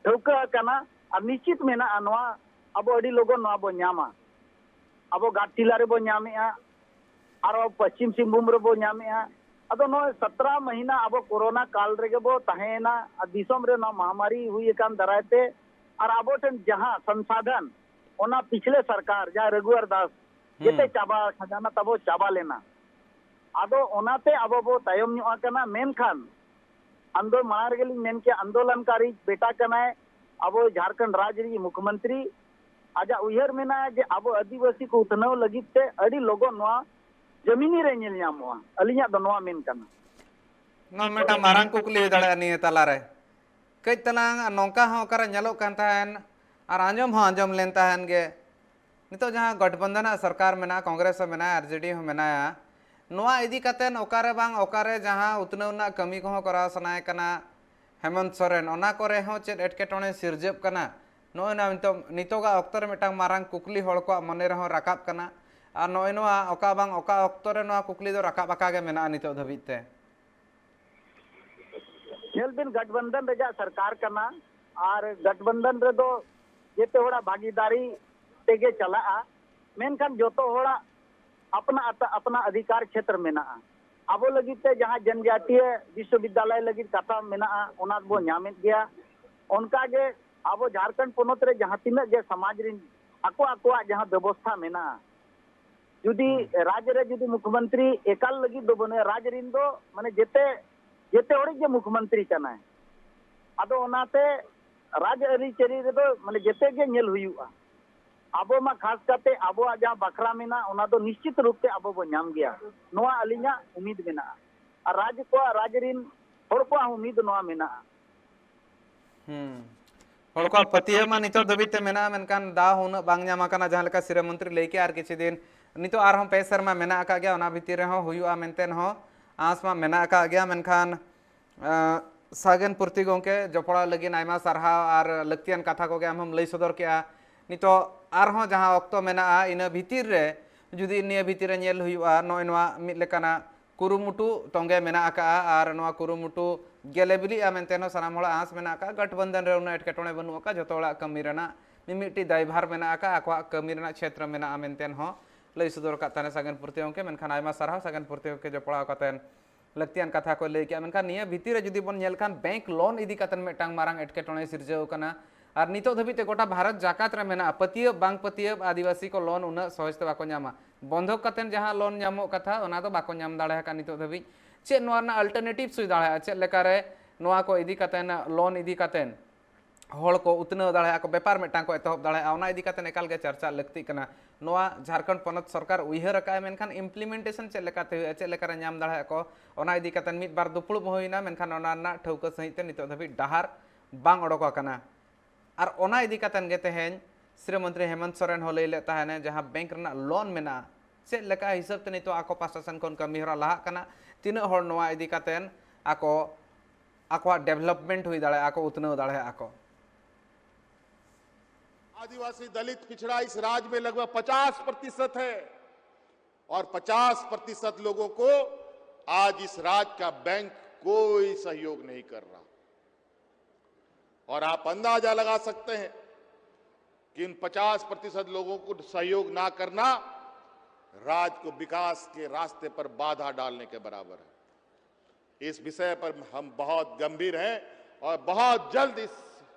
ᱴᱷᱟᱹᱣᱠᱟᱹ ᱟᱠᱟᱱᱟ᱾ ᱟᱨ ᱱᱤᱥᱪᱤᱛ ᱢᱮᱱᱟᱜᱼᱟ, ᱱᱚᱣᱟ ᱟᱵᱚ ᱟᱹᱰᱤ ᱞᱚᱜᱚᱱ ᱱᱚᱣᱟ ᱵᱚ ᱧᱟᱢᱟ᱾ ᱟᱵᱚ ᱜᱷᱟᱴᱥᱤᱞᱟ ᱨᱮᱵᱚ ᱧᱟᱢᱮᱜᱼᱟ, ᱟᱨᱚ ᱯᱚᱥᱪᱤᱢ ᱥᱤᱝᱵᱷᱩᱢ ᱨᱮᱵᱚ ᱧᱟᱢᱮᱜᱼᱟ᱾ ᱟᱫᱚ ᱱᱚᱜᱼᱚᱭ ᱥᱟᱛᱨᱟ ᱢᱟᱹᱦᱤᱱᱟ ᱟᱵᱚ ᱠᱳᱨᱳᱱᱟ ᱠᱟᱞ ᱨᱮᱜᱮ ᱵᱚ ᱛᱟᱦᱮᱸᱭᱮᱱᱟ, ᱟᱨ ᱫᱤᱥᱚᱢ ᱨᱮ ᱱᱚᱣᱟ ᱢᱟᱦᱟᱢᱟᱨᱤ ᱦᱩᱭ ᱟᱠᱟᱱ ᱫᱟᱨᱟᱭ ᱛᱮ, ᱟᱨ ᱟᱵᱚ ᱴᱷᱮᱱ ᱡᱟᱦᱟᱸ ᱥᱚᱝᱥᱟᱫᱷᱟᱱ, ᱚᱱᱟ ᱯᱤᱪᱷᱞᱮ ᱥᱚᱨᱠᱟᱨ, ᱡᱟᱦᱟᱸ ᱨᱟᱹᱜᱷᱩᱣᱟᱨ ᱫᱟᱥ, ᱦᱩᱸ᱾ ᱡᱮᱛᱮ ᱪᱟᱵᱟ, ᱠᱷᱟᱡᱟᱱᱟ ᱛᱟᱵᱚ ᱪᱟᱵᱟ ᱞᱮᱱᱟ᱾ ᱟᱫᱚ ᱚᱱᱟᱛᱮ ᱟᱵᱚ ᱵᱚ ᱛᱟᱭᱚᱢ ᱧᱚᱜ ᱟᱠᱟᱱᱟ᱾ ᱢᱮᱱᱠᱷᱟᱱ ᱟᱱᱫᱳ-, ᱢᱟᱲᱟᱝ ᱨᱮᱜᱮᱞᱤᱧ ᱢᱮᱱ ᱠᱮᱭᱟ, ᱟᱱᱫᱳᱞᱚᱱᱠᱟᱨᱤ ᱵᱮᱴᱟ ᱠᱟᱱᱟᱭ ᱟᱵᱚ ᱡᱷᱟᱲᱠᱷᱚᱸᱰ ᱨᱟᱡᱽ ᱨᱤᱱᱤᱡ ᱢᱩᱠᱷᱭᱚᱢᱚᱱᱛᱨᱤ᱾ ᱟᱡᱟᱜ ᱩᱭᱦᱟᱹᱨ ᱢᱮᱱᱟᱜᱼᱟ ᱡᱮ ᱟᱵᱚ ᱟᱹᱫᱤᱵᱟᱹᱥᱤ ᱠᱚ ᱩᱛᱱᱟᱹᱣ ᱞᱟᱹᱜᱤᱫ ᱛᱮ ᱟᱹᱰᱤ ᱞᱚᱜᱚᱱ ᱱᱚᱣᱟ ᱡᱟᱹᱢᱤᱱᱤ ᱨᱮ ᱧᱮᱞ ᱧᱟᱢᱚᱜᱼᱟ᱾ ᱟᱹᱞᱤᱧᱟᱜ ᱫᱚ ᱱᱚᱣᱟ ᱢᱮᱱ ᱠᱟᱱᱟ᱾ ᱱᱚᱣᱟ ᱢᱤᱫᱴᱟᱝ ᱢᱟᱨᱟᱝ ᱠᱩᱠᱞᱤ ᱦᱩᱭ ᱫᱟᱲᱮᱭᱟᱜᱼᱟ ᱱᱤᱭᱟᱹ ᱛᱟᱞᱟᱨᱮ᱾ ᱠᱟᱹᱡ ᱛᱟᱞᱟᱝ ᱱᱚᱝᱠᱟ ᱦᱚᱸ ᱚᱠᱟᱨᱮ ᱧᱮᱞᱚᱜ ᱠᱟᱱ ᱛᱟᱦᱮᱱ ᱟᱨ ᱟᱸᱡᱚᱢ ᱦᱚᱸ ᱟᱸᱡᱚᱢ ᱞᱮᱱ ᱛᱟᱦᱮᱱ ᱜᱮ, ᱱᱤᱛᱚᱜ ᱡᱟᱦᱟᱸ ᱜᱚᱴᱵᱚᱱᱫᱷᱚᱱ ᱟᱜ ᱥᱚᱨᱠᱟᱨ ᱢᱮᱱᱟᱜᱼᱟ, ᱠᱚᱝᱜᱨᱮᱥ ᱦᱚᱸ ᱢᱮᱱᱟᱭᱟ, ᱟᱨᱡᱮᱰᱤ ᱦᱚᱸ ᱢᱮᱱᱟᱭᱟ, ᱱᱚᱣᱟ ᱤᱫᱤ ᱠᱟᱛᱮ ᱚᱠᱟᱨᱮ ᱵᱟᱝ ᱚᱠᱟᱨᱮ ᱡᱟᱦᱟᱸ ᱩᱛᱱᱟᱹᱣ ᱨᱮᱱᱟᱜ ᱠᱟᱹᱢᱤ ᱠᱚᱦᱚᱸ ᱠᱚᱨᱟᱣ ᱥᱟᱱᱟᱭᱮ ᱠᱟᱱᱟ ᱦᱮᱢᱚᱱᱛ ᱥᱚᱨᱮᱱ, ᱚᱱᱟ ᱠᱚᱨᱮ ᱦᱚᱸ ᱪᱮᱫ ᱮᱴᱠᱮᱴᱚᱬᱮ ᱥᱤᱨᱡᱟᱹᱜ ᱠᱟᱱᱟ? ᱱᱚᱜᱼᱚᱭ ᱱᱚᱣᱟ ᱱᱤᱛᱚᱜ, ᱱᱤᱛᱚᱜᱟᱜ ᱚᱠᱛᱚ ᱨᱮ ᱢᱤᱫᱴᱟᱝ ᱢᱟᱨᱟᱝ ᱠᱩᱠᱞᱤ ᱦᱚᱲ ᱠᱚᱣᱟᱜ ᱢᱚᱱᱮ ᱨᱮᱦᱚᱸ ᱨᱟᱠᱟᱵ ᱠᱟᱱᱟ᱾ ᱟᱨ ᱱᱚᱜᱼᱚᱭ ᱱᱚᱣᱟ ᱚᱠᱟ ᱵᱟᱝ ᱚᱠᱟ ᱚᱠᱛᱚ ᱨᱮ ᱱᱚᱣᱟ ᱠᱩᱠᱞᱤ ᱫᱚ ᱨᱟᱠᱟᱵ ᱟᱠᱟ ᱜᱮ ᱢᱮᱱᱟᱜᱼᱟ ᱱᱤᱛᱚᱜ ᱫᱷᱟᱹᱵᱤᱡ ᱛᱮ᱾ ᱧᱮᱞ ᱵᱤᱱ, ᱜᱟᱴᱵᱚᱱᱫᱷᱚᱱ ᱨᱮᱭᱟᱜ ᱥᱚᱨᱠᱟᱨ ᱠᱟᱱᱟ, ᱟᱨ ᱜᱟᱴᱵᱚᱱᱫᱷᱚᱱ ᱨᱮᱫᱚ ᱡᱮᱛᱮ ᱦᱚᱲᱟᱜ ᱵᱷᱟᱜᱤᱫᱟᱨᱤ ᱛᱮᱜᱮ ᱪᱟᱞᱟᱜᱼᱟ, ᱢᱮᱱᱠᱷᱟᱱ ᱡᱚᱛᱚ ᱦᱚᱲᱟᱜ ᱟᱯᱱᱟ ᱟᱛ-, ᱟᱯᱱᱟ ᱚᱫᱷᱤᱠᱟᱨ ᱠᱷᱮᱛᱨᱚ ᱢᱮᱱᱟᱜᱼᱟ᱾ ᱟᱵᱚ ᱞᱟᱹᱜᱤᱫ ᱛᱮ ᱡᱟᱦᱟᱸ ᱡᱚᱱᱡᱟᱛᱤᱭᱚ ᱵᱤᱥᱥᱚᱵᱤᱫᱽᱫᱟᱞᱚᱭ ᱞᱟᱹᱜᱤᱫ ᱠᱟᱛᱷᱟ ᱢᱮᱱᱟᱜᱼᱟ, ᱚᱱᱟ ᱵᱚ ᱧᱟᱢᱮᱫ ᱜᱮᱭᱟ᱾ ᱚᱱᱠᱟᱜᱮ ᱟᱵᱚ ᱡᱷᱟᱲᱠᱷᱚᱸᱰ ᱯᱚᱱᱚᱛ ᱨᱮ ᱡᱟᱦᱟᱸ ᱛᱤᱱᱟᱹᱜ ᱜᱮ ᱥᱚᱢᱟᱡᱽ ᱨᱤᱱ ᱟᱠᱚ ᱟᱠᱚᱣᱟᱜ ᱡᱟᱦᱟᱸ ᱵᱮᱵᱚᱥᱛᱷᱟ ᱢᱮᱱᱟᱜᱼᱟ, ᱡᱩᱫᱤ ᱦᱩᱸ᱾ ᱨᱟᱡᱽ ᱨᱮ ᱡᱩᱫᱤ ᱢᱩᱠᱷᱭᱚᱢᱚᱱᱛᱨᱤ ᱮᱠᱟᱞ ᱞᱟᱹᱜᱤᱫ ᱫᱚ ᱵᱟᱹᱱᱩᱜᱼᱟ, ᱨᱟᱡᱽ ᱨᱤᱱ ᱫᱚ ᱢᱟᱱᱮ ᱡᱮᱛᱮ, ᱡᱮᱛᱮ ᱦᱚᱲᱤᱡ ᱜᱮ ᱢᱩᱠᱷᱭᱚᱢᱚᱱᱛᱨᱤ ᱠᱟᱱᱟᱭ᱾ ᱟᱫᱚ ᱚᱱᱟᱛᱮ ᱨᱟᱡᱽ ᱟᱹᱨᱤᱪᱟᱹᱞᱤ ᱨᱮᱫᱚ ᱢᱟᱱᱮ ᱡᱮᱛᱮ ᱜᱮ ᱧᱮᱞ ᱦᱩᱭᱩᱜᱼᱟ᱾ ᱟᱵᱚ ᱢᱟ ᱠᱷᱟᱥ ᱠᱟᱛᱮ ᱟᱵᱚᱣᱟᱜ ᱡᱟᱦᱟᱸ ᱵᱟᱠᱷᱨᱟ ᱢᱮᱱᱟᱜᱼᱟ, ᱚᱱᱟ ᱫᱚ ᱱᱤᱥᱪᱤᱛ ᱨᱩᱯ ᱛᱮ ᱟᱵᱚ ᱵᱚ ᱧᱟᱢ ᱜᱮᱭᱟ, ᱱᱚᱣᱟ ᱟᱹᱞᱤᱧᱟᱜ ᱩᱢᱤᱫ ᱢᱮᱱᱟᱜᱼᱟ᱾ ᱟᱨ ᱨᱟᱡᱽ ᱠᱚᱣᱟᱜ, ᱨᱟᱡᱽ ᱨᱤᱱ ᱦᱚᱲ ᱠᱚᱣᱟᱜ ᱦᱚᱸ ᱩᱢᱤᱫ ᱱᱚᱣᱟ ᱢᱮᱱᱟᱜᱼᱟ᱾ ᱦᱩᱸ᱾ ᱦᱚᱲ ᱠᱚᱣᱟᱜ ᱯᱟᱹᱛᱭᱟᱹᱣ ᱢᱟ ᱱᱤᱛᱚᱜ ᱫᱷᱟᱹᱵᱤᱡ ᱛᱮ ᱢᱮᱱᱟᱜᱼᱟ, ᱢᱮᱱᱠᱷᱟᱱ ᱫᱟᱣ ᱦᱚᱸ ᱩᱱᱟᱹᱜ ᱵᱟᱝ ᱧᱟᱢ ᱟᱠᱟᱱᱟ, ᱡᱟᱦᱟᱸ ᱞᱮᱠᱟ ᱥᱤᱨᱟᱹ ᱢᱚᱱᱛᱨᱤ ᱞᱟᱹᱭ ᱠᱮᱜᱼᱟ, ᱟᱨ ᱠᱤᱪᱷᱩ ᱫᱤᱱ, ᱱᱤᱛᱚᱜ ᱟᱨᱦᱚᱸ ᱯᱮ ᱥᱮᱨᱢᱟ ᱢᱮᱱᱟᱜ ᱟᱠᱟᱫ ᱜᱮᱭᱟ, ᱚᱱᱟ ᱵᱷᱤᱛᱤᱨ ᱨᱮᱦᱚᱸ ᱦᱩᱭᱩᱜᱼᱟ ᱢᱮᱱᱛᱮ ᱦᱚᱸ ᱟᱸᱥ ᱢᱟ ᱢᱮᱱᱟᱜ ᱟᱠᱟᱫ ᱜᱮᱭᱟ, ᱢᱮᱱᱠᱷᱟᱱ, ᱟᱸ, ᱥᱟᱜᱮᱱ ᱯᱩᱨᱛᱤ ᱜᱚᱢᱠᱮ, ᱡᱚᱯᱲᱟᱣ ᱞᱟᱹᱜᱤᱫ ᱟᱭᱢᱟ ᱥᱟᱨᱦᱟᱣ ᱟᱨ ᱞᱟᱹᱠᱛᱤᱭᱟᱱ ᱠᱟᱛᱷᱟ ᱠᱚᱜᱮ ᱟᱢ ᱦᱚᱸᱢ ᱞᱟᱹᱭ ᱥᱚᱫᱚᱨ ᱠᱮᱜᱼᱟ᱾ ᱱᱤᱛᱚᱜ ᱟᱨᱦᱚᱸ ᱡᱟᱦᱟᱸ ᱚᱠᱛᱚ ᱢᱮᱱᱟᱜᱼᱟ, ᱤᱱᱟᱹ ᱵᱷᱤᱛᱤᱨ ᱨᱮ ᱡᱩᱫᱤ ᱱᱤᱭᱟᱹ ᱵᱷᱤᱛᱤᱨ ᱨᱮ ᱧᱮᱞ ᱦᱩᱭᱩᱜᱼᱟ, ᱱᱚᱜᱼᱚᱭ ᱱᱚᱣᱟ ᱢᱤᱫ ᱞᱮᱠᱟᱱᱟᱜ ᱠᱩᱨᱩᱢᱩᱴᱩ ᱛᱚᱸᱜᱮ ᱢᱮᱱᱟᱜ ᱟᱠᱟᱫᱼᱟ ᱟᱨ ᱱᱚᱣᱟ ᱠᱩᱨᱩᱢᱩᱴᱩ ᱜᱮᱞᱮ ᱵᱤᱞᱤᱜᱼᱟ ᱢᱮᱱᱛᱮ ᱦᱚᱸ ᱥᱟᱱᱟᱢ ᱦᱚᱲᱟᱜ ᱟᱸᱥ ᱢᱮᱱᱟᱜ ᱟᱠᱟᱫᱼᱟ᱾ ᱜᱚᱴᱵᱚᱱᱫᱷᱚᱱ ᱨᱮ ᱩᱱᱟᱹᱜ ᱮᱴᱠᱮᱴᱚᱬᱮ ᱵᱟᱹᱱᱩᱜ ᱟᱠᱟᱫᱼᱟ, ᱡᱚᱛᱚ ᱦᱚᱲᱟᱜ ᱠᱟᱹᱢᱤ ᱨᱮᱱᱟᱜ ᱢᱤᱢᱤᱫᱴᱤᱡ ᱫᱟᱭᱵᱷᱟᱨ ᱢᱮᱱᱟᱜ ᱟᱠᱟᱫᱼᱟ, ᱟᱠᱚᱣᱟᱜ ᱠᱟᱹᱢᱤ ᱨᱮᱱᱟᱜ ᱪᱷᱮᱛᱨᱚ ᱢᱮᱱᱟᱜᱼᱟ ᱢᱮᱱᱛᱮ ᱦᱚᱸ ᱞᱟᱹᱭ ᱥᱚᱫᱚᱨ ᱟᱠᱟᱫ ᱛᱟᱦᱮᱱᱟ ᱥᱟᱜᱮᱱ ᱯᱩᱨᱛᱤ ᱜᱚᱢᱠᱮ᱾ ᱢᱮᱱᱠᱷᱟᱱ ᱟᱭᱢᱟ ᱥᱟᱨᱦᱟᱣ ᱥᱟᱜᱮᱱ ᱯᱩᱨᱛᱤ ᱜᱚᱢᱠᱮ ᱡᱚᱯᱲᱟᱣ ᱠᱟᱛᱮᱱ ᱞᱟᱹᱠᱛᱤᱭᱟᱱ ᱠᱟᱛᱷᱟ ᱠᱚ ᱞᱟᱹᱭ ᱠᱮᱜᱼᱟ᱾ ᱢᱮᱱᱠᱷᱟᱱ ᱱᱤᱭᱟᱹ ᱵᱷᱤᱛᱤᱨ ᱨᱮ ᱡᱩᱫᱤ ᱵᱚᱱ ᱧᱮᱞ ᱠᱷᱟᱱ, ᱵᱮᱝᱠ ᱞᱳᱱ ᱤᱫᱤ ᱠᱟᱛᱮ ᱢᱤᱫᱴᱟᱝ ᱢᱟᱨᱟᱝ ᱮᱴᱠᱮᱴᱚᱬᱮ ᱥᱤᱨᱡᱟᱹᱣ ᱠᱟᱱᱟ᱾ ᱟᱨ ᱱᱤᱛᱚᱜ ᱫᱷᱟᱹᱵᱤᱡ ᱛᱮ ᱜᱚᱴᱟ ᱵᱷᱟᱨᱚᱛ ᱡᱟᱠᱟᱛ ᱨᱮ ᱢᱮᱱᱟᱜᱼᱟ, ᱯᱟᱹᱛᱭᱟᱹᱵ ᱵᱟᱝ ᱯᱟᱹᱛᱭᱟᱹᱵ, ᱟᱹᱫᱤᱵᱟᱹᱥᱤ ᱠᱚ ᱞᱳᱱ ᱩᱱᱟᱹᱜ ᱥᱚᱦᱚᱡᱽ ᱛᱮ ᱵᱟᱠᱚ ᱧᱟᱢᱟ᱾ ᱵᱚᱱᱫᱷᱚᱠ ᱠᱟᱛᱮ ᱡᱟᱦᱟᱸ ᱞᱳᱱ ᱧᱟᱢᱚᱜ ᱠᱟᱛᱷᱟ, ᱚᱱᱟ ᱫᱚ ᱵᱟᱠᱚ ᱧᱟᱢ ᱫᱟᱲᱮ ᱟᱠᱟᱫ ᱱᱤᱛᱚᱜ ᱫᱷᱟᱹᱵᱤᱡ᱾ ᱪᱮᱫ ᱱᱚᱣᱟ ᱨᱮᱱᱟᱜ ᱟᱞᱴᱟᱨᱱᱮᱴᱤᱵᱷ ᱦᱩᱭ ᱫᱟᱲᱮᱭᱟᱜᱼᱟ? ᱪᱮᱫ ᱞᱮᱠᱟᱨᱮ ᱱᱚᱣᱟ ᱠᱚ ᱤᱫᱤ ᱠᱟᱛᱮ, ᱞᱳᱱ ᱤᱫᱤ ᱠᱟᱛᱮ ᱦᱚᱲ ᱠᱚ ᱩᱛᱱᱟᱹᱣ ᱫᱟᱲᱮᱭᱟᱜᱼᱟ ᱠᱚ, ᱵᱮᱯᱟᱨ ᱢᱤᱫᱴᱟᱝ ᱠᱚ ᱮᱛᱚᱦᱚᱵ ᱫᱟᱲᱮᱭᱟᱜᱼᱟ, ᱚᱱᱟ ᱤᱫᱤ ᱠᱟᱛᱮ ᱮᱠᱟᱞ ᱜᱮ ᱪᱟᱨᱪᱟ ᱞᱟᱹᱠᱛᱤᱜ ᱠᱟᱱᱟ᱾ ᱱᱚᱣᱟ ᱡᱷᱟᱨᱠᱷᱚᱸᱰ ᱯᱚᱱᱚᱛ ᱥᱚᱨᱠᱟᱨ ᱩᱭᱦᱟᱹᱨ ᱟᱠᱟᱫᱼᱟᱭ, ᱢᱮᱱᱠᱷᱟᱱ implementation ᱪᱮᱫ ᱞᱮᱠᱟᱛᱮ ᱦᱩᱭᱩᱜᱼᱟ, ᱪᱮᱫ ᱞᱮᱠᱟᱨᱮ ᱧᱟᱢ ᱫᱟᱲᱮᱭᱟᱜᱼᱟ ᱠᱚ, ᱚᱱᱟ ᱤᱫᱤ ᱠᱟᱛᱮ ᱢᱤᱫ ᱵᱟᱨ ᱫᱩᱯᱲᱩᱵ ᱦᱩᱭᱱᱟ, ᱢᱮᱱᱠᱷᱟᱱ ᱚᱱᱟ ᱨᱮᱱᱟᱜ ᱴᱷᱟᱹᱣᱠᱟᱹ ᱥᱟᱺᱦᱤᱡ ᱛᱮ ᱱᱤᱛᱚᱜ ᱫᱷᱟᱹᱵᱤᱡ ᱰᱟᱦᱟᱨ ᱵᱟᱝ ᱚᱰᱚᱠ ᱟᱠᱟᱱᱟ᱾ ᱟᱨ ᱚᱱᱟ ᱤᱫᱤ ᱠᱟᱛᱮ ᱜᱮ ᱛᱮᱦᱮᱧ ᱥᱨᱤ ᱢᱚᱱᱛᱨᱤ ᱦᱮᱢᱚᱱᱛ ᱥᱚᱨᱮᱱ ᱦᱚᱸ ᱞᱟᱹᱭ ᱞᱮᱫ ᱛᱟᱦᱮᱱᱟ, ᱡᱟᱦᱟᱸ ᱵᱮᱝᱠ ᱨᱮᱱᱟᱜ ᱞᱳᱱ ᱢᱮᱱᱟᱜᱼᱟ, ᱪᱮᱫ ᱞᱮᱠᱟ ᱦᱤᱥᱟᱹᱵ ᱛᱮ ᱱᱤᱛᱚᱜ ᱟᱠᱚ ᱯᱟᱥᱴᱟ ᱥᱮᱱ ᱠᱷᱚᱱ ᱠᱟᱹᱢᱤ ᱦᱚᱨᱟ ᱞᱟᱦᱟᱜ ᱠᱟᱱᱟ, ᱛᱤᱱᱟᱹᱜ ᱦᱚᱲ ᱱᱚᱣᱟ ᱤᱫᱤ ᱠᱟᱛᱮ ᱟᱠᱚ, ᱟᱠᱚᱣᱟᱜ ᱰᱮᱵᱷᱞᱚᱯᱢᱮᱱᱴ ᱦᱩᱭ ᱫᱟᱲᱮᱭᱟᱜᱼᱟ, ᱟᱠᱚ ᱩᱛᱱᱟᱹᱣ ᱫᱟᱲᱮᱭᱟᱜᱼᱟ ᱠᱚ᱾ आदिवासी दलित पिछड़ा इस राज्य में लगभग पचास प्रतिशत है और पचास प्रतिशत लोगों को आज इस राज्य का बैंक कोई सहयोग नहीं कर रहा। और आप अंदाजा लगा सकते हैं कि इन पचास प्रतिशत लोगों को सहयोग ना करना राज्य को विकास के रास्ते पर बाधा डालने के बराबर है। इस विषय पर हम बहुत गंभीर हैं और बहुत जल्द इस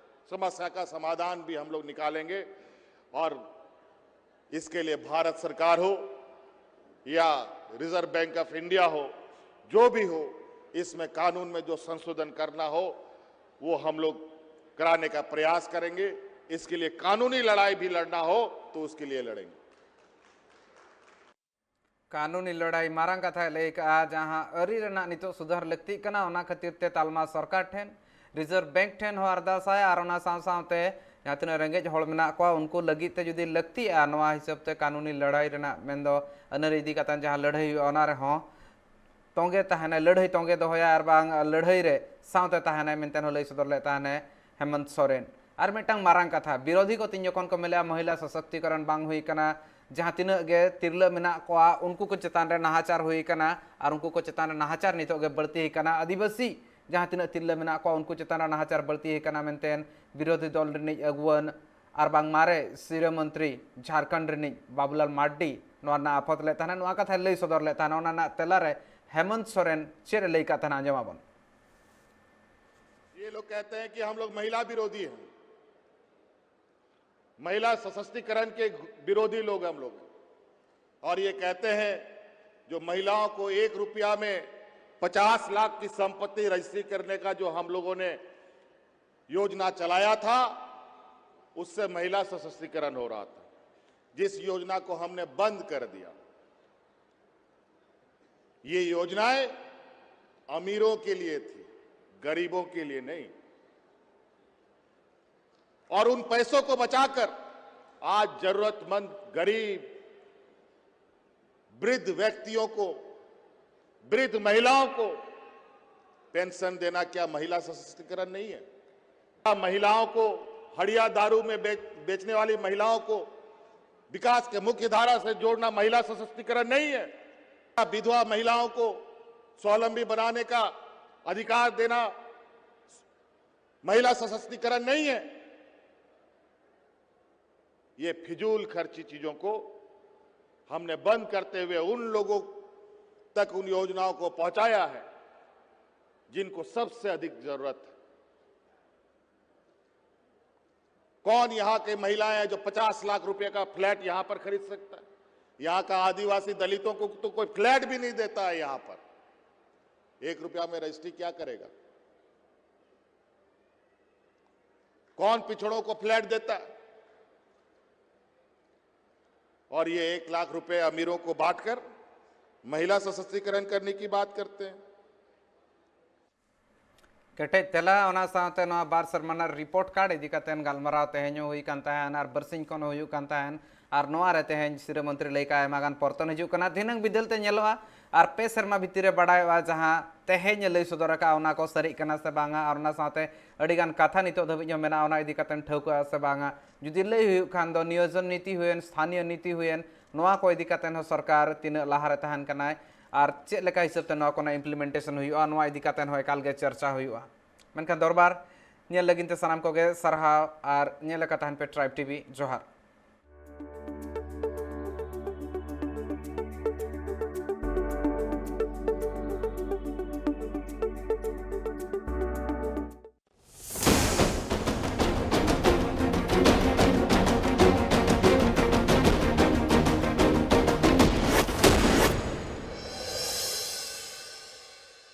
समस्या का समाधान भी हम लोग निकालेंगे। और इसके लिए भारत सरकार हो या रिजर्व बैंक ऑफ इंडिया हो, जो भी हो, इसमें कानून में जो संशोधन करना हो, वो हम लोग कराने का प्रयास करेंगे। इसके लिए कानूनी लड़ाई भी लड़ना हो, तो उसके लिए लड़ेंगे। ᱠᱟᱹᱱᱩᱱᱤ ᱞᱟᱹᱲᱦᱟᱹᱭ ᱢᱟᱨᱟᱝ ᱠᱟᱛᱷᱟᱭ ᱞᱟᱹᱭ ᱠᱟᱜᱼᱟ, ᱡᱟᱦᱟᱸ ᱟᱹᱨᱤ ᱨᱮᱱᱟᱜ ᱱᱤᱛᱚᱜ ᱥᱩᱫᱷᱟᱹᱨ ᱞᱟᱹᱠᱛᱤᱜ ᱠᱟᱱᱟ, ᱚᱱᱟ ᱠᱷᱟᱹᱛᱤᱨ ᱛᱮ ᱛᱟᱞᱢᱟ ᱥᱚᱨᱠᱟᱨ ᱴᱷᱮᱱ, ᱨᱤᱡᱟᱨᱵᱷ ᱵᱮᱝᱠ ᱴᱷᱮᱱ ᱦᱚᱸ ᱟᱨᱫᱟᱥᱟᱭ ᱟᱨ ᱚᱱᱟ ᱥᱟᱶ ᱥᱟᱶᱛᱮ ᱡᱟᱦᱟᱸ ᱛᱤᱱᱟᱹᱜ ᱨᱮᱸᱜᱮᱡ ᱦᱚᱲ ᱢᱮᱱᱟᱜ ᱠᱚᱣᱟ, ᱩᱱᱠᱩ ᱞᱟᱹᱜᱤᱫ ᱛᱮ ᱡᱩᱫᱤ ᱞᱟᱹᱠᱛᱤᱜᱼᱟ, ᱱᱚᱣᱟ ᱦᱤᱥᱟᱹᱵ ᱛᱮ ᱠᱟᱹᱱᱩᱱᱤ ᱞᱟᱹᱲᱦᱟᱹᱭ ᱨᱮᱱᱟᱜ, ᱢᱮᱱᱫᱚ ᱟᱹᱱ ᱟᱹᱨᱤ ᱤᱫᱤ ᱠᱟᱛᱮ ᱡᱟᱦᱟᱸ ᱞᱟᱹᱲᱦᱟᱹᱭ ᱦᱩᱭᱩᱜᱼᱟ, ᱚᱱᱟ ᱨᱮᱦᱚᱸ ᱛᱚᱸᱜᱮ ᱛᱟᱦᱮᱱᱟ, ᱞᱟᱹᱲᱦᱟᱹᱭ ᱛᱚᱸᱜᱮ ᱫᱚᱦᱚᱭᱟ, ᱟᱨ ᱵᱟᱝ ᱞᱟᱹᱲᱦᱟᱹᱭ ᱨᱮ ᱥᱟᱶᱛᱮ ᱛᱟᱦᱮᱱᱟᱭ ᱢᱮᱱᱛᱮ ᱦᱚᱸ ᱞᱟᱹᱭ ᱥᱚᱫᱚᱨ ᱞᱮᱫ ᱛᱟᱦᱮᱱᱟᱭ ᱦᱮᱢᱚᱱᱛ ᱥᱚᱨᱮᱱ᱾ ᱟᱨ ᱢᱤᱫᱴᱟᱝ ᱢᱟᱨᱟᱝ ᱠᱟᱛᱷᱟ, ᱵᱤᱨᱳᱫᱷᱤ ᱠᱚ ᱛᱤᱧ ᱡᱚᱠᱷᱚᱱ ᱠᱚ ᱢᱮᱱ ᱞᱮᱜᱼᱟ ᱢᱚᱦᱤᱞᱟ ᱥᱚᱥᱚᱠᱛᱤᱠᱚᱨᱚᱱ ᱵᱟᱝ ᱦᱩᱭ ᱠᱟᱱᱟ, ᱡᱟᱦᱟᱸ ᱛᱤᱱᱟᱹᱜ ᱜᱮ ᱛᱤᱨᱞᱟᱹ ᱢᱮᱱᱟᱜ ᱠᱚᱣᱟ ᱩᱱᱠᱩ ᱠᱚ ᱪᱮᱛᱟᱱ ᱨᱮ ᱱᱟᱦᱟᱪᱟᱨ ᱦᱩᱭ ᱠᱟᱱᱟ, ᱟᱨ ᱩᱱᱠᱩ ᱠᱚ ᱪᱮᱛᱟᱱ ᱨᱮ ᱱᱟᱦᱟᱪᱟᱨ ᱱᱤᱛᱚᱜ ᱜᱮ ᱵᱟᱹᱲᱛᱤ ᱠᱟᱱᱟ, ᱟᱹᱫᱤᱵᱟᱹᱥᱤ ᱡᱟᱦᱟᱸ ᱛᱤᱱᱟᱹᱜ ᱛᱤᱨᱞᱟᱹ ᱢᱮᱱᱟᱜ ᱠᱚᱣᱟ ᱩᱱᱠᱩ ᱪᱮᱛᱟᱱ ᱨᱮ ᱱᱟᱦᱟᱪᱟᱨ ᱵᱟᱹᱲᱛᱤ ᱠᱟᱱᱟ ᱢᱮᱱᱛᱮ ᱵᱤᱨᱳᱫᱷᱤ ᱫᱚᱞ ᱨᱤᱱᱤᱡ ᱟᱹᱜᱩᱣᱟᱹᱱ ᱟᱨ ᱵᱟᱝ ᱢᱟᱨᱮ ᱥᱤᱨᱟᱹ ᱢᱚᱱᱛᱨᱤ ᱡᱷᱟᱲᱠᱷᱚᱸᱰ ᱨᱤᱱᱤᱡ ᱵᱟᱵᱩᱞᱟᱞ ᱢᱟᱨᱰᱤ ᱱᱚᱣᱟ ᱨᱮᱱᱟᱜ ᱟᱯᱚᱛ ᱞᱮᱫ ᱛᱟᱦᱮᱱᱟ᱾ ᱱᱚᱣᱟ ᱠᱟᱛᱷᱟᱭ ᱞᱟᱹᱭ ᱥᱚᱫᱚᱨ ᱞᱮᱫ ᱛᱟᱦᱮᱱᱟ᱾ ᱚᱱᱟ ᱨᱮᱱᱟᱜ ᱛᱮᱞᱟ ᱨᱮ ᱦᱮᱢᱚᱱᱛ ᱥᱚᱨᱮᱱ ᱪᱮᱫ ᱮ ᱞᱟᱹᱭ ᱠᱟᱜ ᱛᱟᱦᱮᱱᱟ, ᱟᱸᱡᱚᱢ ᱟᱵᱚᱱ᱾ ये लोग कहते हैं कि हम लोग महिला विरोधी हैं, महिला सशक्तिकरण के विरोधी लोग हम लोग हैं। और ये कहते हैं जो महिलाओं को एक रुपया में पचास लाख की संपत्ति रजिस्ट्री करने का जो हम लोगों ने योजना चलाया था, उससे महिला सशक्तिकरण हो रहा था, जिस योजना को हमने बंद कर दिया। ये योजनाएं अमीरों के लिए थी, गरीबों के लिए नहीं। और उन पैसों को बचाकर आज जरूरतमंद, गरीब, वृद्ध व्यक्तियों को, वृद्ध महिलाओं को पेंशन देना क्या महिला सशक्तिकरण नहीं है? क्या महिलाओं को, हड़िया दारू में बेच, बेचने वाली महिलाओं को विकास के मुख्य धारा से जोड़ना महिला सशक्तिकरण नहीं है? क्या विधवा महिलाओं को स्वावलंबी बनाने का अधिकार देना महिला सशक्तिकरण नहीं है? ये फिजूल खर्ची चीजों को हमने बंद करते हुए उन लोगों तक उन योजनाओं को पहुंचाया है जिनको सबसे अधिक जरूरत है। कौन यहाँ के महिलाएं हैं जो पचास लाख रुपए का फ्लैट यहाँ पर खरीद सकता है? यहाँ का आदिवासी दलितों को तो कोई फ्लैट भी नहीं देता है यहाँ पर। एक रुपया में रजिस्ट्री क्या करेगा? कौन पिछड़ों को फ्लैट देता है? और ये एक लाख रुपए अमीरों को बांटकर महिला सशक्तिकरण करने की बात करते हैं। ᱠᱮᱴᱮᱡ ᱛᱮᱞᱟ᱾ ᱚᱱᱟ ᱥᱟᱶᱛᱮ ᱱᱚᱣᱟ ᱵᱟᱨ ᱥᱮᱨᱢᱟ ᱨᱮᱱᱟᱜ ᱨᱤᱯᱳᱨᱴ ᱠᱟᱨᱰ ᱤᱫᱤ ᱠᱟᱛᱮ ᱜᱟᱞᱢᱟᱨᱟᱣ ᱛᱮᱦᱮᱧ ᱦᱚᱸ ᱦᱩᱭ ᱠᱟᱱ ᱛᱟᱦᱮᱸᱱ ᱟᱨ ᱵᱟᱨᱥᱤᱧ ᱠᱷᱚᱱ ᱦᱚᱸ ᱦᱩᱭᱩᱜ ᱠᱟᱱ ᱛᱟᱦᱮᱸᱱ᱾ ᱟᱨ ᱱᱚᱣᱟ ᱨᱮ ᱛᱮᱦᱮᱧ ᱥᱤᱨᱟᱹ ᱢᱚᱱᱛᱨᱤ ᱞᱟᱹᱭ ᱠᱟᱜ ᱟᱭᱢᱟ ᱜᱟᱱ ᱯᱚᱨᱛᱚᱱ ᱦᱤᱡᱩᱜ ᱠᱟᱱᱟ᱾ ᱫᱷᱤᱱᱟᱹᱝ ᱵᱤᱫᱟᱹᱞ ᱛᱮ ᱧᱮᱞᱚᱜᱼᱟ ᱟᱨ ᱯᱮ ᱥᱮᱨᱢᱟ ᱵᱷᱤᱛᱤᱨ ᱨᱮ ᱵᱟᱰᱟᱭᱚᱜᱼᱟ ᱡᱟᱦᱟᱸ ᱛᱮᱦᱮᱧ ᱮ ᱞᱟᱹᱭ ᱥᱚᱫᱚᱨ ᱟᱠᱟᱫᱼᱟ, ᱚᱱᱟ ᱠᱚ ᱥᱟᱹᱨᱤᱜ ᱠᱟᱱᱟ ᱥᱮ ᱵᱟᱝᱟ, ᱟᱨ ᱚᱱᱟ ᱥᱟᱶᱛᱮ ᱟᱹᱰᱤᱜᱟᱱ ᱠᱟᱛᱷᱟ ᱱᱤᱛᱚᱜ ᱫᱷᱟᱹᱵᱤᱡ ᱦᱚᱸ ᱢᱮᱱᱟᱜᱼᱟ, ᱚᱱᱟ ᱤᱫᱤ ᱠᱟᱛᱮ ᱴᱷᱟᱹᱣᱠᱟᱹᱜᱼᱟ ᱥᱮ ᱵᱟᱝᱟ᱾ ᱡᱩᱫᱤ ᱞᱟᱹᱭ ᱦᱩᱭᱩᱜ ᱠᱷᱟᱱ ᱫᱚ ᱱᱤᱭᱳᱡᱚᱱ ᱱᱤᱛᱤ ᱦᱩᱭᱮᱱ, ᱥᱛᱷᱟᱱᱤᱭᱚ ᱱᱤᱛᱤ ᱦᱩᱭᱮᱱ, ᱱᱚᱣᱟ ᱠᱚ ᱤᱫᱤ ᱠᱟᱛᱮ ᱦᱚᱸ ᱥᱚᱨᱠᱟᱨ ᱛᱤᱱᱟᱹᱜ ᱞᱟᱦᱟᱨᱮ ᱛᱟᱦᱮᱱ ᱠᱟᱱᱟᱭ ᱟᱨ ᱪᱮᱫ ᱞᱮᱠᱟ ᱦᱤᱥᱟᱹᱵ ᱛᱮ ᱱᱚᱣᱟ ᱠᱚᱨᱮᱱᱟᱜ implementation ᱦᱩᱭᱩᱜᱼᱟ, ᱱᱚᱣᱟ ᱤᱫᱤ ᱠᱟᱛᱮ ᱦᱚᱸ ᱮᱠᱟᱞ ᱜᱮ ᱪᱟᱨᱪᱟ ᱦᱩᱭᱩᱜᱼᱟ᱾ ᱢᱮᱱᱠᱷᱟᱱ ᱫᱚᱨᱵᱟᱨ ᱧᱮᱞ ᱞᱟᱹᱜᱤᱫ ᱛᱮ ᱥᱟᱱᱟᱢ ᱠᱚᱜᱮ ᱥᱟᱨᱦᱟᱣ ᱟᱨ ᱧᱮᱞ ᱟᱠᱟᱫ ᱛᱟᱦᱮᱱ ᱯᱮ Tribe TV᱾ ᱡᱚᱦᱟᱨ᱾